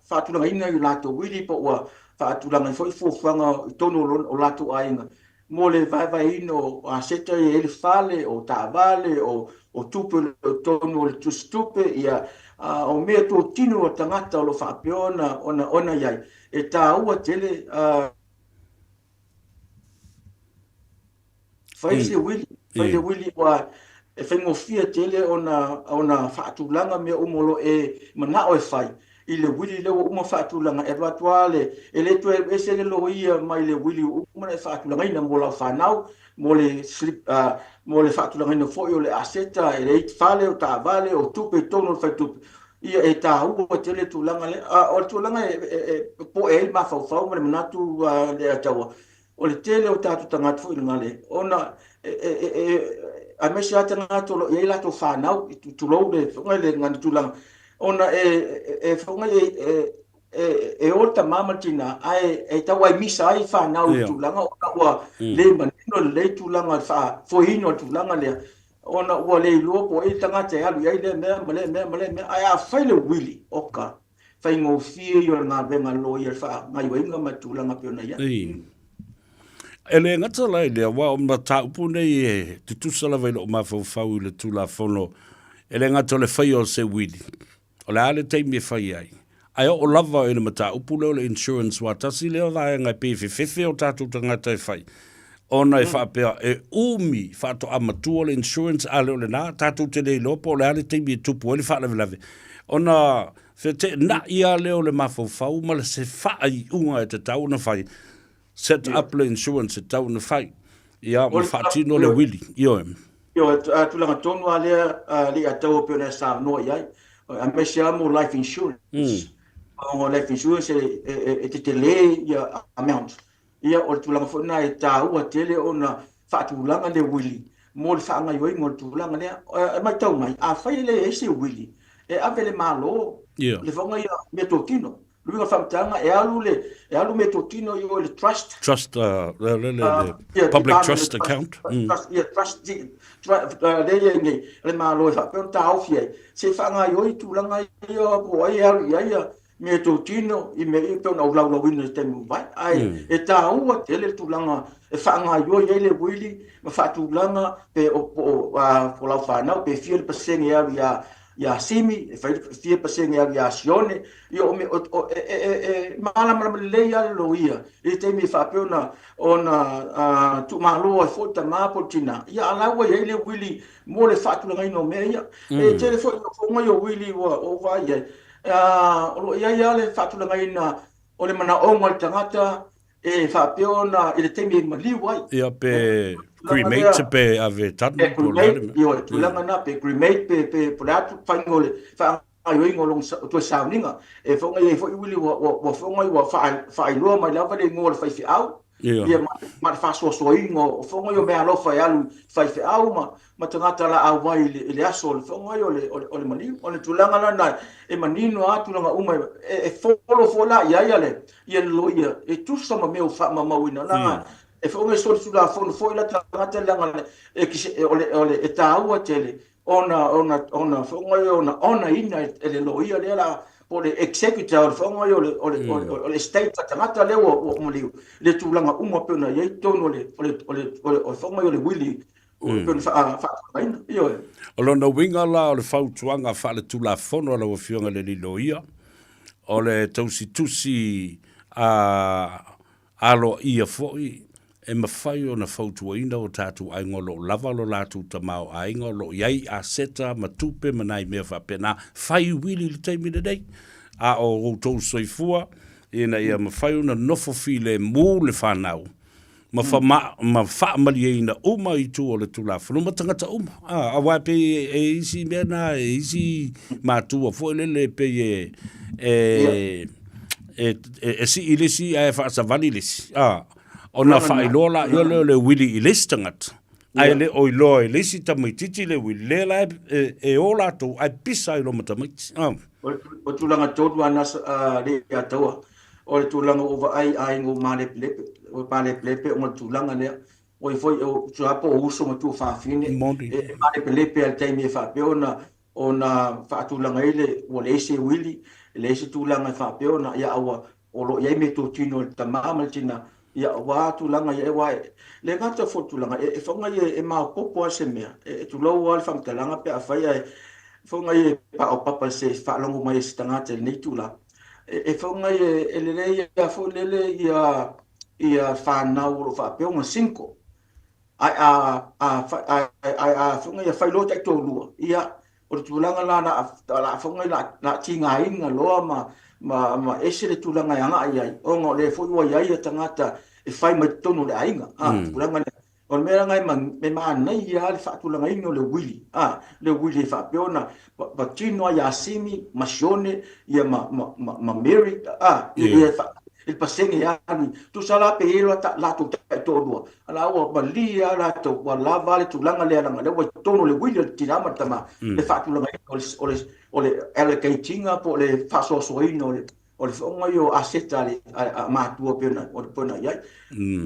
faatulagaina i o latou uili po ua faatulagaina foi fuafuaga i totonu o latou aiga mo le vaevaeina o aseta e i ai le fale, o taavale, o tupe o lo o i totonu o le tusitupe, ia, o meatotino a tagata o lo o faapea ona i ai. E taua tele. Fai se uili, fai le uili aua e faigofie tele ona ona faatulaga mea uma o lo o e manao e fai i le uili lea ua uma faatulaga, e alu atu lava le, e le toe alu ese le loia mai le uili ua uma ona e faatulagaina mo lau fanau, mo le slip, mo le faatulagaina foi o le aseta, e leai fale, o taavale, o tupe i totonu o le faletupe. Ia, e taua tele le tulaga lea. A o le tulaga e popoe ai le mafaufau ma le manatu le Ataua, O le tele o tatou tagata foi lena ona aemaise lava tagata o lo o i ai latou fanau, tulou le foi le tulaga, ona e foi e o le tama ma le tina ae e tau aimisa ai fanau i le tulaga ona ua le manino lelei tulaga o le faafoeina o le tulaga lea, ona ua le iloa po o ai le tagata e alu i ai lea mea ma lea mea ma lea mea. Ae afai le uili, oka, faigofie ia o le galuega a le loia i le faagaioiga ma le tulaga pei ona i ai. E le gata la i lea, aua o mataupu nei e tutusa lava i lou mafaufau i le Tulafono, e le gata o le faia o se uili, o le a le taimi e fai ai, ae oo lava i le mataupu lea o le insurance, aua tasi lea vaega e pei e fefefe o tatou tagata e fai, ona e faapea e umi faatoa matua le insurance, a le o lena, tatou te le iloa po o le a le taimi e tupu ai le faalavelave, ona feteenai lava lea o le mafaufau ma le se faaiuga e tatau ona fai, set up le insurance e tatau ona fai, ia ma faatino le uili, ioe. Ioe, tulaga tonu lava lea Leiataua pei ona e saunoa i ai, aemaise lava mo life insurance. Ona o life insurance e tetele ia amount. Ia, o le tulaga foi lena e taua tele ona faatulaga le uili mo le faagaoioiga o le tulaga lea. E matau mai, afai e leai se uili, e ave e le Malo le foga ia meatotino. O le uiga o le faamatalaga, e alu le, e alu meatotino i o i le trust. Trust, le, le, le, public trust account. Trust, ia, trust, lea e i ai nei, le Malo e faapea ona taofi ai, se i faagaoioi tulaga ia po o ai e alu i ai ia meatotino i mea ia pei ona ou laulauina i le taimi ua mavae. Ae e taua tele le tulaga e faagaoioi ai le uili ma faatulaga pe o po o lau fanau pe fia le pasene e alu ia ia Simi, e fai fia pasene e alu ia Sione. Ia o mea o e malamalama lelei lava le loia i le taimi e faapea ona ona tuumalo ai foi le tama po o le tina. Ia a la ua i ai le uili mo le faatulagaina o mea ia. E tele foi ina o uili ua ou vaai i ai O lo o i ai lava le faatulagaina o le manaoga o le tagata e faapea ona i le taimi e maliu ai. Ia pe cremate pe ave tanu. Pe cremate, ioe, tulaga na pe cremate pe pe po o le a faiga o le faagaoioiga o lona toe sauniga. E fofoga i ai foi uili ua ua fofoga ua faailoa mai lava le igoa o le faifeau. Ia ma le faasoasoaina o fofoga ia o meaalofa e alu i faifeau ma ma tagata laau ai i le aso o le fofoga ia o le maliu. O le tulaga la lena e manino lava tulaga uma e follow foi la i ai le ia le loia e tusa ma mea ua faamaumauina leaga e fofoga e solitulafono foi la tagata leaga o le e taua tele ona ona ona fofoga ia ona onaina e le loia lea la po o le executor o le fofoga ia o le o le o le estate a tagata lea ua maliu le tulaga uma pei ona i ai totonu o le o le o le fofoga ia o le uili. pei ona faatulagaina. Ioe. O lona uiga la o le fautuaga faaletulafono a lau Afioga i le Alii Loia, o le tausitusi a aloaia foi e mafai ona fautuaina o tatou aiga o lo o lava lo latou tamaoaiga, o lo o i ai aseta ma tupe ma nai mea faapena, fai uili i le taimi lenei, a o outou soifua ina ia mafai ona nofo filemu le fanau ma, fama, ma faamalieina uma itu o le Tulafono ma tagata uma. Ah, aua e pei e isi mea na, e isi matua foi lele e pei e, e, e, e, e sii le isi ae faasavali le isi. Ah, ona faailoa la ia lea o le uili i le isi tagata. Ae le o iloa e le isi tamaitiiti le uili, lea la e, e, e o latou ae pisa ai loa ma tamaiti. Ah. O tulaga tonu lava na le ia taua, o le tulaga ua vaai i aiga ua malepelepe, ua malepelepe ona o le tulaga lea. O ai foi, o tusa po o uso ma tuafafine, e malepelepe lava i le taimi e faapea ona ona faatulaga ai le, ua leai se uili, e leai se tulaga e faapea ona, ia a ua, o lo o i ai meatotino a le tama ma le tina, ia aua tulaga ia, aua e le gata foi i le tulaga, e faga ia e maopoopo lava se mea, e tulou lava le faamatalaga pe afai ae faga ia e paopapa i se faalogo mai a se tagata i lenei itula. E faga ia e lelei lava foi lele ia ia fanau o lo o faapea ona single. Ae a a ae a faga ia fai loa taitoalua, ia O le tulaga la, la fono la, la tigaina loa ma, ma, ma ese le tulaga e agai ai, ona o lea foi ua i ai ia tagata e fai mai totonu o le aiga. A, tulaga lea. O le mea lena e, ma, e manaia lava le faatulagaina o le uili, a, le uili e faapea ona patino ai ia Simi ma Sione ia ma, ma, ma, ma Mary, a, ia, ia, i le pasene e alu i, tusa la pe i ai latou taitoalua, a la ua malie lava latou, ua lava le tulaga lea, leaga o lea ua i totonu o le uili o le tina ma le tama, le faatulagaina o le, o le, o le allocate ina po o le faasoasoaina o le, o le faaoga ia o aseta a le, a, a matua pei ona, pei ona i ai.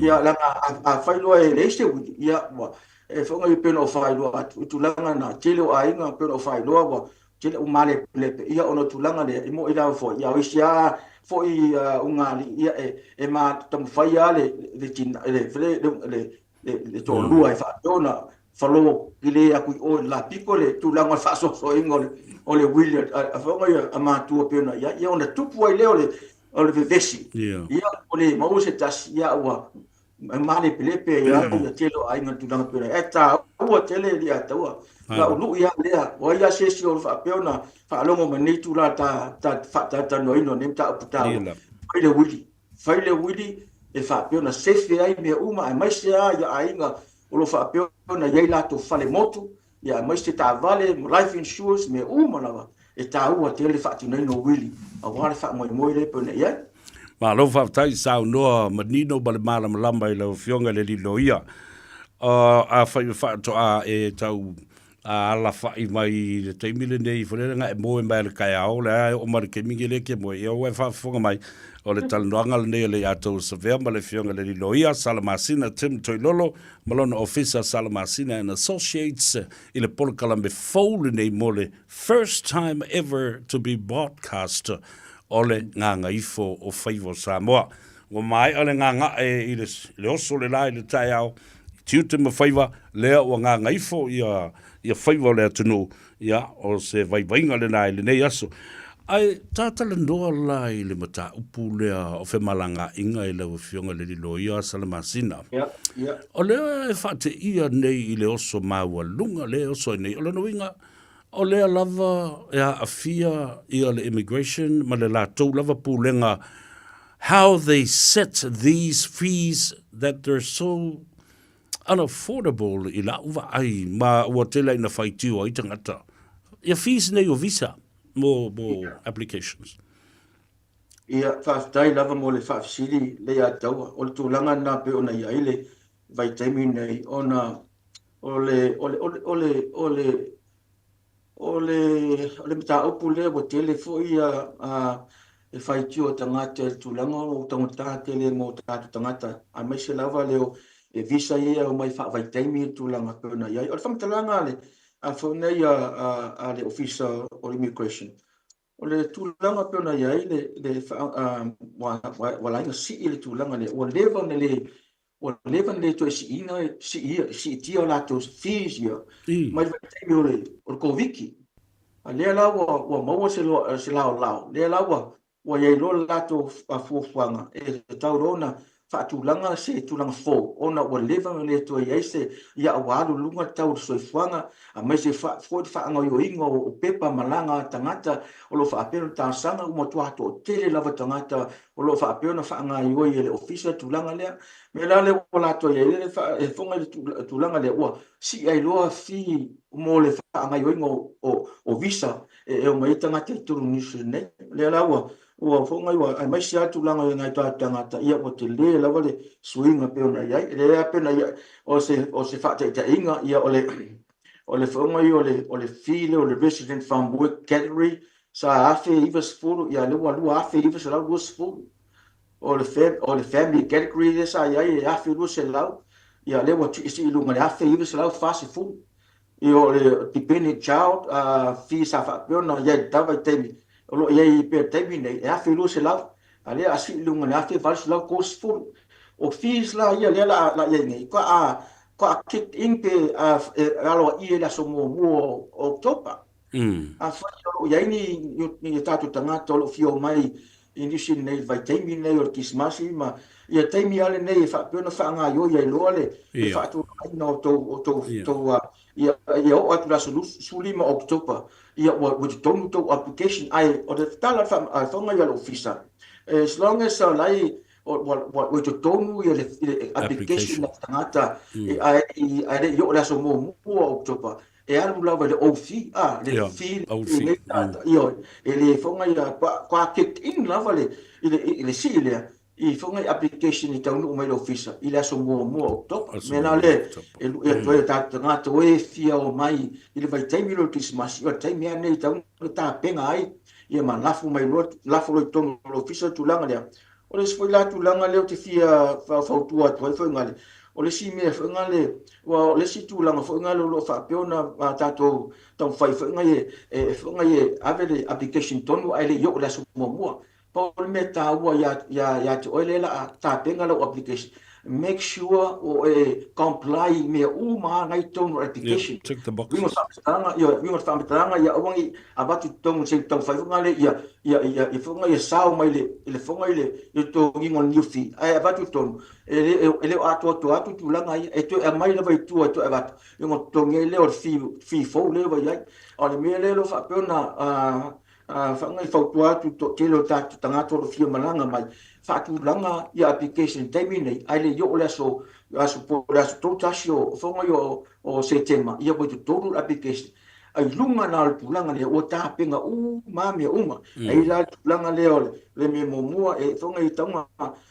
Ia, leaga a, afai loa e leai se uili, ia, ua, e faaoga ia pei ona ou faailoa atu, i tulaga na, tele o aiga pei ona ou faailoa, ua tele ua malepelepe, ia ona o tulaga lea, e moni lava foi, ia o isi lava foi ugaalii, ia e ma taumafai lava le le le le le le le toalua e faapea ona falo pile atu i o i le la pito le tulaga o le faasoasoaina o le o le uili a faaoga ia a matua pei ona i ai, ia ona tupu ai lea o le o le vevesi, ia ua le maua se tasi, ia ua E malepelepe ai lava le tele o aiga i le tulaga pei ona i ai. Ae taua tele le Ataua. Na ou lui lava lea, o ai lava se isi o lo o faapea ona faalogo mai lenei itula ta ta faatalatalanoaina o lenei mataupu taua, fai le uili. Fai le uili e faapea ona sefe ai mea uma aemaise lava ia aiga o lo o faapea ona i ai latou fale motu, ia aemaise taavale, life insurance, mea uma lava e taua tele le faatinoina o uili aua le faamoemoe lea e pei ona i ai. Malo faafetai saunoa manino ma le malamalama i lau Afioga i le Alii Loia. Afai o faatoa e tau alafai mai i le taimi lenei foi lele na e moe mai i le taeao, o lea e oo mai i le taimi lenei lea e te moe, ia ua e faafofoga mai, o le talanoaga lenei a le ia outou Savea ma le Afioga i le Alii Loia, Salamasina Tim Toilolo, ma lona ofisa Salamasina and Associates i le polokalame fou lenei mo le first time ever to be broadcast o le Gagaifo o Faiva o Samoa. Ua maea le gaga'e i le, le oso le la i le taeao, i tiute ma faiva, lea ua gagaifo ia, ia faiva o le atunuu, ia, o se vaivaiga lena i lenei aso. Ae ta talanoa la i le mataupu lea o femalagaaiga i lau Afioga i le Alii Loia Salamasina. O lea e faateia nei i le oso maualuga lea e oso ai nei, o lona uiga, o lea lava e aafia ia le immigration ma le latou lava pulega how they set these fees that they're so unaffordable i la'u vaai ma ua tele ai ina faitio ai tagata ia fees nei o visa mo mo applications. Ia, faafetai lava mo le faafesili le ia Taua. O le tulaga lena pei ona i ai le vaitaimi lenei ona o le, o le, o le, o le, o le, o le, o le mataupu lea ua tele foi ia a, e faitio a tagata i le tulaga o taugata tele mo tatou tagata, aemaise lava le o e visa ia e omai faavaitaimi i le tulaga pei ona i ai. O le faamatalaga a le, a foi nei a, a, a le Ofisa o Immigration, o le tulaga pei ona i ai le, le, ua, ua, ua ala ai ona sii le tulaga lea, ua leva ona le Ua leva ona le toe siiina, siia, siitia o latou fees ia mai le vaitaimi o le, o le Koviti. A lea la ua, ua maua se, se laolao, lea la ua, ua i ai loa le latou fuafuaga e tatau loa ona faatulaga se tulaga fou ona ua leva ona le toe i ai se, ia ua alu i luga le tau o le soifuaga aemaise foi le faagaoioiga o pepa malaga a tagata o lo o faapea ona talosaga, ua matua toatele lava tagata o lo o faapea ona faagaoioi e le Ofisa le tulaga lea. O le mea la lea ua latou i ai e fofoga i le tulaga lea, ua sii ai loa fee mo le faagaoioiga o visa e omai ai tagata i totonu o Niu Sila nei. O lea la ua fofoga ua, aemaise lava tulaga i nai o tatou tagata, ia ua tele lava le suiga e pei ona i ai. O lea pei ona i ai, o se faataitaiga, ia o le o le fofoga ia o le fee lea o le resident from work category sa $1,090, ia lea ua $2,920. O le o le family category lea sa i ai e $1,200, ia lea ua sii i luga i le $1,940. Ia o le dependent child fee sa faapea ona i ai i le ta vaitaimi, o lo o i ai pea i le taimi lenei, e $1,200, a o lea a sii i luga i le $1,830. O fees la ia lea la i ai nei, faatoa kick in pe e aloaia i le aso muamua o Oketopa. Afai o lo o i ai ni o tatou tagata o lo o fia omai i Niu Sila nei i le vaitaimi lenei o le Kerisimasi ma ia taimi lava lenei e faapea ona faagaoioi ai loa le faatulagaina o tou ia oo atu i le aso 15 o Oketopa ia ua i totonu tou application. Ae o le tala a le fofoga ia le Ofisa, as long as o la e ua i totonu ia le application a le tagata ae le i oo i le aso muamua o Oketopa, e alu lava i le old fee, a, le Ia, fee old fee. lenei tagata, ioe, e le fofoga ia, faatoa kick in lava le, i le, i le sii lea, i fofoga i application e taunuu mai i le ofisa i le aso muamua o Oketopa. Aso Mea la muamua o lea Oketopa. e lui atu ai o tatou tagata o e fia omai i le vaitaimi lea o le Kerisimasi, o le taimi lava lenei e tatau ona tapena ai ia ma lafo mai loa, lafo loa i totonu o le ofisa le tulaga lea. O le isi foi la tulaga lea ou te fia fautua atu ai foi ngale, o le isi mea foi ngale, aua o le isi tulaga foi ngale o lo o faapea ona tatou taumafai foi ngai e foi ngai e ave le application tonu ae le i oo i le aso muamua. Pau le mea taua ia te oe lea o le a tapena lau application, make sure o e comply i mea uma lava na i totonu o le application. Yeah, tick the Uiga o boxes. le faamatalaga, ioe, uiga o le faamatalaga ia aua ne i avatu i totonu se i taumafai foi lea ia ia ia ia foi ia sao mai le i le foga i le i le totogiina o le new fee ae avatu i totonu e le e le o atoatoa atu tulaga ia e toe aumai lava i tua e toe avatu ia ona totogi ai lea o le fee fee fou lea ua i ai. A o le mea lea o lo o faapea ona Whangai fautua atu i le toatele o tatou tagata o lo o fia malaga mai, faatulaga ia application i le taimi lenei, ae le i oo le aso, aso po o le aso 31 o Whangai o, o Setema, ia ua i totonu le application. Ai luga la o le tulaga lea, ua tapena uma mea uma. Ai la le tulaga lea o le, le mea muamua e whangai e tauga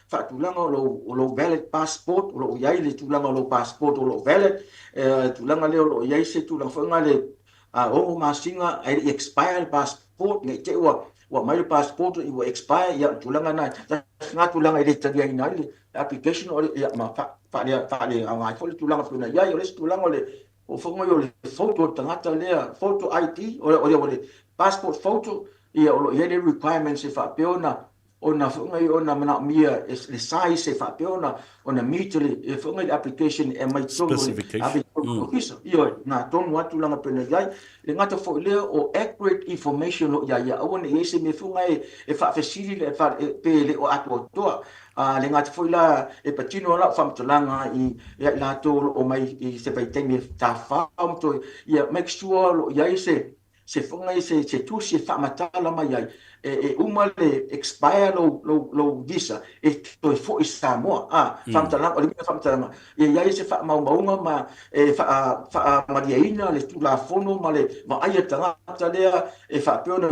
faatulaga o lou, o lou valid passport, o lo o i ai le tulaga o lou passport o lo o valid, e, tulaga lea o lo o i ai se tulaga foi le A ono masina ae le i expire le passport, ne i te i ua ua aumai le passport ua expire, ia o le tulaga lena, tasi lena tulaga e le taliaina ai le application o le, ia ma faaleaoga ai foi le tulaga pei ona i ai. O le isi tulaga o le fofoga o le photo o le tagata lea, photo ID, o le, o le passport photo, ia o lo o i ai le requirements e faapea ona ona fofoga ia ona manaomia e le size e faapea ona ona meet le e fofoga i le application e aumai totonu o le ave i totonu o le ofisa. Ioe, na tonu lava tulaga pei ona i ai. E le gata foi i lea o accurate information o lo o i ai, ia aua ne i i ai se mea fofoga e faafesili le pe le o atoatoa. A le gata foi la e patino lau faamatalaga i ia i latou o lo o omai i se vaitaimi e tafafao ma toe, ia make sure o lo o i ai se se fofoga ia, se tusi e faamatala mai ai, e uma le expire lou, lou, lou visa, e toe foi i Samoa. A, faamatalaga, o le uiga o faamatalaga, ia i ai se faamaumauga ma e faamalieina le Tulafono ma le vaai a le tagata lea e faapea ona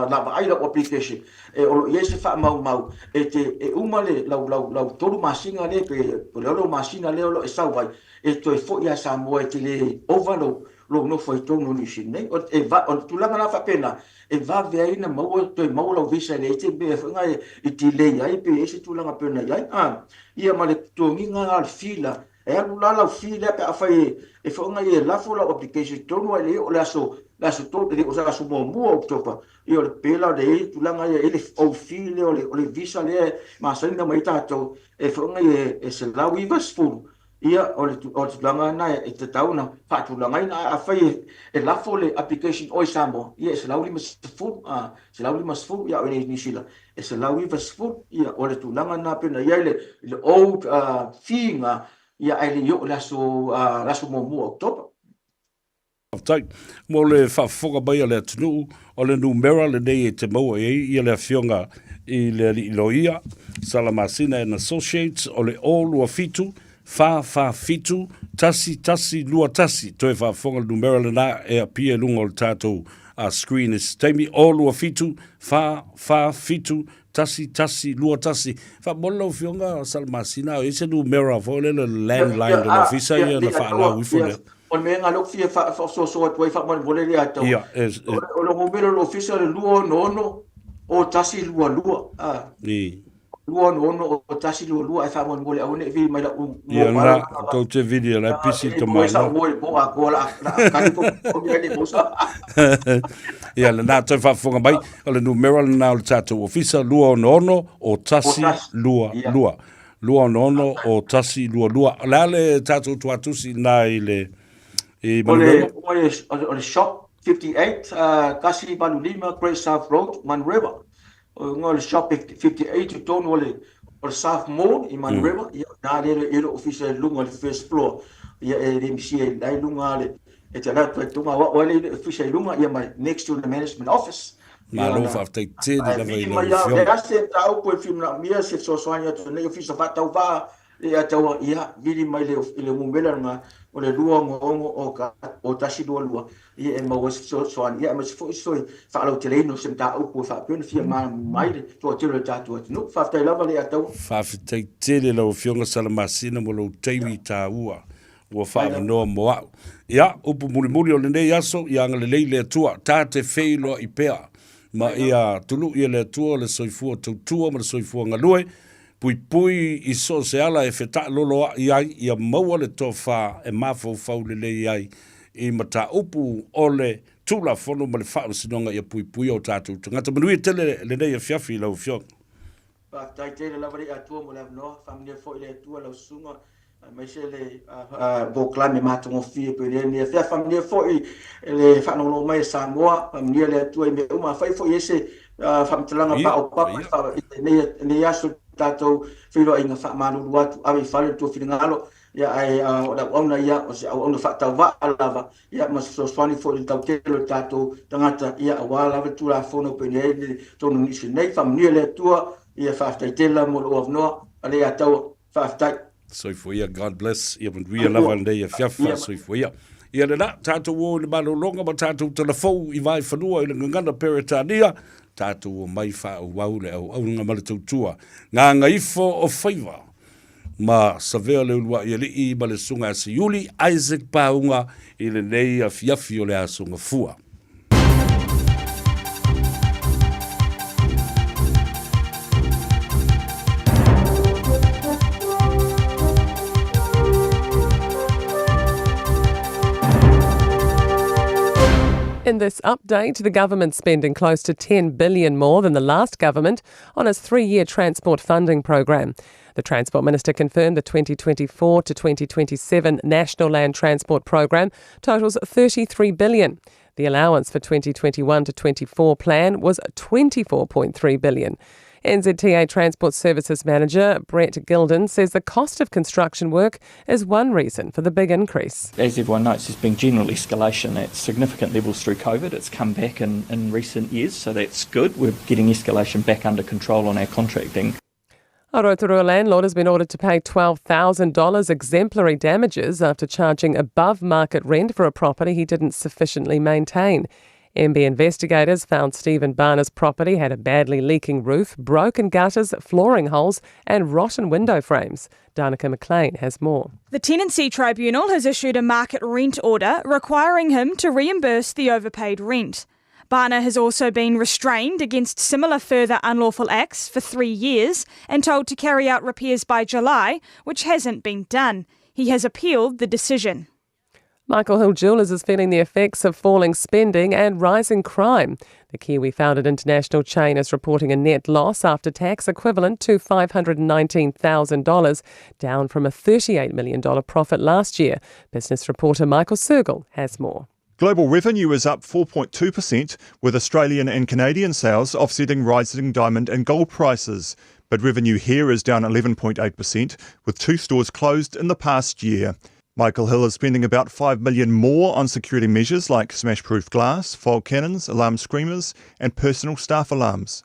vaavaai lau application, e, o lo o i ai se faamaumau, e te, e uma le, lau, lau, lau 3 masina lea, pe o le 6 masina lea o lo o e sau ai, e toe foi lava i Samoa e te le ova lou, lou nofo ai totonu o Niu Sila nei. O, e va, o le tulaga la faapena, e vave ai ona maua, toe maua lau visa e leai se mea foi na e delay ai pe i ai se tulaga pei ona i ai. A, ia ma le totogiga la o le fee la, e alu la lau fee lea pe afai e, e foi na e lafo lau application i totonu ae le oo le aso le aso 3, e le o se aso muamua o Oketopa. Ia o le pela o le i tulaga ia i le old fee lea o le, o le visa lea e masani ona aumai ai tatou e foi e 190. Ia o le o le tulaga lena e tatau ona faatulagaina. Ae afai e, e lafo le application oe i Samoa, ia e 150, a, 150, ia o i Niu Sila e 190. Ia o le tulaga lena pei ona i ai le, le old uh, fee na, ia ae le i oo i le aso, uh, le aso muamua o Oketopa. Faafetai mo le faafofoga mai a le atunuu, o le numera lenei e te maua i ai ia le Afioga i le Alii Loia, Salamasina and Associates, o le 027 447 1121. Toe faafofoga le numera lena e apia i luga o le tatou screen i se taimi, 027 447 1121. Faamole lau Afioga Salamasina, a o i ai se numera foi lele landline o le ofisa ia na faalau ifo lea? O le mea lena lea ou te fia faasoasoa atu ai faamolemole lea atau. Ia, e, e. O le numera o le ofisa o le 266 o 122. Ah. I. 266 o 122 ae faamolemole aua ne i vili mai lau Ia na, tou te vili o la e pisi le tamaloa. Sa moe mo a ko la la kani ko ko ni le mosa. Ia lena toe faafofoga mai o le numera lena o le tatou ofisa 266 o 122. 266 o 122. O le a le tatou tuatusi na i le i Manurewa? O le, o le shop 58, uh, 185 Great South Road, Manurewa. O le shop 58 i totonu o le, o le South Mall i Manurewa. Mm. Ia, nā le i le ofisa i lunga le first floor. Ia, e le misia i lai lunga le, e te alatu ai tunga, wa, wa le ofisa i lunga, ia mai next to the management office. Malo faafetai tele lava i lau afioga. E a se mataupu e fia manaomia se fesoasoani atu nei ofisa faatauvaa ia taua ia vili mai le i le numera lena o le 266 o 122 ia e maua ai se fesoasoani ia aemaise foi se faalauteleina o se mataupu e faapea ona fia malamalama ai le toatele o le tatou atunuu. Faafetai lava le Ataua. Faafetai tele lau afioga Salamasina mo lou taimi taua Ua faavanoa mo a'u. Ia, upu mulimuli o lenei aso, ia agalelei le Atua, ta te feiloai pea, ma ia tuluʻi e le Atua le soifua tautua ma le soifua galue, puipui i so o se ala e fetaʻaloloaʻi ai, ia maua le tofa e mafaufau lelei ai i mataupu o le Tulafono ma le Faamasinoga ia puipuia o tatou tagata. Manuia tele lenei afiafi i lau Afioga. Faafetai tele lava le Atua mo le avanoa, faamanuia foi le Atua lau susuga aemaise le polokalame matagofie pei ona i ai lenei Faamanuia foi le faalogologo mai a Samoa, faamanuia le Atua i mea uma. Afai foi e i ai se faamatalaga paopapa i lenei aso i le tatou feiloaiga, faamalulu atu, ave i fale le tou finagalo, ae o le auauna ia, o se auauna faatauvaa lava, ma se fesoasoani foi i le tautele o le tatou tagata, aua lava le Tulafono pei ona i ai le tonu nisi nei. Faamanuia le Atua, faafetai tele lava mo lou avanoa, a le ia taua. Faafetai. Soifua ia, God bless. Ia manuia lava lenei afiafi, faasoifua ia. Ia lena, tatou o i le malologa ma tatou talafou i Vaefanua i le gagana Peretania, tatou omai faaauau le auaunaga ma le tautua. Gagaifo o faiva ma savea le uluai alii ma le susuga a Siuli Isaac Pauga i lenei afiafi o le Aso Gafua. In this update, the government's spending close to 10 billion more than the last government on its three-year transport funding program. The Transport Minister confirmed the 2024 to 2027 National Land Transport Program totals 33 billion. The allowance for 2021 to 24 plan was 24.3 billion. NZTA Transport Services Manager Brett Gilden says the cost of construction work is one reason for the big increase. As everyone knows, there's been general escalation at significant levels through COVID. It's come back in, in recent years, so that's good. We're getting escalation back under control on our contracting. A Rotorua landlord has been ordered to pay $12,000 exemplary damages after charging above market rent for a property he didn't sufficiently maintain. MB investigators found Stephen Barner's property had a badly leaking roof, broken gutters, flooring holes, and rotten window frames. Danica McLean has more. The Tenancy Tribunal has issued a market rent order requiring him to reimburse the overpaid rent. Barner has also been restrained against similar further unlawful acts for three years and told to carry out repairs by July, which hasn't been done. He has appealed the decision. Michael Hill Jewellers is feeling the effects of falling spending and rising crime. The Kiwi founded international chain is reporting a net loss after tax equivalent to $519,000, down from a $38 million profit last year. Business reporter Michael Sergel has more. Global revenue is up 4.2%, with Australian and Canadian sales offsetting rising diamond and gold prices. But revenue here is down 11.8%, with two stores closed in the past year. Michael Hill is spending about 5 million more on security measures like smash-proof glass, fog cannons, alarm screamers and personal staff alarms.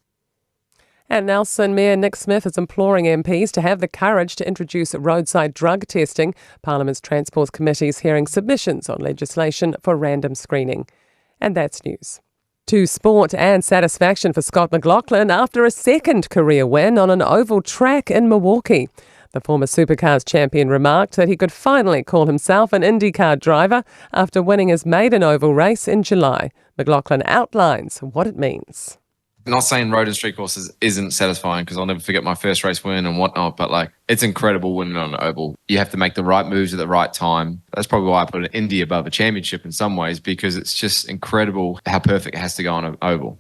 And Nelson Mayor Nick Smith is imploring MPs to have the courage to introduce roadside drug testing. Parliament's Transport Committee is hearing submissions on legislation for random screening. And that's news. To sport and satisfaction for Scott McLaughlin after a second career win on an oval track in Milwaukee. The former Supercars champion remarked that he could finally call himself an IndyCar driver after winning his maiden oval race in July. McLaughlin outlines what it means. Not saying road and street courses isn't satisfying, because I'll never forget my first race win and whatnot, but it's incredible winning on an oval. You have to make the right moves at the right time. That's probably why I put an Indy above a championship in some ways, because it's just incredible how perfect it has to go on an oval.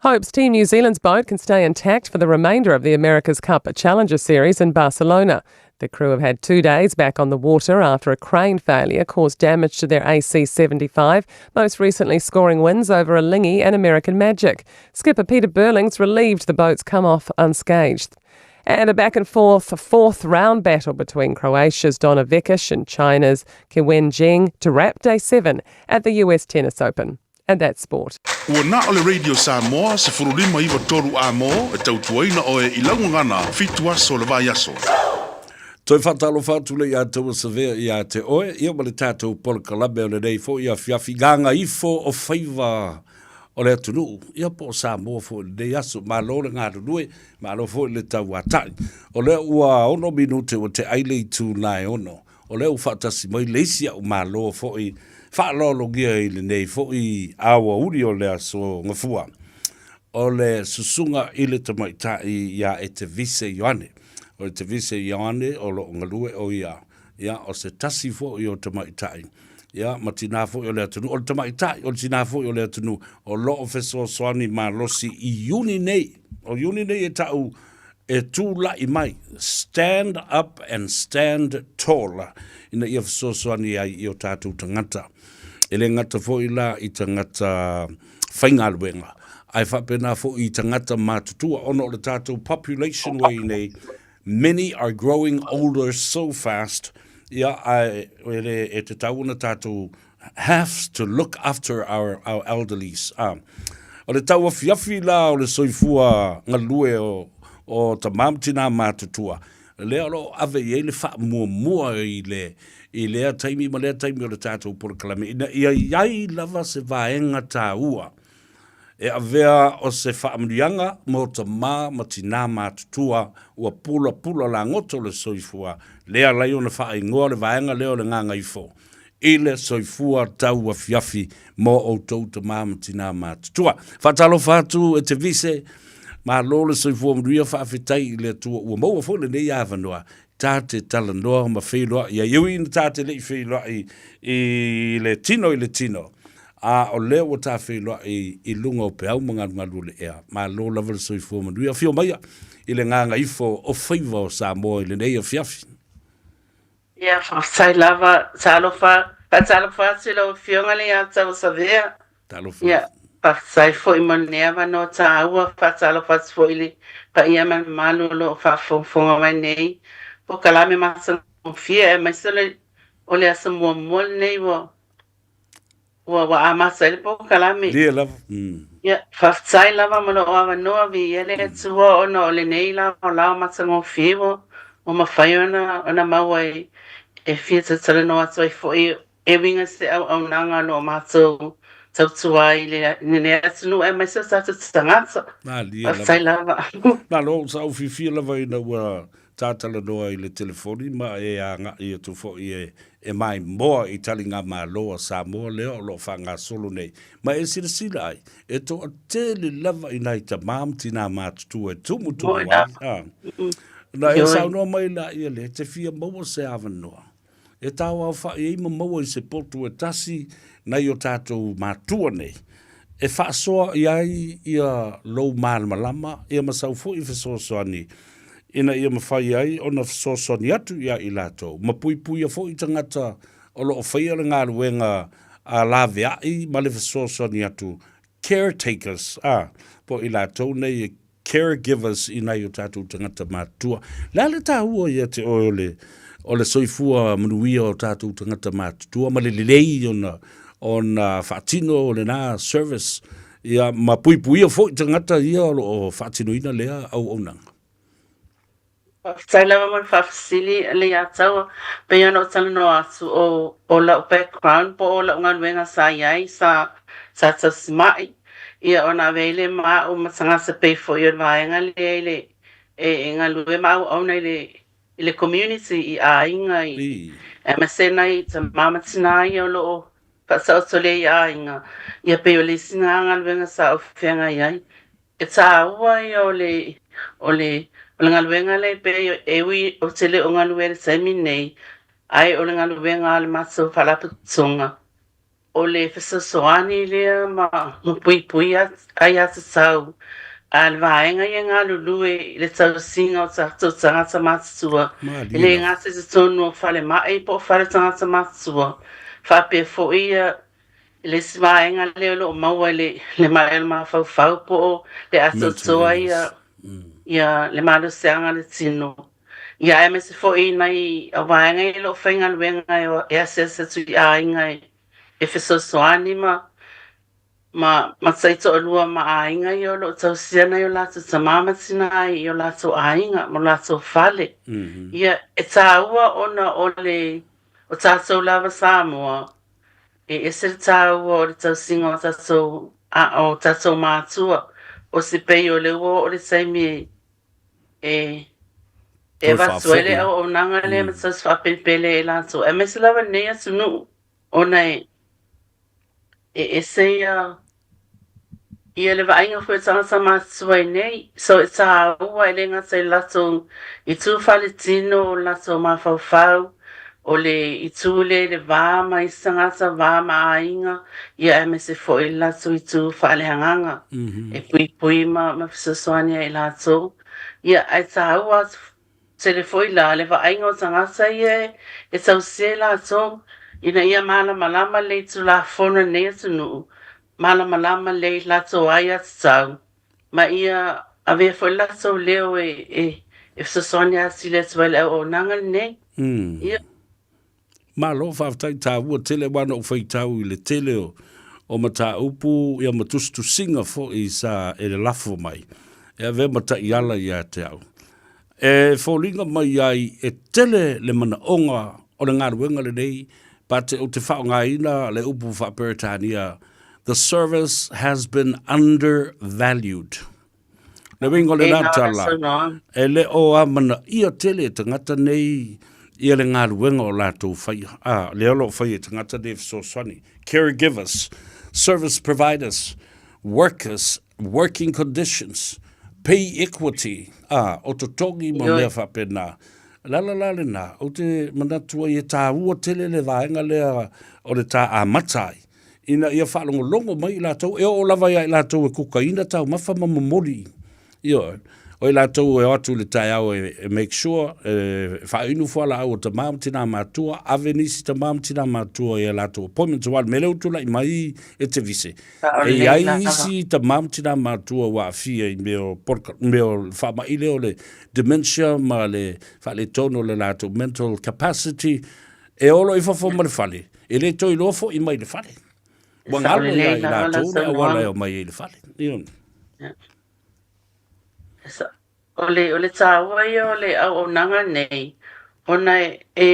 Hopes Team New Zealand's boat can stay intact for the remainder of the America's Cup Challenger Series in Barcelona. The crew have had 2 days back on the water after a crane failure caused damage to their AC-75, most recently scoring wins over Alinghi and American Magic. Skipper Peter Burlings relieved the boats come off unscathed. And a back-and-forth fourth round battle between Croatia's Donna Vekic and China's Qinwen Zheng to wrap day 7 at the US Tennis Open. And that's sport. Ua na o le Radio Samoa se furulima iwa tolu a mo e tautuaina oe i laugagana fitu aso le vai aso. Toe whaatalofa atu le ia taua savea ia te oe, ia ma le tātou polokalame o lenei fo ia fiafi ganga ifo o faiva o le atunuu, ia po o Samoa fo i lenei aso, malo le galulue, malo fo i le tauatai. O lea ua 6 minute ua te ai le itu nae 6, o lea ua whaatasi mai le isi au malo foi whaaloalogia i lenei foi aoauli o le aso ngafua. O le susuga i le tamaitai ia e te Vise Ioane. O le te Vise Ioane o loo galue o ia, ia o se tasi foi o tamaitai. Ia, ma tinā foi o le atunuu, o le tamaitai, o le tinā foi o le atunuu, o loo fesoasoani malosi i Iuni nei. O Iuni nei e tau e tūla'i mai, stand up and stand tall, ina ia fesoasoani ai i o tātou tagata. E le gata foi la i tagata faigaluega, ae faapena foi i tagata matutua, ona o le tātou population ua i nei, many are growing older so fast, ia, ae e le, e tatau ona tātou have to look after our, our elderlies. O le tauafiafi la o le soifua galue o, o tamā ma tinā matutua, lea o loo ave i ai le faamuamua i le, i lea taimi ma lea taimi o le tātou polokalame, ina ia i ai lava se vaega tāua e avea o se faamanuiaga mo tamā ma tinā matutua ua pulapula lagoto le soifua, lea lai ona faaingoa le vaega lea o le gagaifo i le soifua tauafiafi mo outou tamā ma tinā matutua. Faatalofa atu e te Vise, malo le soifua manuia, faafetai i le Atua ua maua foi lenei avanoa tā te talanoa ma feiloai ai. E ui ina tā te lei feiloai i le tino i le tino, a o lea ua tā feiloai i luga o peau ma galugalu o le ea. Malo lava le soifua manuia. Afio maia i le gagaifo o faiva o Samoa i lenei afiafi. Ia, faafetai lava, talofa, faatalofa atu i lau Afioga le ia Tauasavea. Talofa. Ia, faafetai foi mo lenei avanoa tāua, faatalofa atu foi i le paia ma le mamalu o lo o faafogafoga mai nei polokalame matagofie aemaise o le o le aso muamua lenei ua Ua ua amata ai le polokalame. Lia lava. Ia, faafetai lava mo lou avanoa, viia le Atua ona o lenei laolao matagofie ua ua mafai ona ona maua e e fia talatalanoa atu ai foi e uiga i se auaunaga o lo o matou tautua ai i le lenei atunuu aemaise o tatou tagata. Malie Faafetai lava. Malo, sa ou fiafia lava ina ua Tātalanoa i le telefoni ma e agai atu foi e e maimoa i taligamalo a Samoa lea o lo o faagasolo nei. Ma e silasila ai, e toatele lava i nai tamā ma tinā matutua e tumutumu ai. Na e saunoa mai laia lea, te fia maua se avanoa. e taoaofa'i ai ma maua i se potu e tasi nai o tatou matua nei e faasoa i ai ia lou malamalama ia ma sau foi fesoasoani ina ia mafai ai ona fesoasoani atu iā i latou ma puipuia foi tagata o lo o faia le galuega a laveai ma le fesoasoani atu, caretakers, a, po o i latou nei e caregivers i nai o tatou tagata matutua. Le a le taua ia te oe o le, o le soifua manuia o tatou tagata matutua ma le lelei ona, ona faatino o lena service, ia, ma puipuia foi tagata ia o lo o faatinoina lea auaunaga? Faafetai lava mo le faafesili Leiataua. Pei ona ou talanoa atu, o, o lau background po o lau galuega sa i ai, sa, sa tausima'i, ia ona ave ai lea ma au ma tagata pei foi o le vaega lea i le, e, e galue ma auauna i le, i le community, i aiga, i, aemaise nai tama ma tinā ia o lo o faataoto lea i aiga, ia pei o le isi lena galuega sa ou feagai ai. E tāua ia o le, o le, o le galuega lea pei e ui ou te le o galue i le taimi nei, ae o le galuega a le matou faalapotopotoga, o le fesoasoani lea ma, ma puipui aiatatau a le vaega ia e galulue i le tausiga o tatou tagata matutua, e le gata i totonu o falemai po o fale tagata matutua, faapea foi ia I le isi vaega lea o lo o maua i le, le maea o le mafaufau po o le atoatoa ia, ia le malosiaga o le tino. Ia aemaise foi i nai vaega ia o lo o faigaluega e asiasi atu i aiga e, e fesoasoani ma, ma, ma taitoalua ma aiga ia o lo o tausia nai o latou tama ma tinā i o latou aiga ma o latou fale. Ia, e tāua ona o le, o tātou lava Samoa, E ese le tāua o le tausiga o tatou, a, o tatou mātua, o se pei o le ua oo le taimi e, e avatu ai le auaunaga lea ma tausi faapelepele e latou, aemaise lava lenei atunuu, ona e, e ese ia, Ia le vaaiga foi o tagata matutua i nei, so e tāua e le gata i le latou itu faletino, o le latou mafaufau, o le itu lea i le va ma isi tagata, va ma aiga, ia aemaise foi le latou itu faaleagaga e puipui ma ma fesoasoani ai i latou. Ia ae tāua atu tele foi la le vaaiga o tagata ia e tausia i latou ina ia malamalama lelei Tulafono i lenei atunuu malamalama lelei latou aiatatau, ma ia avea foi le latou leo e, e, e fesoasoani atili atu ai le auaunaga lenei. Ia. Malo faafetai taua tele aua na ou faitau i le tele o, o mataupu ia ma tusitusiga foi sa e lalafo mai e avea ma taiala ia te au. E foliga mai ai e tele le manaoga o le galuega lenei but ou te faaaogaina le upu faa-Peretania, the service has been undervalued. Le uiga o lena tala, e le o amanaia tele e tagata nei ia le galuega o latou faia. Ah, lea o lo o faia e tagata nei e fesoasoani. Caregivers, service providers, workers, working conditions, pay equity, ā, o totogi ma mea faapena. O le ala la lena, ou te manatu ai e tāua tele le vaega lea o le tā amata ai, ina ia faalogologo mai i latou, e oo lava ia i latou e kukaina taumafa ma momoli. Ioe. O i latou e o atu i le taeao e, e make sure, e faainu fualaau a tama ma tinā matua, ave nisi tama ma tinā matua i a latou appointments, aua o le mea lea ua tulai mai e te vise. E i ai isi tama ma tinā matua ua aafia i mea o polka, mea o le faama'i lea o le dementia ma le faaletonu o le latou mental capacity, e olo i fafo ma le fale, e le toe iloa foi mai le fale. Ua galo ia i latou le auala e omai ai i le fale. Ioe. O le, o le tāua ia o le auaunaga nei, ona e, e,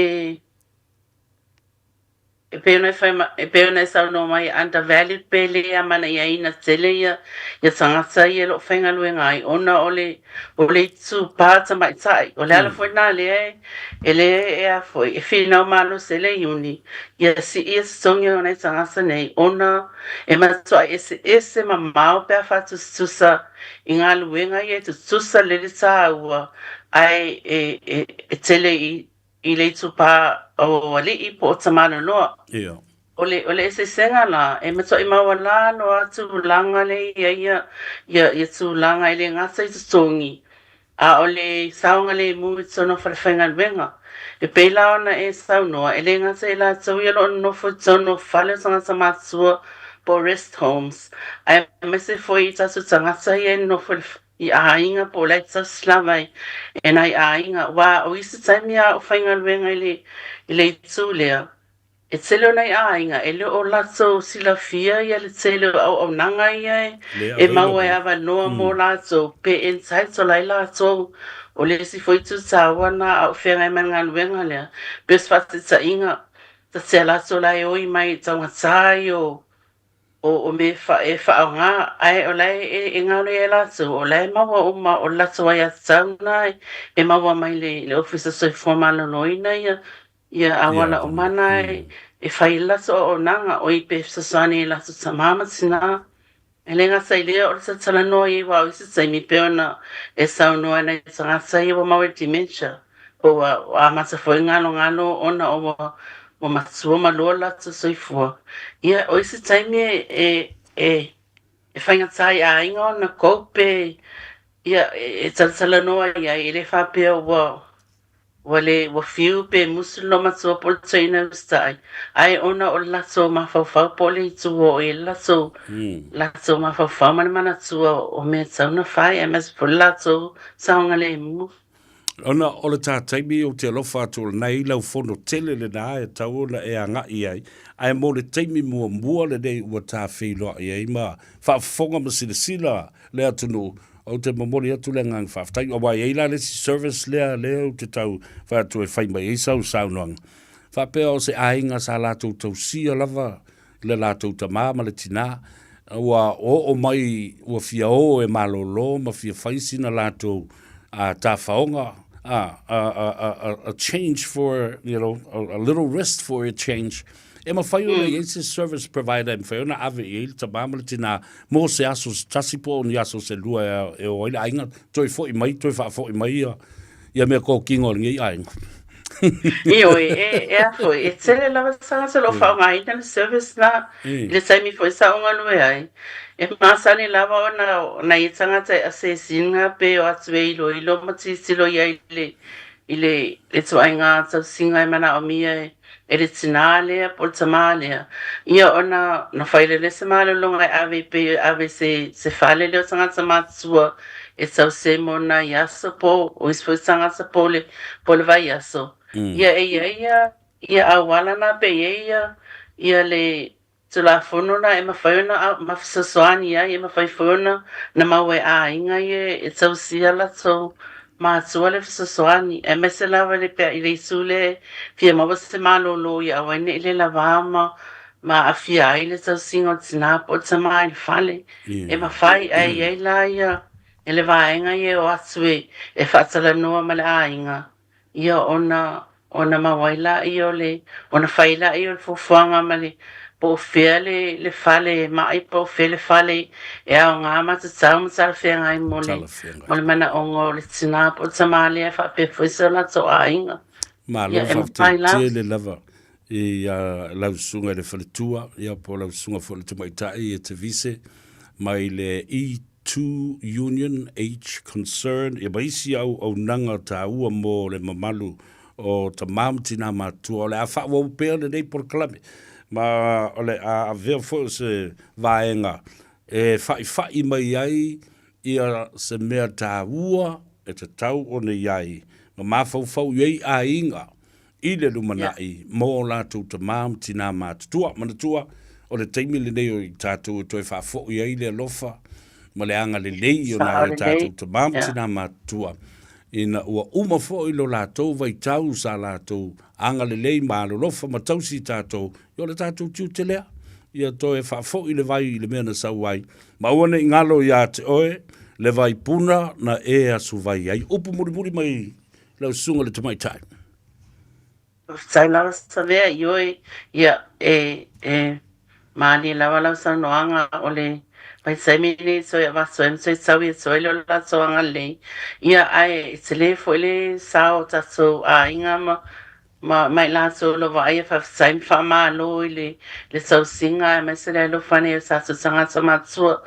e pei ona e whai, e pei ona e saunoa mai undervalued pe le amanaiaina tele ia, ia tagata ia o lo o faigaluega ai, ona o le, o le itupa tamaitai. O le ala foi lena lea e, e le e a foi, e finau malosi ai le iuni, ia sii ia totogi o nai tagata nei, ona e matuai eseese mamao pe a faatusatusa i galuega ia e tutusa lelei le tāua, ae e, e, e tele i. i le itupa o alii po o tamaloloa. Ia. O le, o le eseesega la, e matuai maualalo lava tulaga lea e i ai ia, ia, ia tulaga e le gata i totogi, a o le saogalemu i totonu o falefaigaluega. E pei la ona e saunoa, e le gata i latou ia o lo o nonofo i totonu o fale o tagata matutua po o rest homes, aemaise foi i tatou tagata ia e nonofo i le i aiga po o la e tausi lava e nai aiga. Aua o isi taimi a o faigaluega i le, i le itu lea, E tele o nai aiga e le o latou silafia ia le tele o auaunaga ia e maua e avanoa mo latou pe entitle ai latou. O le isi foi itu taua na a o feagai ma le galuega lea, pei o se faataitaiga, ta te alu atu la e oi mai i taugata ia o o mea e faaaoga, ae o la e galo ia i latou, o la e maua uma, o le latou aiatatau na e maua mai le Ofisa Soifua Maloloina ia Ia auala uma na e fai ai le latou auaunaga, oi pe fesoasoani i latou tama ma tina. E le gata i lea o le talatalanoa i ai aua o isi taimi pei ona e saunoa i nai tagata ia ua maua i le dementia po ua amata foi galogalo ona ua matua ma lua le latou soifua. Ia o isi taimi e e e faigata i aiga ona cope ia e talatalanoa i ai e le faapea ua Ua le, ua fiu pe musu le matua po o le toeaina e usitai, ae ona o le latou mafaufau po o le itu ua oo i ai le latou, latou mafaufau ma le manatua o mea e tatau ona fai, aemaise foi le latou saogalemu. Ona o le ta taimi ou te alofa atu o lena e i lau fono tele lena e tatau ona e agai i ai, ae mo le taimi muamua lenei ua ta feiloai ai ma faafofoga ma silasila le atunuu, Ou te momoli atu le agaga faafetai, aua e i ai la le isi service lea lea ou te tau fai atu e fai mai ai sau saunoaga, faapea o se aiga sa latou tausia lava le latou tama ma le tina, ua oo mai ua fia o e malolo ma fia fai sina latou tafaoga, a change for, you know, a little rest for a change. E mafai ona i ai se service provider e mafai ona ave i ai le tama ma le tina mo se aso se tasi po o ni aso se lua e o ai le aiga, toe foi mai, toe faafoi mai ia, ia mea kokino a lenei aiga. Ioe, e, e a foi, e tele lava tagata o lo o faaaogaina le service na, i le taimi foi sa ou galue ai. E masani lava ona nai tagata e assess ina pe o atu e iloilo ma tilotilo i ai i le, i le, le ituaiga tausiga e manaomia e, e le tinā lea po o le tamā lea, ia ona na fai lea se malologa e ave pei e ave se, se fale lea o tagata matutua e tausi ai mo nai aso po o isi foi tagata po le, po le vaiaso. Ia e i ai ia, ia auala na pe i ai ia, ia le Tulafono la e mafai ona ma fesoasoani ai, e mafai foi ona na maua e aiga ia e tausia latou matua le fesoasoani, aemaise lava le pea i le itu lea e fia maua se malolo ia aua ai ne i le lavā ma ma aafia ai le tausiga o le tinā po o le tamā i le fale. E mafai, ae i ai la ia e le vaega ia e o atu e e faatalanoa ma le aiga Ia ona, ona maua ai laia o le, ona fai laia o le fuafuaga ma le, po o fea le, le fale e ma'i, po o fea le fale e aoga ma tatau ma talafeagai mo le, mo le manaoga o le tinā po o le tamā lea faapea foi so latou aiga. Malo Ia, e faafetai mafai lava. tele lava i lau susuga i le faletua, ia po o lau susuga foi i le tamaitai e Tevise mai le E To Union, Age Concern, ia ma isi auaunaga taua mo le mamalu o tamā ma tinā matutua. O le a faaauau pea lenei polokalame, ma o le a avea foi o se vaega e fa'ifa'i mai ai ia se mea taua e tatau ona i ai ma mafaufau i ai aiga i le lumanai mō ō latou tamā ma tinā matutua. Manatua, o le taimi lenei o i tatou e toe faafoi ai le alofa ma le agalelei o nai a tatou tamā ma tinā matutua, ina ua uma foi lo latou vaitau sa latou agalelei ma alolofa ma tausi i tatou, ia o le tatou tiute lea, ia toe faafoi le vai i le mea na sau ai, ma aua ne i galo ia te oe le vaipuna na e asuvai ai. Upu mulimuli mai lau susuga i le tamaitai. Faafetai lava Savea, ioe, ia, e, e mālie lava lau saunoaga o le vaitaimi lenei e toe avatu ai ma toe taui atu ai le o latou agalelei. Ia, ae e tele foi le sao o tatou aiga ma, Ma ma i latou o lo o vaaia faafetai ma faamalo i le le tausiga aemaise le alofa nei o tatou tagata matutua.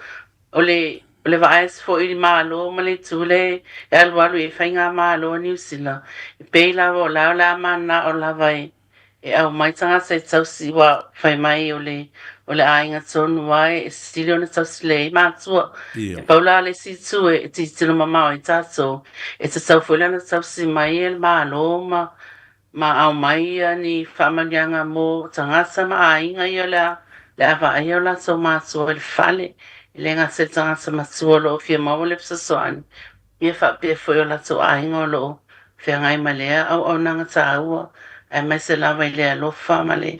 O le o le vaai atu foi i le Malo ma le itu lea e alualu i ai faigamalo a Niu Sila, e pei lava o la o le a mananao lava e e aumai tagata e tausi ua fai mai o le o le aiga tonu lava e sili ona tausi lelei ai matua. E pau la le isi itu e tilotilo mamao ai tatou, e tatau foi la ona tausi mai e le Malo ma ma aumai ia ni faamanuiaga mo tagata ma aiga ia o le a le a vaaia o latou matua i le fale, e le gata i le tagata matua o lo o fia maua le fesoasoani, ia faapea foi o latou aiga o lo o feagai ma lea auaunaga taua, aemaise lava i le alofa ma le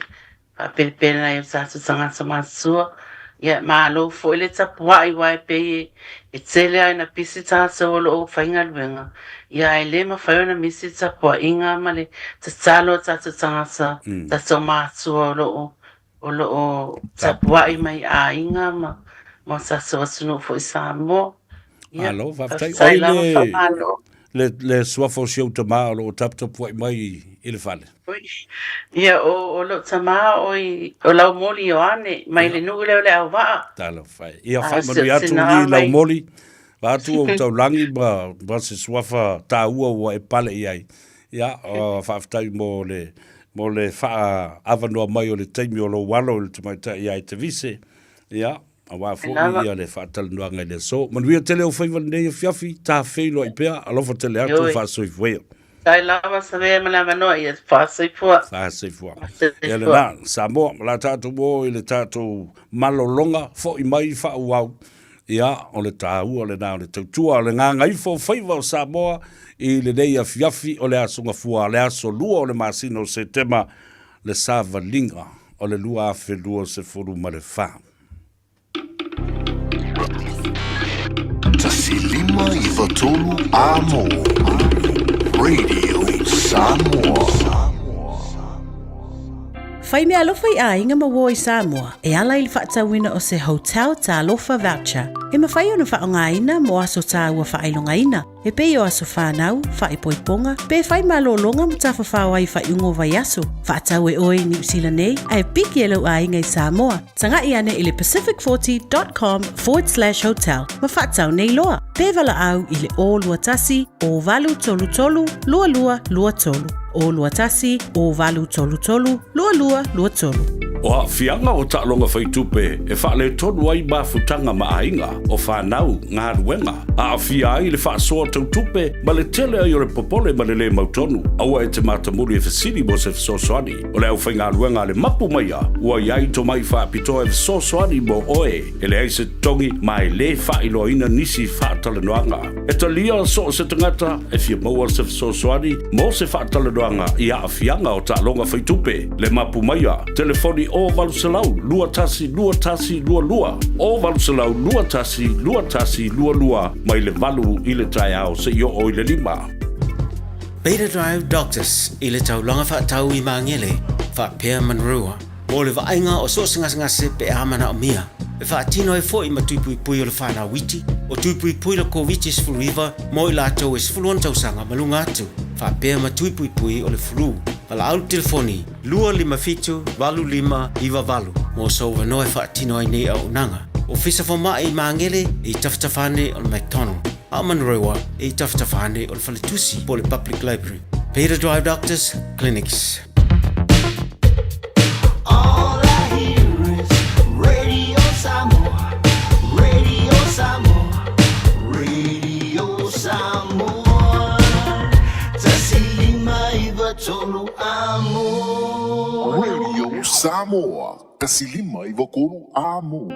faapelepele nai o tatou tagata matutua. Ia, malo foi le tapuai aua e pei e tele lava ina pisi tatou o lo o faigaluega, ia ae le mafai ona misi le tapuaiga ma le tatalo a tatou tagata, tatou matua o lo o o lo o tapuai mai i aiga ma ma o tatou atunuu foi Samoa. Ia, Malo, faafetai. faafetai Oi lava, le, faamalo. le, le suafa o si ou tamā o lo o taputapuai mai i le fale. Oi, ia, o, o lou tamā oi, o Laumoli Ioane, mai le nuu lea o Leauvaa. Talofa e. Ia A, si o faamanuia atu tinā li mai. Laumoli, vaeatu ou taulagi ma, ma se suafa taua ua e pale i ai. Ia, faafetai mo le, mo le faaavanoa mai o le taimi o lou alo i le tamaitai ia Etevise, ia, aua foi ia le faatalanoaga i le aso. Manuia tele ou faiva i lenei afiafi, ta feiloai pea, alofa tele atu, faasoifua ia. Faafetai lava Savea ma le avanoa, ia faasoifua. Faasoifua. Ia lena, Samoa, o le a tatou o i le tatou malologa, foi mai faaauau. Ia, o le taua lena o le tautua o le gagaifo o faiva o Samoa i lenei afiafi o le Aso Gafua, le aso 2 o le masina o Setema, le savaliga o le 2024. 1593 A mo Radio Samoa. Whai mea alofa i aiga ma uo i Samoa e ala i le faatauina o se Hotel Talofa Voucher e mafai ona faaaogaina mo aso tāua faailogaina, e pei o aso whānau, whaipoiponga, pe whai malōlōga ma tafafao ai faaiuga o vaiaso. Faatau e oe i Niu Sila nei, ae piki e lou aiga i Samoa. Taga'i ane i le pacific40.com forward slash hotel ma faatau nei loa. Pe valaau i le 021 0833 2223. 021 0833 2223. O aafiaga o taaloga faitupe e faaletonu ai mafutaga ma aiga, o fanau, galuega, aafia ai le faasoa tau tupe ma le tele ai o le popole ma le lē mautonu. Aua e te matamuli e fesili mo se fesoasoani. O le aufaigaluega a le mapu maia, ua i ai tomai faapitoa e fesoasoani mo oe. E leai se totogi ma e lē faailoaina nisi faatalanoaga. E talia so o se tagata e fia maua se fesoasoani mo se faatalanoaga i aafiaga o taaloga faitupe. Le mapu maia, telefoni 0800 21 21 22, 0800 21 21 22, mai le 8 i le taeao seia oo i le 5. Beta Drive Doctors i le taulaga faatau i Magele, faapea Manurewa, mo le vaaiga o so o se gasegase pe a manaomia. E faatino ai foi ma tui puipui o le whanau iti, o tui puipui le Koviti-19 mo i latou e 16 tausaga ma luga atu, faapea ma tui puipui o le flu. Valaau le telefoni 257 8598 mo sou avanoa e faatino ai nei auaunaga. Ofisa Fomai i Magele i tafatafa ane o le McDonald. A o Manurewa e i tafatafa ane o le faletusi po o le Public Library. Beta Drive Doctors Clinics. All I hear is Radio Samoa, Radio Samoa, Radio Samoa. 1593 amo. Radio Samoa, 1593 amo.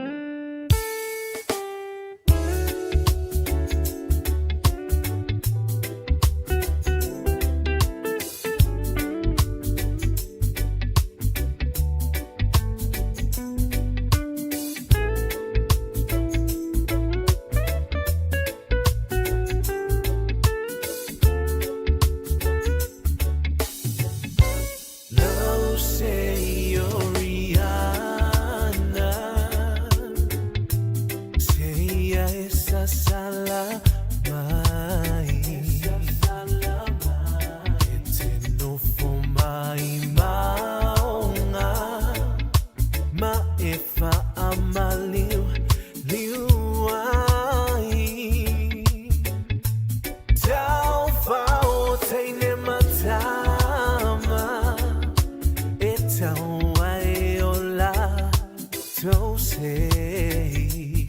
tau ai o latou sei.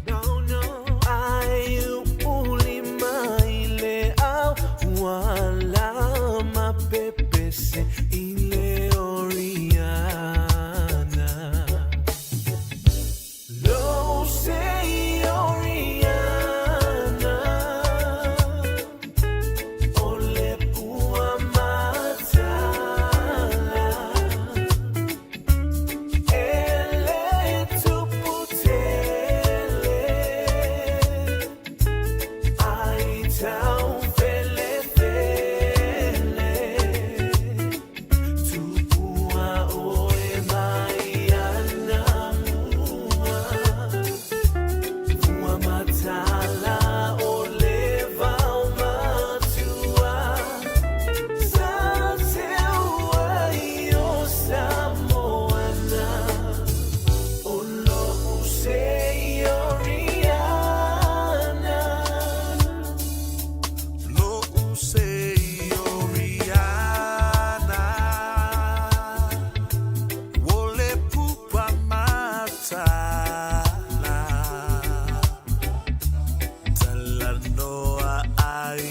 No, no, ai uli mai le au ua ma pepese i le Oriana. Lo se Oriana, o le pua matala. E le tupu tele, ai tau fele fele. Tupua oe mai ana mua, Pua matala o le vao matua. Sa teu ai o Samoana, o lo'u se Oriana. Lo'u se Oriana, o le pupa matala. Talanoa ai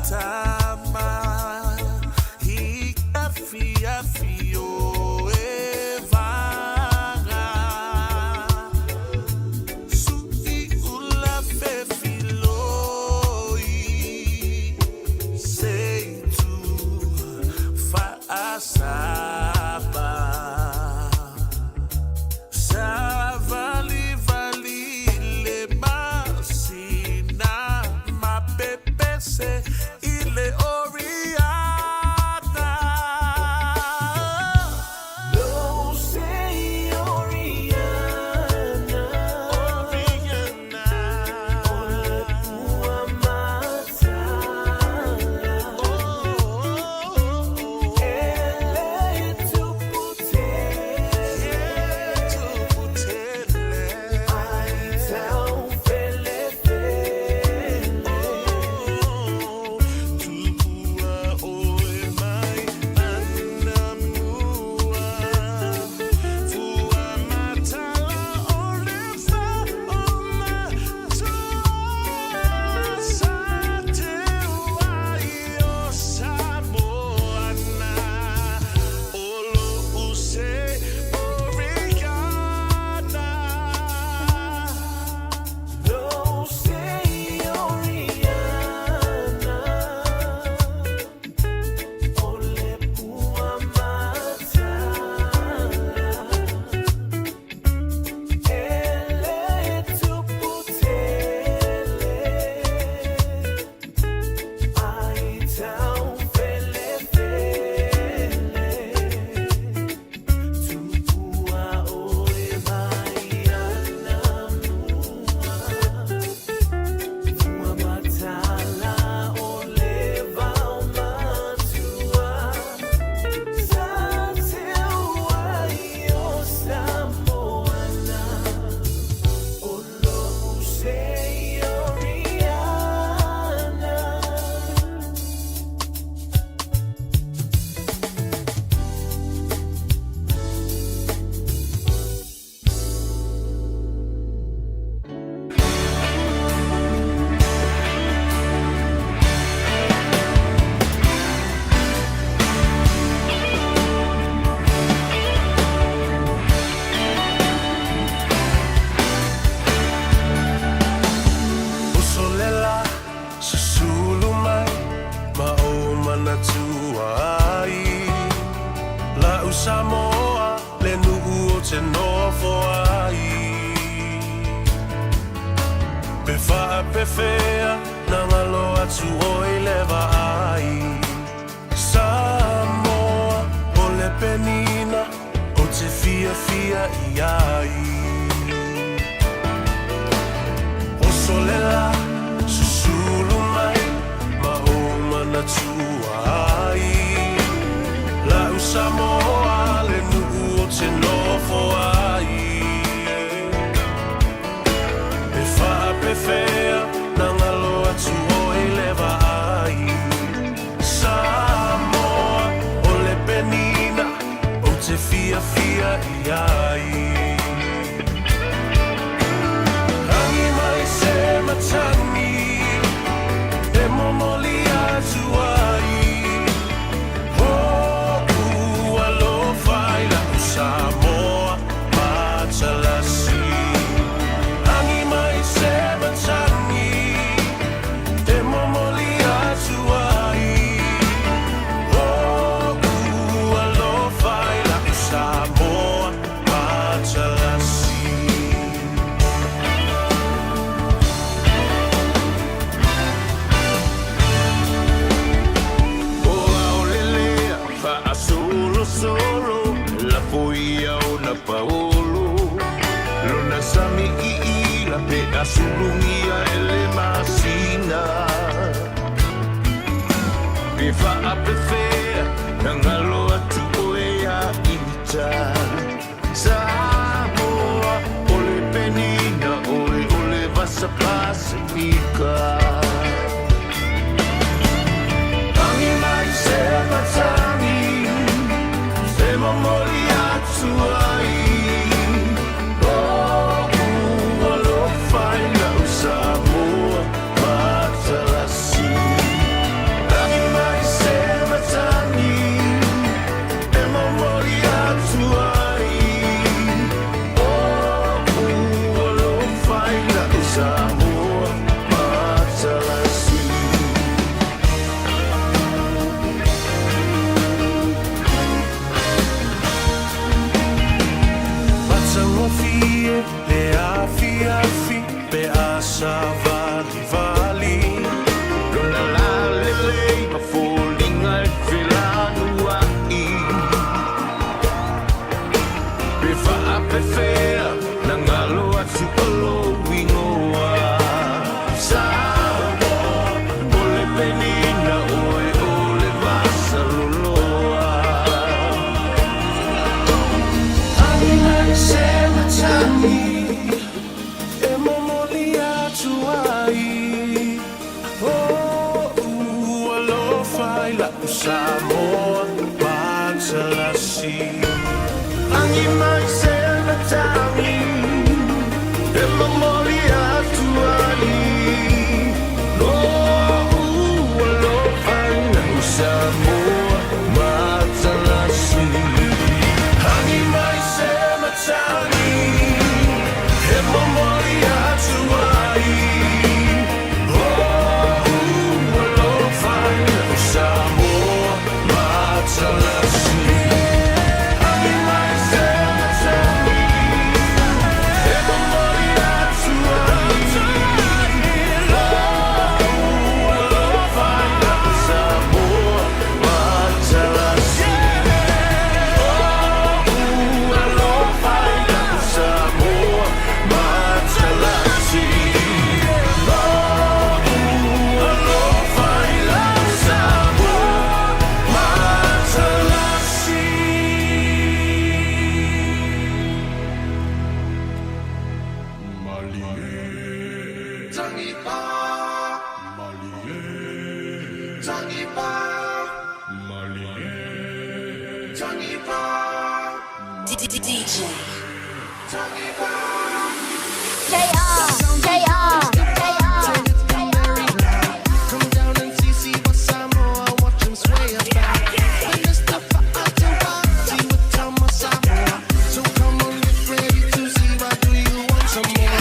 tama i ka fiafi o e vaga. Su'i ula fefiloi, sei tu fa'asapa. Sa valivali le masina ma pepese i le Oriana. Lo se Oriana, Oriana, o le pua matala. E le tupu tele, tupu tele, ai tau fele fele. Tupua oe mai ana mua, fua matala o le vao matua. Sa teu ai o Samoana, o lo'u se Oriana. Lo se Oriana, o le pua matala. E le tupu tele, ai tau fele fele. Tupua oe mai ana mua, Pua matala o le vao matua. Sa teu ai o Samoana, o lo'u se Oriana. Usolela susulu mai ma o manatua ai. La'u Samoa le nu'u o te nofo ai. Pe faapefea na galo atu oi le vaai. Samoa o le penina o te fiafia i ai. Osolela susulu mai ma o manatua ai. La'u Samoa le nu'u o te nofo ai. Pe faapefea na galo atu oi le vaai. Samoa o le penina o fiafia i ai. Rangi mai se matagi e momoli atu ai. Hoku alofa i la'u Samoa matalasi. Agi mai se matagi e momoli atu ai. Hoku alofa i la'u Samoa matalasi. O aolelea faasolosolo lafo ia ona paolo lona sami iila pe asulugia e le masina pe faapefea na galo atu oe ia ita Samoa o le penina oe o le vasa Pasifika. Rangi mai se matagi e momoli atu ai. O'u alofa i la'u Samoa matalasi. Rangi mai se matagi e momoli atu ai. O'u alofa i la'u Samoa matalasi. Matagofie le afiafi pe a savalivali. Lona lalelei ma foliga e felanua'i pe faapefea na galo atu o lou igoa Samoa o le penina oe o le vasaloloa. Agi mai se matagi e momoli atu ai. O'u alofa i la'u Samoa matalasi. Agi mai se matagi e momoli atu ai. O'u alofa i la'u Samoa matalasi. Agi mai se matagi e momoli atu ai. O'u alofa i la'u Samoa matalasi. Agi mai se matagi e momoli atu ai. O'u alofa i la'u Samoa matalasi. O'u alofa i la'u Samoa matalasi. O'u alofa i la'u Samoa matalasi. DJ. Come down and see, see what Samoa, watch 'em sway about. When Mr. Fa'atauati would tell my Samoa. So come on, get ready to see why do you want some more?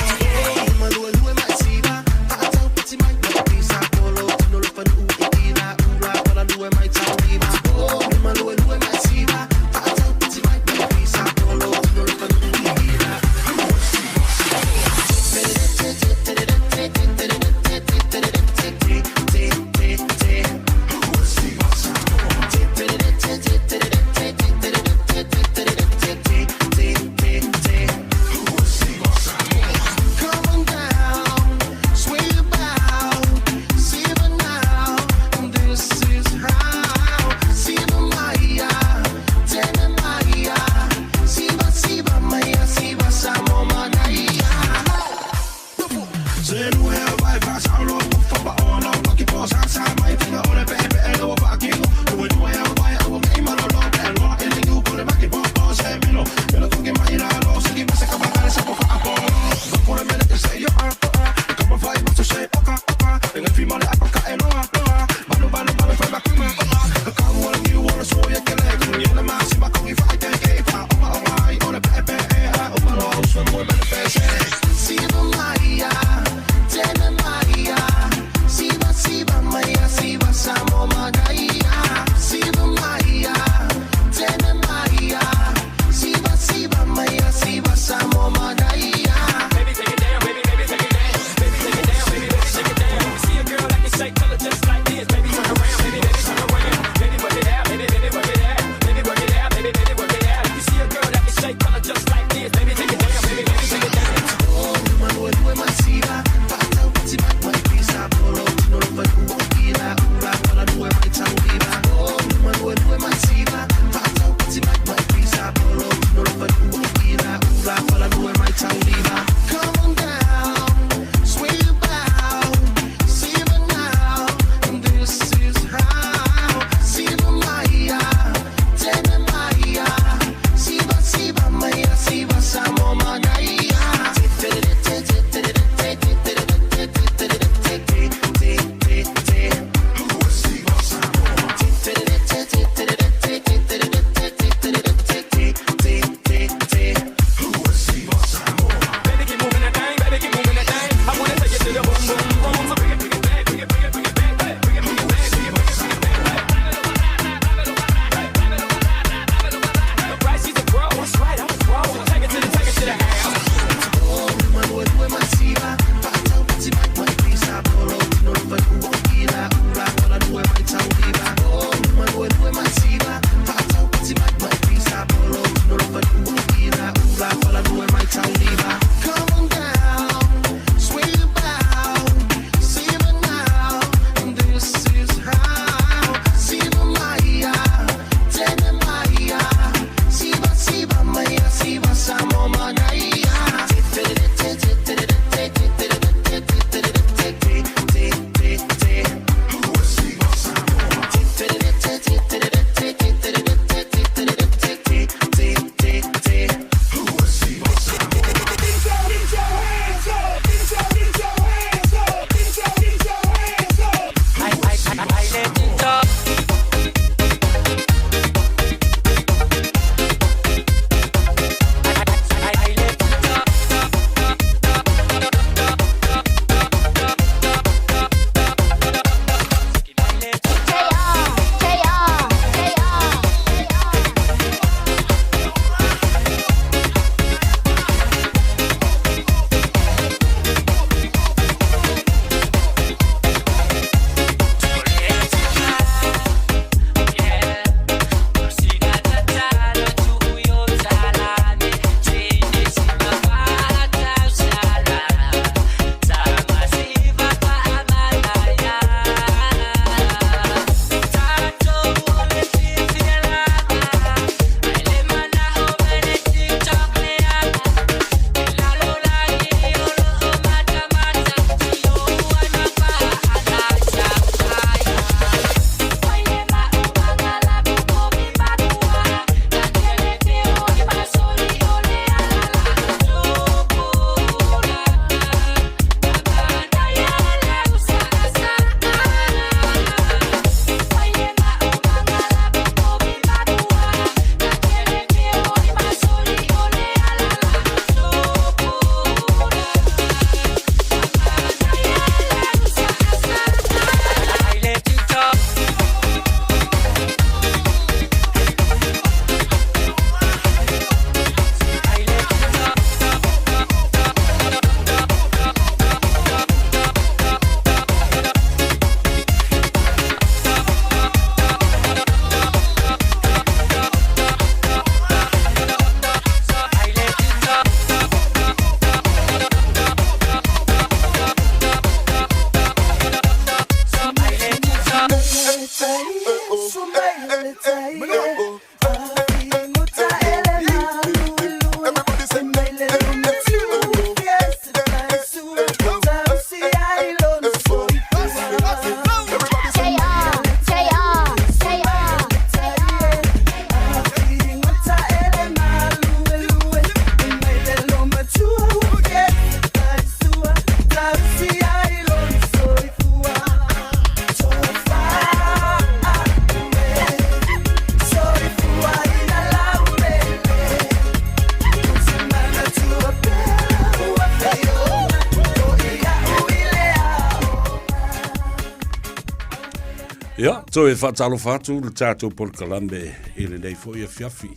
Ia, toe faatalofa atu le tatou polokalame i lenei foi afiafi.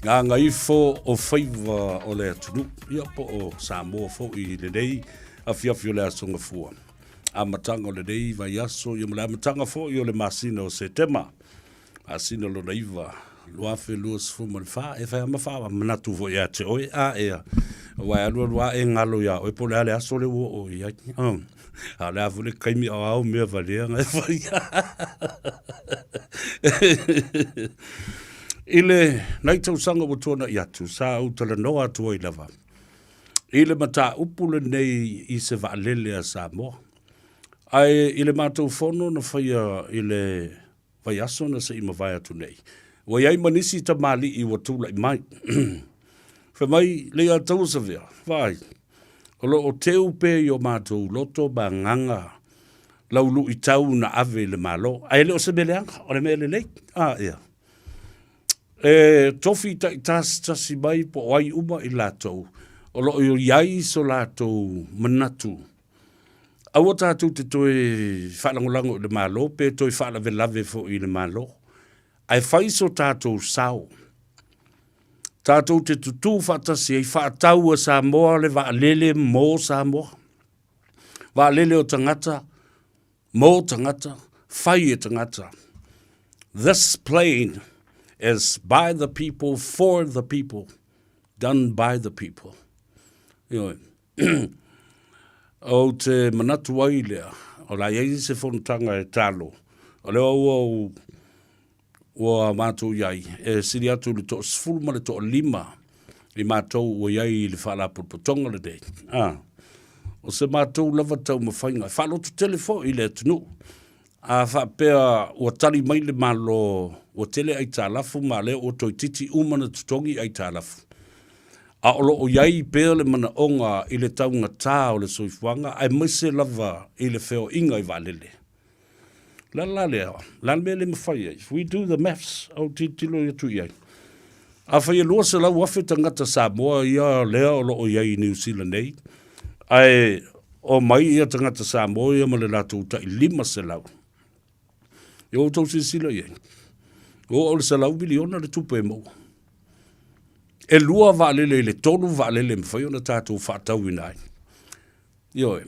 Gagaifo o faiva o le atunuu, ia po o Samoa foi i lenei afiafi o le Aso Gafua. Amataga o lenei vaiaso, ia ma le amataga foi o le masina o Setema, masina lona iva, 2024, e fai lava ma faamanatu foi ia te oe, a ea, aua e alualu lava e galo ia oe po o le a le aso lea ua oo i ai. A o le a foi le taimi a o au mea valea na e fai. I le nai tausaga ua tuanai atu, sa ou talanoa atu ai lava i le mataupu lenei i se vaalele a Samoa. Ae i le matou fono na faia i le vaiaso na se i mavae atu nei, ua i ai ma nisi tamalii ua tulai mai. Fai mai, Leiataua Savea, vaai, o lo o teu pea i o matou loto ma agaga lau luitau na ave i le Malo, ae le o se mea leaga, o le mea lelei. A, ia. E tofi taitasitasi mai po o ai uma i latou o lo o i ai so latou manatu Aua tatou te toe faalagolago i le Malo pe toe faalavelave foi i le Malo, ae fai so tatou sao. Tatou te tutū faatasi ai, faatau e Samoa le vaalele mo Samoa. Vaalele o tagata, mo tagata, fai e tagata. This plane is by the people, for the people, done by the people. Ioe. Ou te manatu ai lea, o le a i ai se fonotaga e talo, o lea ua ou ua matou i ai, e sili atu i le toasefulu ma le toalima i matou ua i ai i le faalapotopotoga lenei. A, o se matou lava taumafaiga, e faalototele foi i le atunuu. A faapea ua tali mai le Malo ua tele aitalafu ma lea ua toeitiiti uma ona totogi aitalafu, a o lo o i ai pea le manaoga i le taugata o le soifuaga aemaise lava i le feoaiga i vaalele. O le ala la lea, o le a le mea e le mafai ai? If we do the maths, ou tilotilo atu i ai. Afai e 200,000 tagata Samoa ia lea o lo o i ai i Niu Sila nei, ae omai ia tagata Samoa ia ma le latou tai 500, ia ua outou silasila i ai, ua oo i le 100 miliona le tupe e maua. E lua vaalele i le tolu vaalele e mafai ona tatou faatauina ai. Ioe.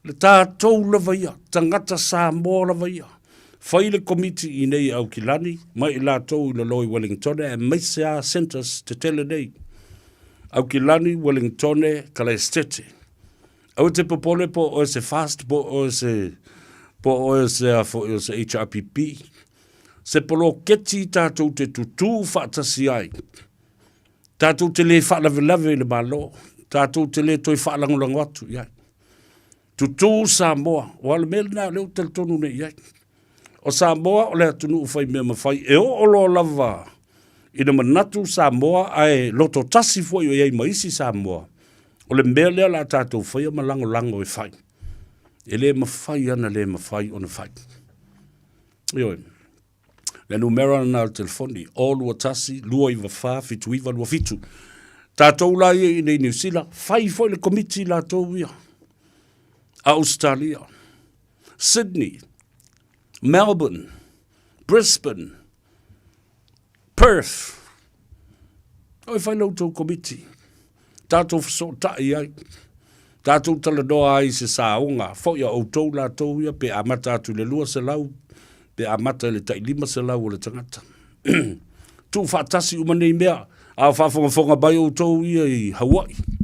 Le tatou lava ia, tagata Samoa lava ia. Fai le komiti i inei i Aukilani, ma i latou i lalo i Wellingtone, aemaise lava centres tetele nei. Aukilani, Wellingtone, Kalaestete. Aua te popole po o oe se fast, po o oe se, po o oe se a foi o se HRPP. Se poloketi tatou te tutū faatasi ai. Tatou te lē faalavelave i le Malo, tatou te lē toe faalagolago atu i ai. Tutū Samoa, aua o le mea lena o lea ou te talitonu nei i ai. O Samoa o le atunuu fai mea mafai, e oo loa lava ina manatu Samoa ae loto tasi foi o i ai ma isi Samoa, o le mea lea o le a tatou faia ma lagolago e fai. E le mafai lava ona le mafai ona fai. Ioe. Le numera lena o le telefoni, 021 294 7927. Tatou la ia i nei Niu Sila, fai foi le komiti latou ia. Ausetalia, Sydney, Melbourne, Brisbane, Perth. Oi fai la outou komiti. Tatou fesootai ai. Tatou talanoa ai i se saoga foi a outou latou ia pe amata atu i le 200 pe amata i le tai 500 o le tagata. Tuufaatasi uma nei mea, a o faafogafoga mai outou ia i Hawaii.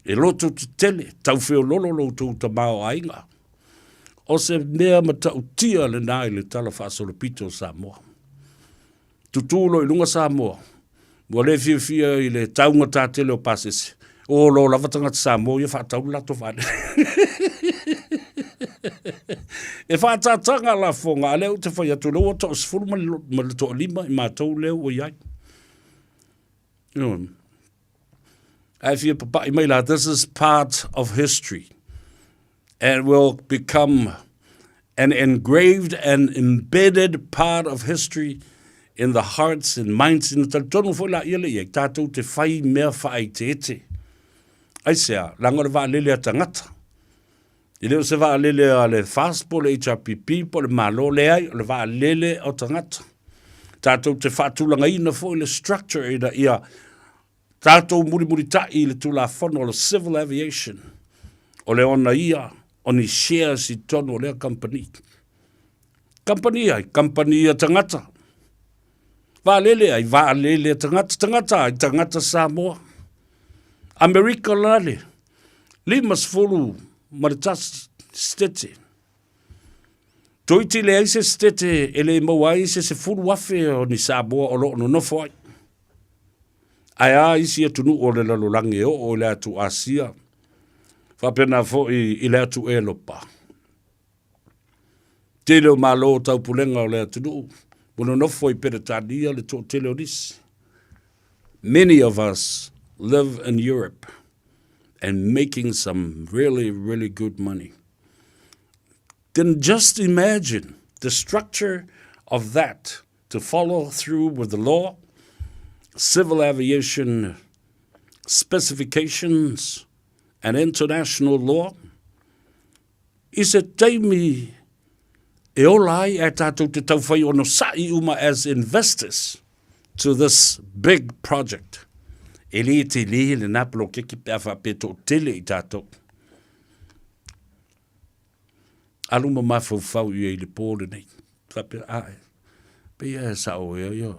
E loto tetele, tau feololo lo outou tamaoaiga. O se mea matautia lena i le Tala Faasolopito o Samoa. Tutū loa i luga Samoa, ua le fiafia i le taugata tele o pasese, o loa lava tagata Samoa ia faatau le latou vaalele. E faaataataga lafoga, a o lea ou te fai atu, o lea ua toasefulu ma le toalima i matou lea ua i ai. Ioe. Ae fia papai mai la, this is part of history and will become an engraved and embedded part of history in the hearts and minds ina talitonu foi la ia le i ai, tatou te whai mea whaaiteete. Aisea, leaga o le vaalele a tagata. E le o se vaalele a le FAST po o le HRPP po o le Malo, leai, o le vaalele o tagata. Tatou te faatulagaina foi le structure ina ia tatou mulimulitai i le Tulafono o le Civil Aviation, o le ona ia o ni shares i totonu o lea kamupani. Kamupani ai? Kamupani a tagata. Vaalele ai? Vaalele a tagata. Tagata ai? Tagata Samoa. Amerika lale, 51 setete. Toeiti leai se setete e le maua ai se 10,000 o ni Samoa o lo o nonofo ai. Ae a isi atunuu o le lalolagi e oo i le atu Asia, faapena foi i le atu Elopa. Tele o Malo o taupulega o le atunuu ua nonofo i Peretania le toatele o nisi. Many of us live in Europe and making some really, really good money. Then just imagine the structure of that to follow through with the law, civil aviation specifications, and international law. I se taimi e ola ai ae tātou te tauwhai onosa'i uma as investors to this big project. E lē telē lenā polokeke pe a faapea toatele i tātou. Alu ma mafaufau ia i le pō lenei. Faapea, ae, pei e sa'o ea ia.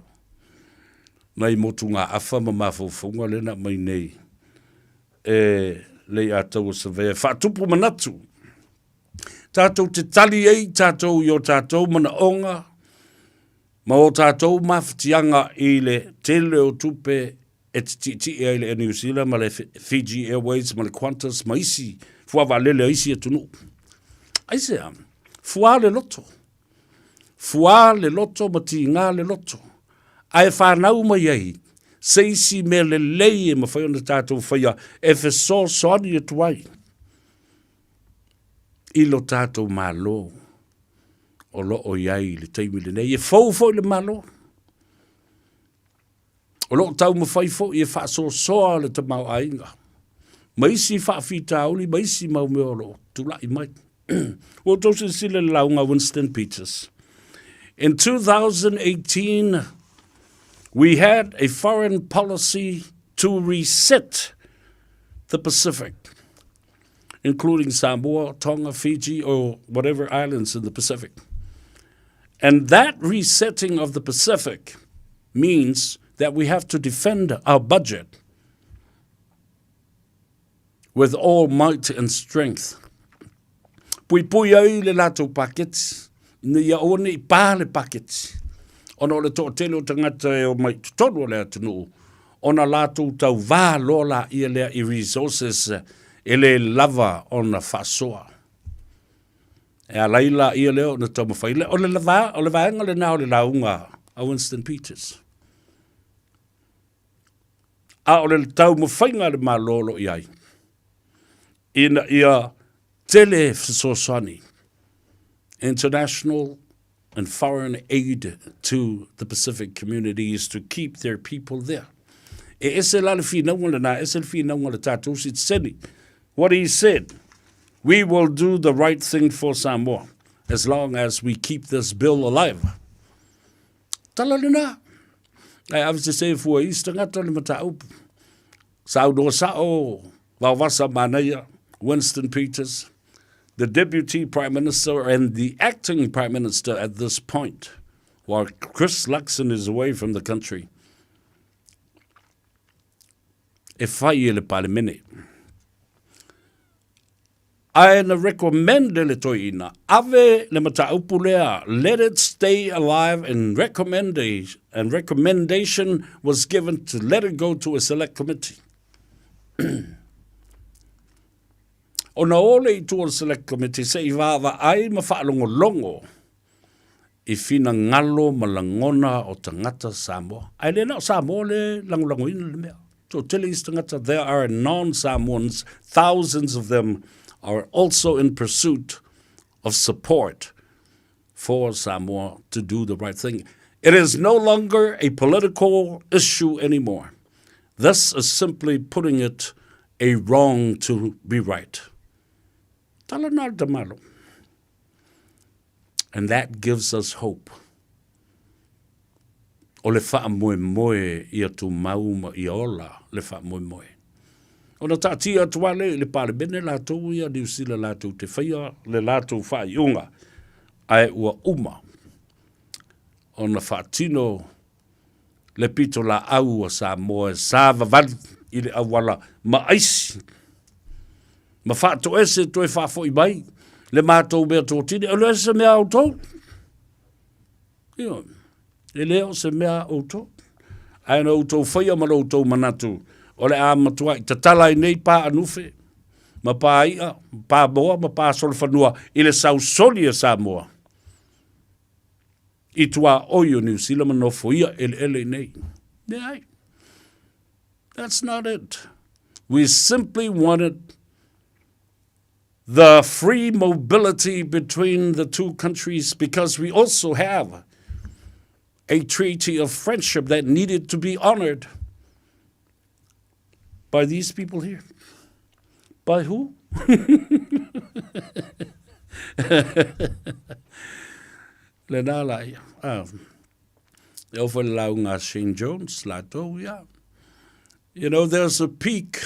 Nai motugaafa ma mafaufauga lea na aumai nei e Leiataua Surveyor e faatupu manatu. Tātou te tali ai tātou i o tātou manaonga ma o tātou mafatiaga i le tele o tupe e titiitii ai le Air New Zealand ma le Fiji Airways ma le Qantas ma isi fuavaalele a isi atunuu. Aisea? Fuā le loto. Fuā le loto ma tīgā le loto. Ae whānau mai ai se isi mea lelei e mawhai ona tātou whaia e fesoasoani atu ai i lo tātou Malo o lo o i ai i le taimi lenei. E fou foi le Malo. O lo o taumafai foi e faasoasoa le tamaoaiga ma isi faafitauli ma isi mau mea o lo o tulai mai. Ua outou silasila i le lauga a Winston Peters. In 2018, we had a foreign policy to reset the Pacific, including Samoa, Tonga, Fiji, or whatever islands in the Pacific. And that resetting of the Pacific means that we have to defend our budget with all might and strength. Puipui ai le latou paketi, ina ia aua ne i pā le paketi, ona o le toatele o tagata e omai i totonu o le atunuu, ona latou tauvā loa laia lea i resources e le lava ona faasoa. E ala ai laia lea ona taumafai. O le, o le vaega lena o le lauga a Winston Peters. A o le taumafaiga a le Malo o lo o i ai, ina ia tele fesoasoani, international and foreign aid to the Pacific communities to keep their people there. E ese la le finauga lena, ese le finauga le tātou sitiseni. What he said, we will do the right thing for Samoa as long as we keep this bill alive. Tala lena. Ae ave se se fua i isi tagata le mataupu. Saunoa sa'o Vaovasa Manaia, Winston Peters, the Deputy Prime Minister and the acting Prime Minister at this point, while Chris Luxon is away from the country. E whai e le Palemene. Ae na recommend e le toeaina, ave le mataupu lea, let it stay alive and and recommendation was given to let it go to a select committee. Ona o le i tua o le select committee se i vaavaai ma faalogologo i finagalo ma lagona o tagata Samoa. Ae le na o Samoa le lagolagoina le mea. Toatele isi tagata, there are non-Samoans, thousands of them are also in pursuit of support for Samoa to do the right thing. It is no longer a political issue anymore. This is simply putting it a wrong to be right. Tala na le tamalo. And that gives us hope. O le faamoemoe ia tumau ma ia ola le faamoemoe. Ona taatia atu lava lea i le Palemene latou ia Niu Sila latou te faia le latou faaiuga, ae ua uma ona faatino le pitolaau a Samoa e savavali i le auala ma aisi ma faatoese toe faafoi mai le matou mea totini. E le o se mea a outou. Ioe. E le o se mea a outou. Ae na outou faia ma lo outou manatu o le a matuai tatala ai nei pā anufe ma pā i'a, pā moa ma pā solofanua i le sausoli a Samoa i tuaoi o Niu Sila ma nofoia eleele i nei. Leai. That's not it. We simply wanted the free mobility between the two countries because we also have a treaty of friendship that needed to be honored by these people here. By who? Lena la ia. Ah. E ofa le lauga a Shane Jones, latou, ia. You know, there's a peak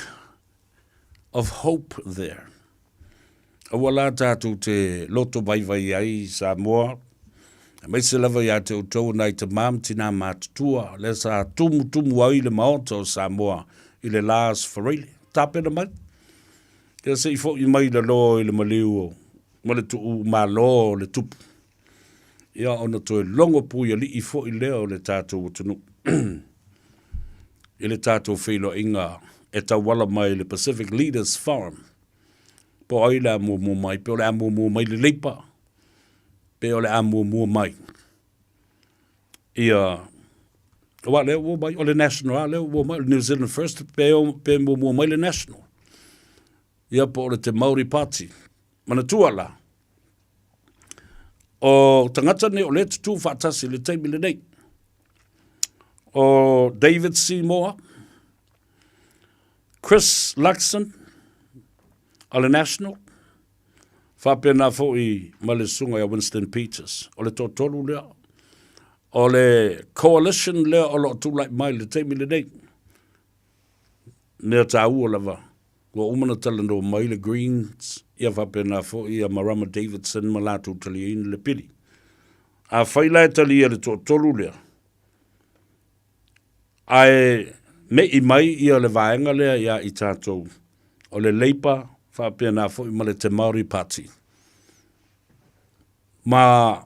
of hope there. Aua la tātou te loto vaivai ai i Samoa, aemaise lava ia te outou nai tamā ma tinā matutua, lea sa tumutumu ai le Maota o Samoa i le la Aso Faraile. Tapena mai. Ia se i fo'i mai lalo i le maliu o ma le tuu malo o le tupu. Ia ona toe logo puialii foi lea o le tatou atunuu i le tatou feiloaiga e tauala mai i le Pacific Leaders Forum. Po o ai le a muamua mai, pe o le a muamua mai le Leipa, pe o le a muamua mai ia aua lea ua mai o le National, a lea ua mai o le New Zealand First, pe, pe muamua mai le National. Ia po o le Te Maori Party. Manatua la, o tagata nei o lea tutū faatasi i le taimi lenei. O David Seymour, Chris Luxon, o le National, faapena foi ma le susuga ia Winston Peters. O le toatolu lea, o le coalition lea o lo o tulai mai i le taimi lenei. Mea taua lava, ua uma ona talanoa mai le Greens, ia faapena foi ia Marama Davidson ma latou taliaina le pili. Afai la e talia le toatolu lea, ae me'i mai ia le vaega lea ia i tatou o le Labour faapena foi ma le Te Māori Party, ma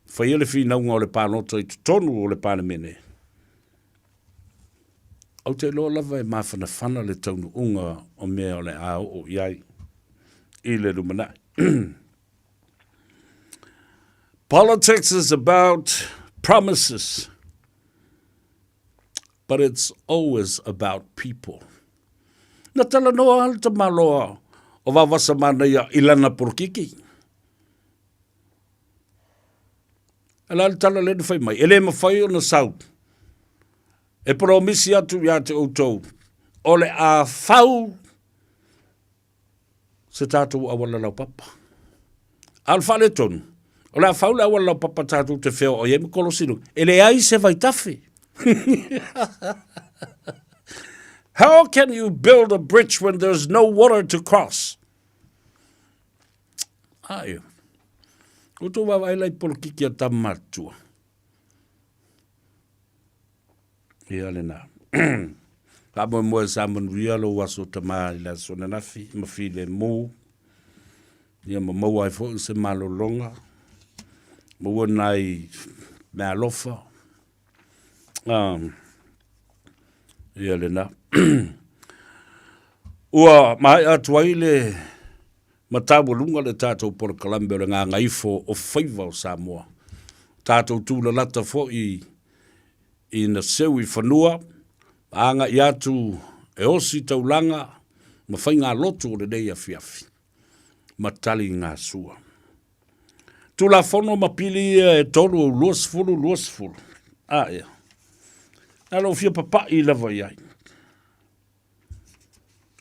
faia le finauga o le palota i totonu o le Palemene, Ou te iloa lava e mafanafana le taunuuga o mea o le a oo i ai i le lumanai. Politics is about promises, but it's always about people. Na talanoa le tamaloa o Vavasa Manaia i lana polokiki. E la le tala lea na fai mai, e le mafai ona sau e polomisi atu ia te outou o le a fau se tatou auala laupapa. A o le faaletonu, o le a fau le auala laupapa tatou te feoai ai ma kolosi i luga, e leai se vaitafe. How can you build a bridge when there's no water to cross? Ae, ko tō vaavaai la i polokiki a Tamatua. Ia lena. Faamoemoe sa manuia lou aso tamā i le aso ananafi ma filemu. Ia ma maua ai foi se malologa. Maua nai meaalofa. Ia lena. Ua maea atu ai le mataualuga le tatou polokalame o le gagaifo o faiva o Samoa. Tatou tūlalata foi ina seu i fanua, ma agai atu e osi taulaga ma faigalotu o lenei afiafi ma tali gasua. Tulafono ma pili ia e tolu o 20 20. A ia. Na lou fia papa'i lava i ai.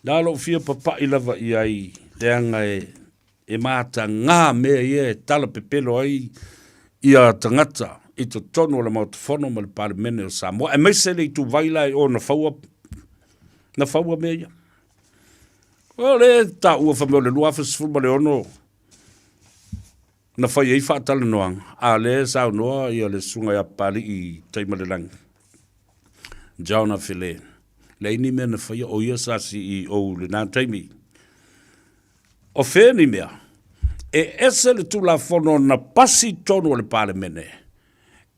Na lou fia papa'i lava i ai leaga e E matagā mea ia e talapepelo ai ia tagata i totonu o le Maota Fono ma le Palemene o Samoa, aemaise le ituvai la i o na faua, na faua mea ia. O le taua fai mai o le 2016 na fai ai faatalanoaga, a o lea e saunoa ia le Susuga ia Papalii Taimalelagi, John Afele, leai ni mea na faia, o ia sa CEO i lena taimi. O fea ni mea? E ese le Tulafono na pasi i totonu o le Palemene,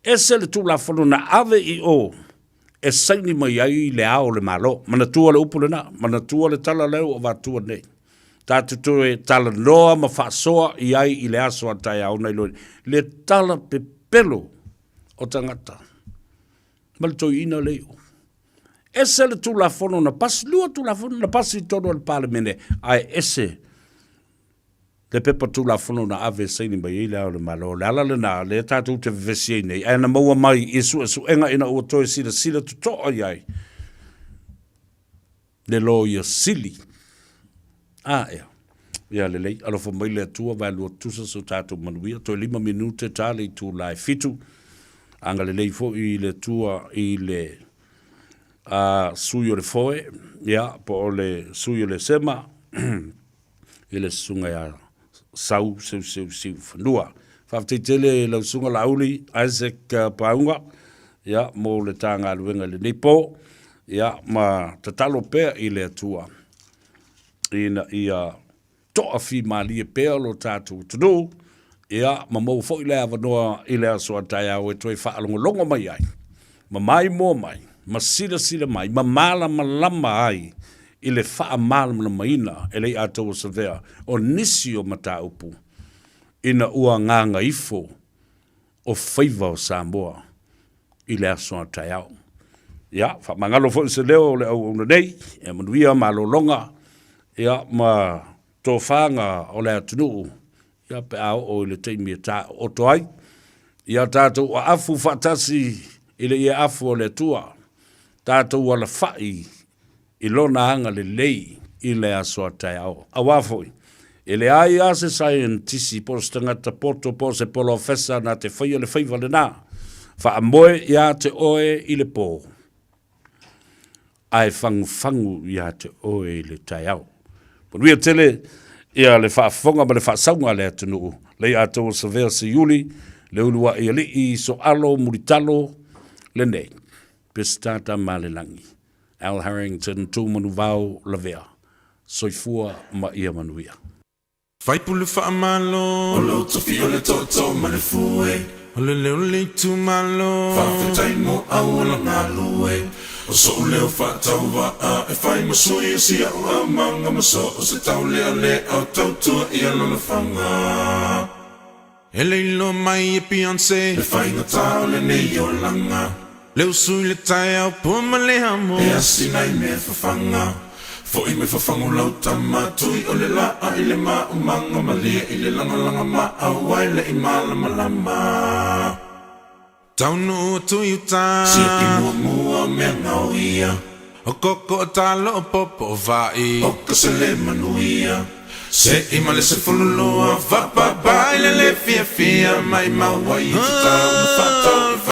ese le Tulafono na ave i o e saini mai ai le Ao o le Malo. Manatua le upu lena, manatua le tala lea ua avatua nei. Tatou toe talanoa ma faasoa i ai i le aso a taeao nai lo le tala pepelo o tagata ma le toeaina lea i o. Ese le Tulafono na pasi, lua Tulafono na pasi i totonu o le Palemene, ae ese le pepa Tulafono na ave e saini mai ai Le Ao o le Malo. O le ala lena lea tatou te vevesi ai nei, ae na maua mai i suesuega ina ua toe silasila totoa i ai le Loia Sili. A ea. Ia lelei, alofa mai le Atua, vaelua tutusa so tatou manuia. Toe 5 minute ta le itula e 7. Agalelei foi le Atua i le sui o le foe, ia, po o le sui o le sema, i le susuga ia Sau Seuseu Siufanua. Faafetai tele lau susuga Laauli Isaac Pauga, ia, mo le ta galuega i lenei po, ia, ma tatalo pea i le Atua ina ia toafimalie pea lo tatou atunuu, ia, ma maua foi le avanoa i le aso a taeao e toe faalogologo mai ai, ma maimoa mai, ma silasila mai, ma malamalama ai i le faamalamalamaina e le Iataua Savea o nisi o mataupu ina ua gagaifo o faiva o Samoa i le aso a taeao. Ia, faamagalo foi se leo o le auauna nei, ia manuia malologa, ia ma tofaga o le atunuu, ia pe a oo i le taimi e taooto ai, ia tatou aafu faatasi i le ieafu o le Atua, tatou alafai i Lona agalelei i le aso a taeao. Aua foi, e leai lava se saienitisi po o se tagata poto po o se polofesa na te faia le faiva lena, faamoe iā te oe i le pō, ae fagufagu iā te oe i le taeao. Manuia tele ia le faafofoga ma le faasauga a le atunuu, Leiataua Savea Seiuli, le uluai alii Soalo Mulitalo lenei, Peseta Tamalelagi. Al Harrington Tūmanuvao Lavea. Soifua ma ia manuia. Faipule faamalo. O lou tofi o le tootoo ma le fue. O le leo o le itumalo. Faafetai mo auala galue. O so'u leo faatauvaa e fai ma sui o si a'u aumaga ma so o se taulealea o tautua i alalafaga. E le iloa mai e Beyonce. Le faigata o lenei olaga. Le usu i le taeao pua ma le amo. E asina i mea fafaga. Foi mai fafago lau tama tui o le laa i le maumaga malie i le lagalaga maau ai le i malamalama. Taunuu atu i uta. Siaki muamua o mea gaoia. O koko o talo o popo o vaai. O ka sele manuia. Se i ma le 12 Vapapa i le le fiafia Maimau ai i te tau na whatau i.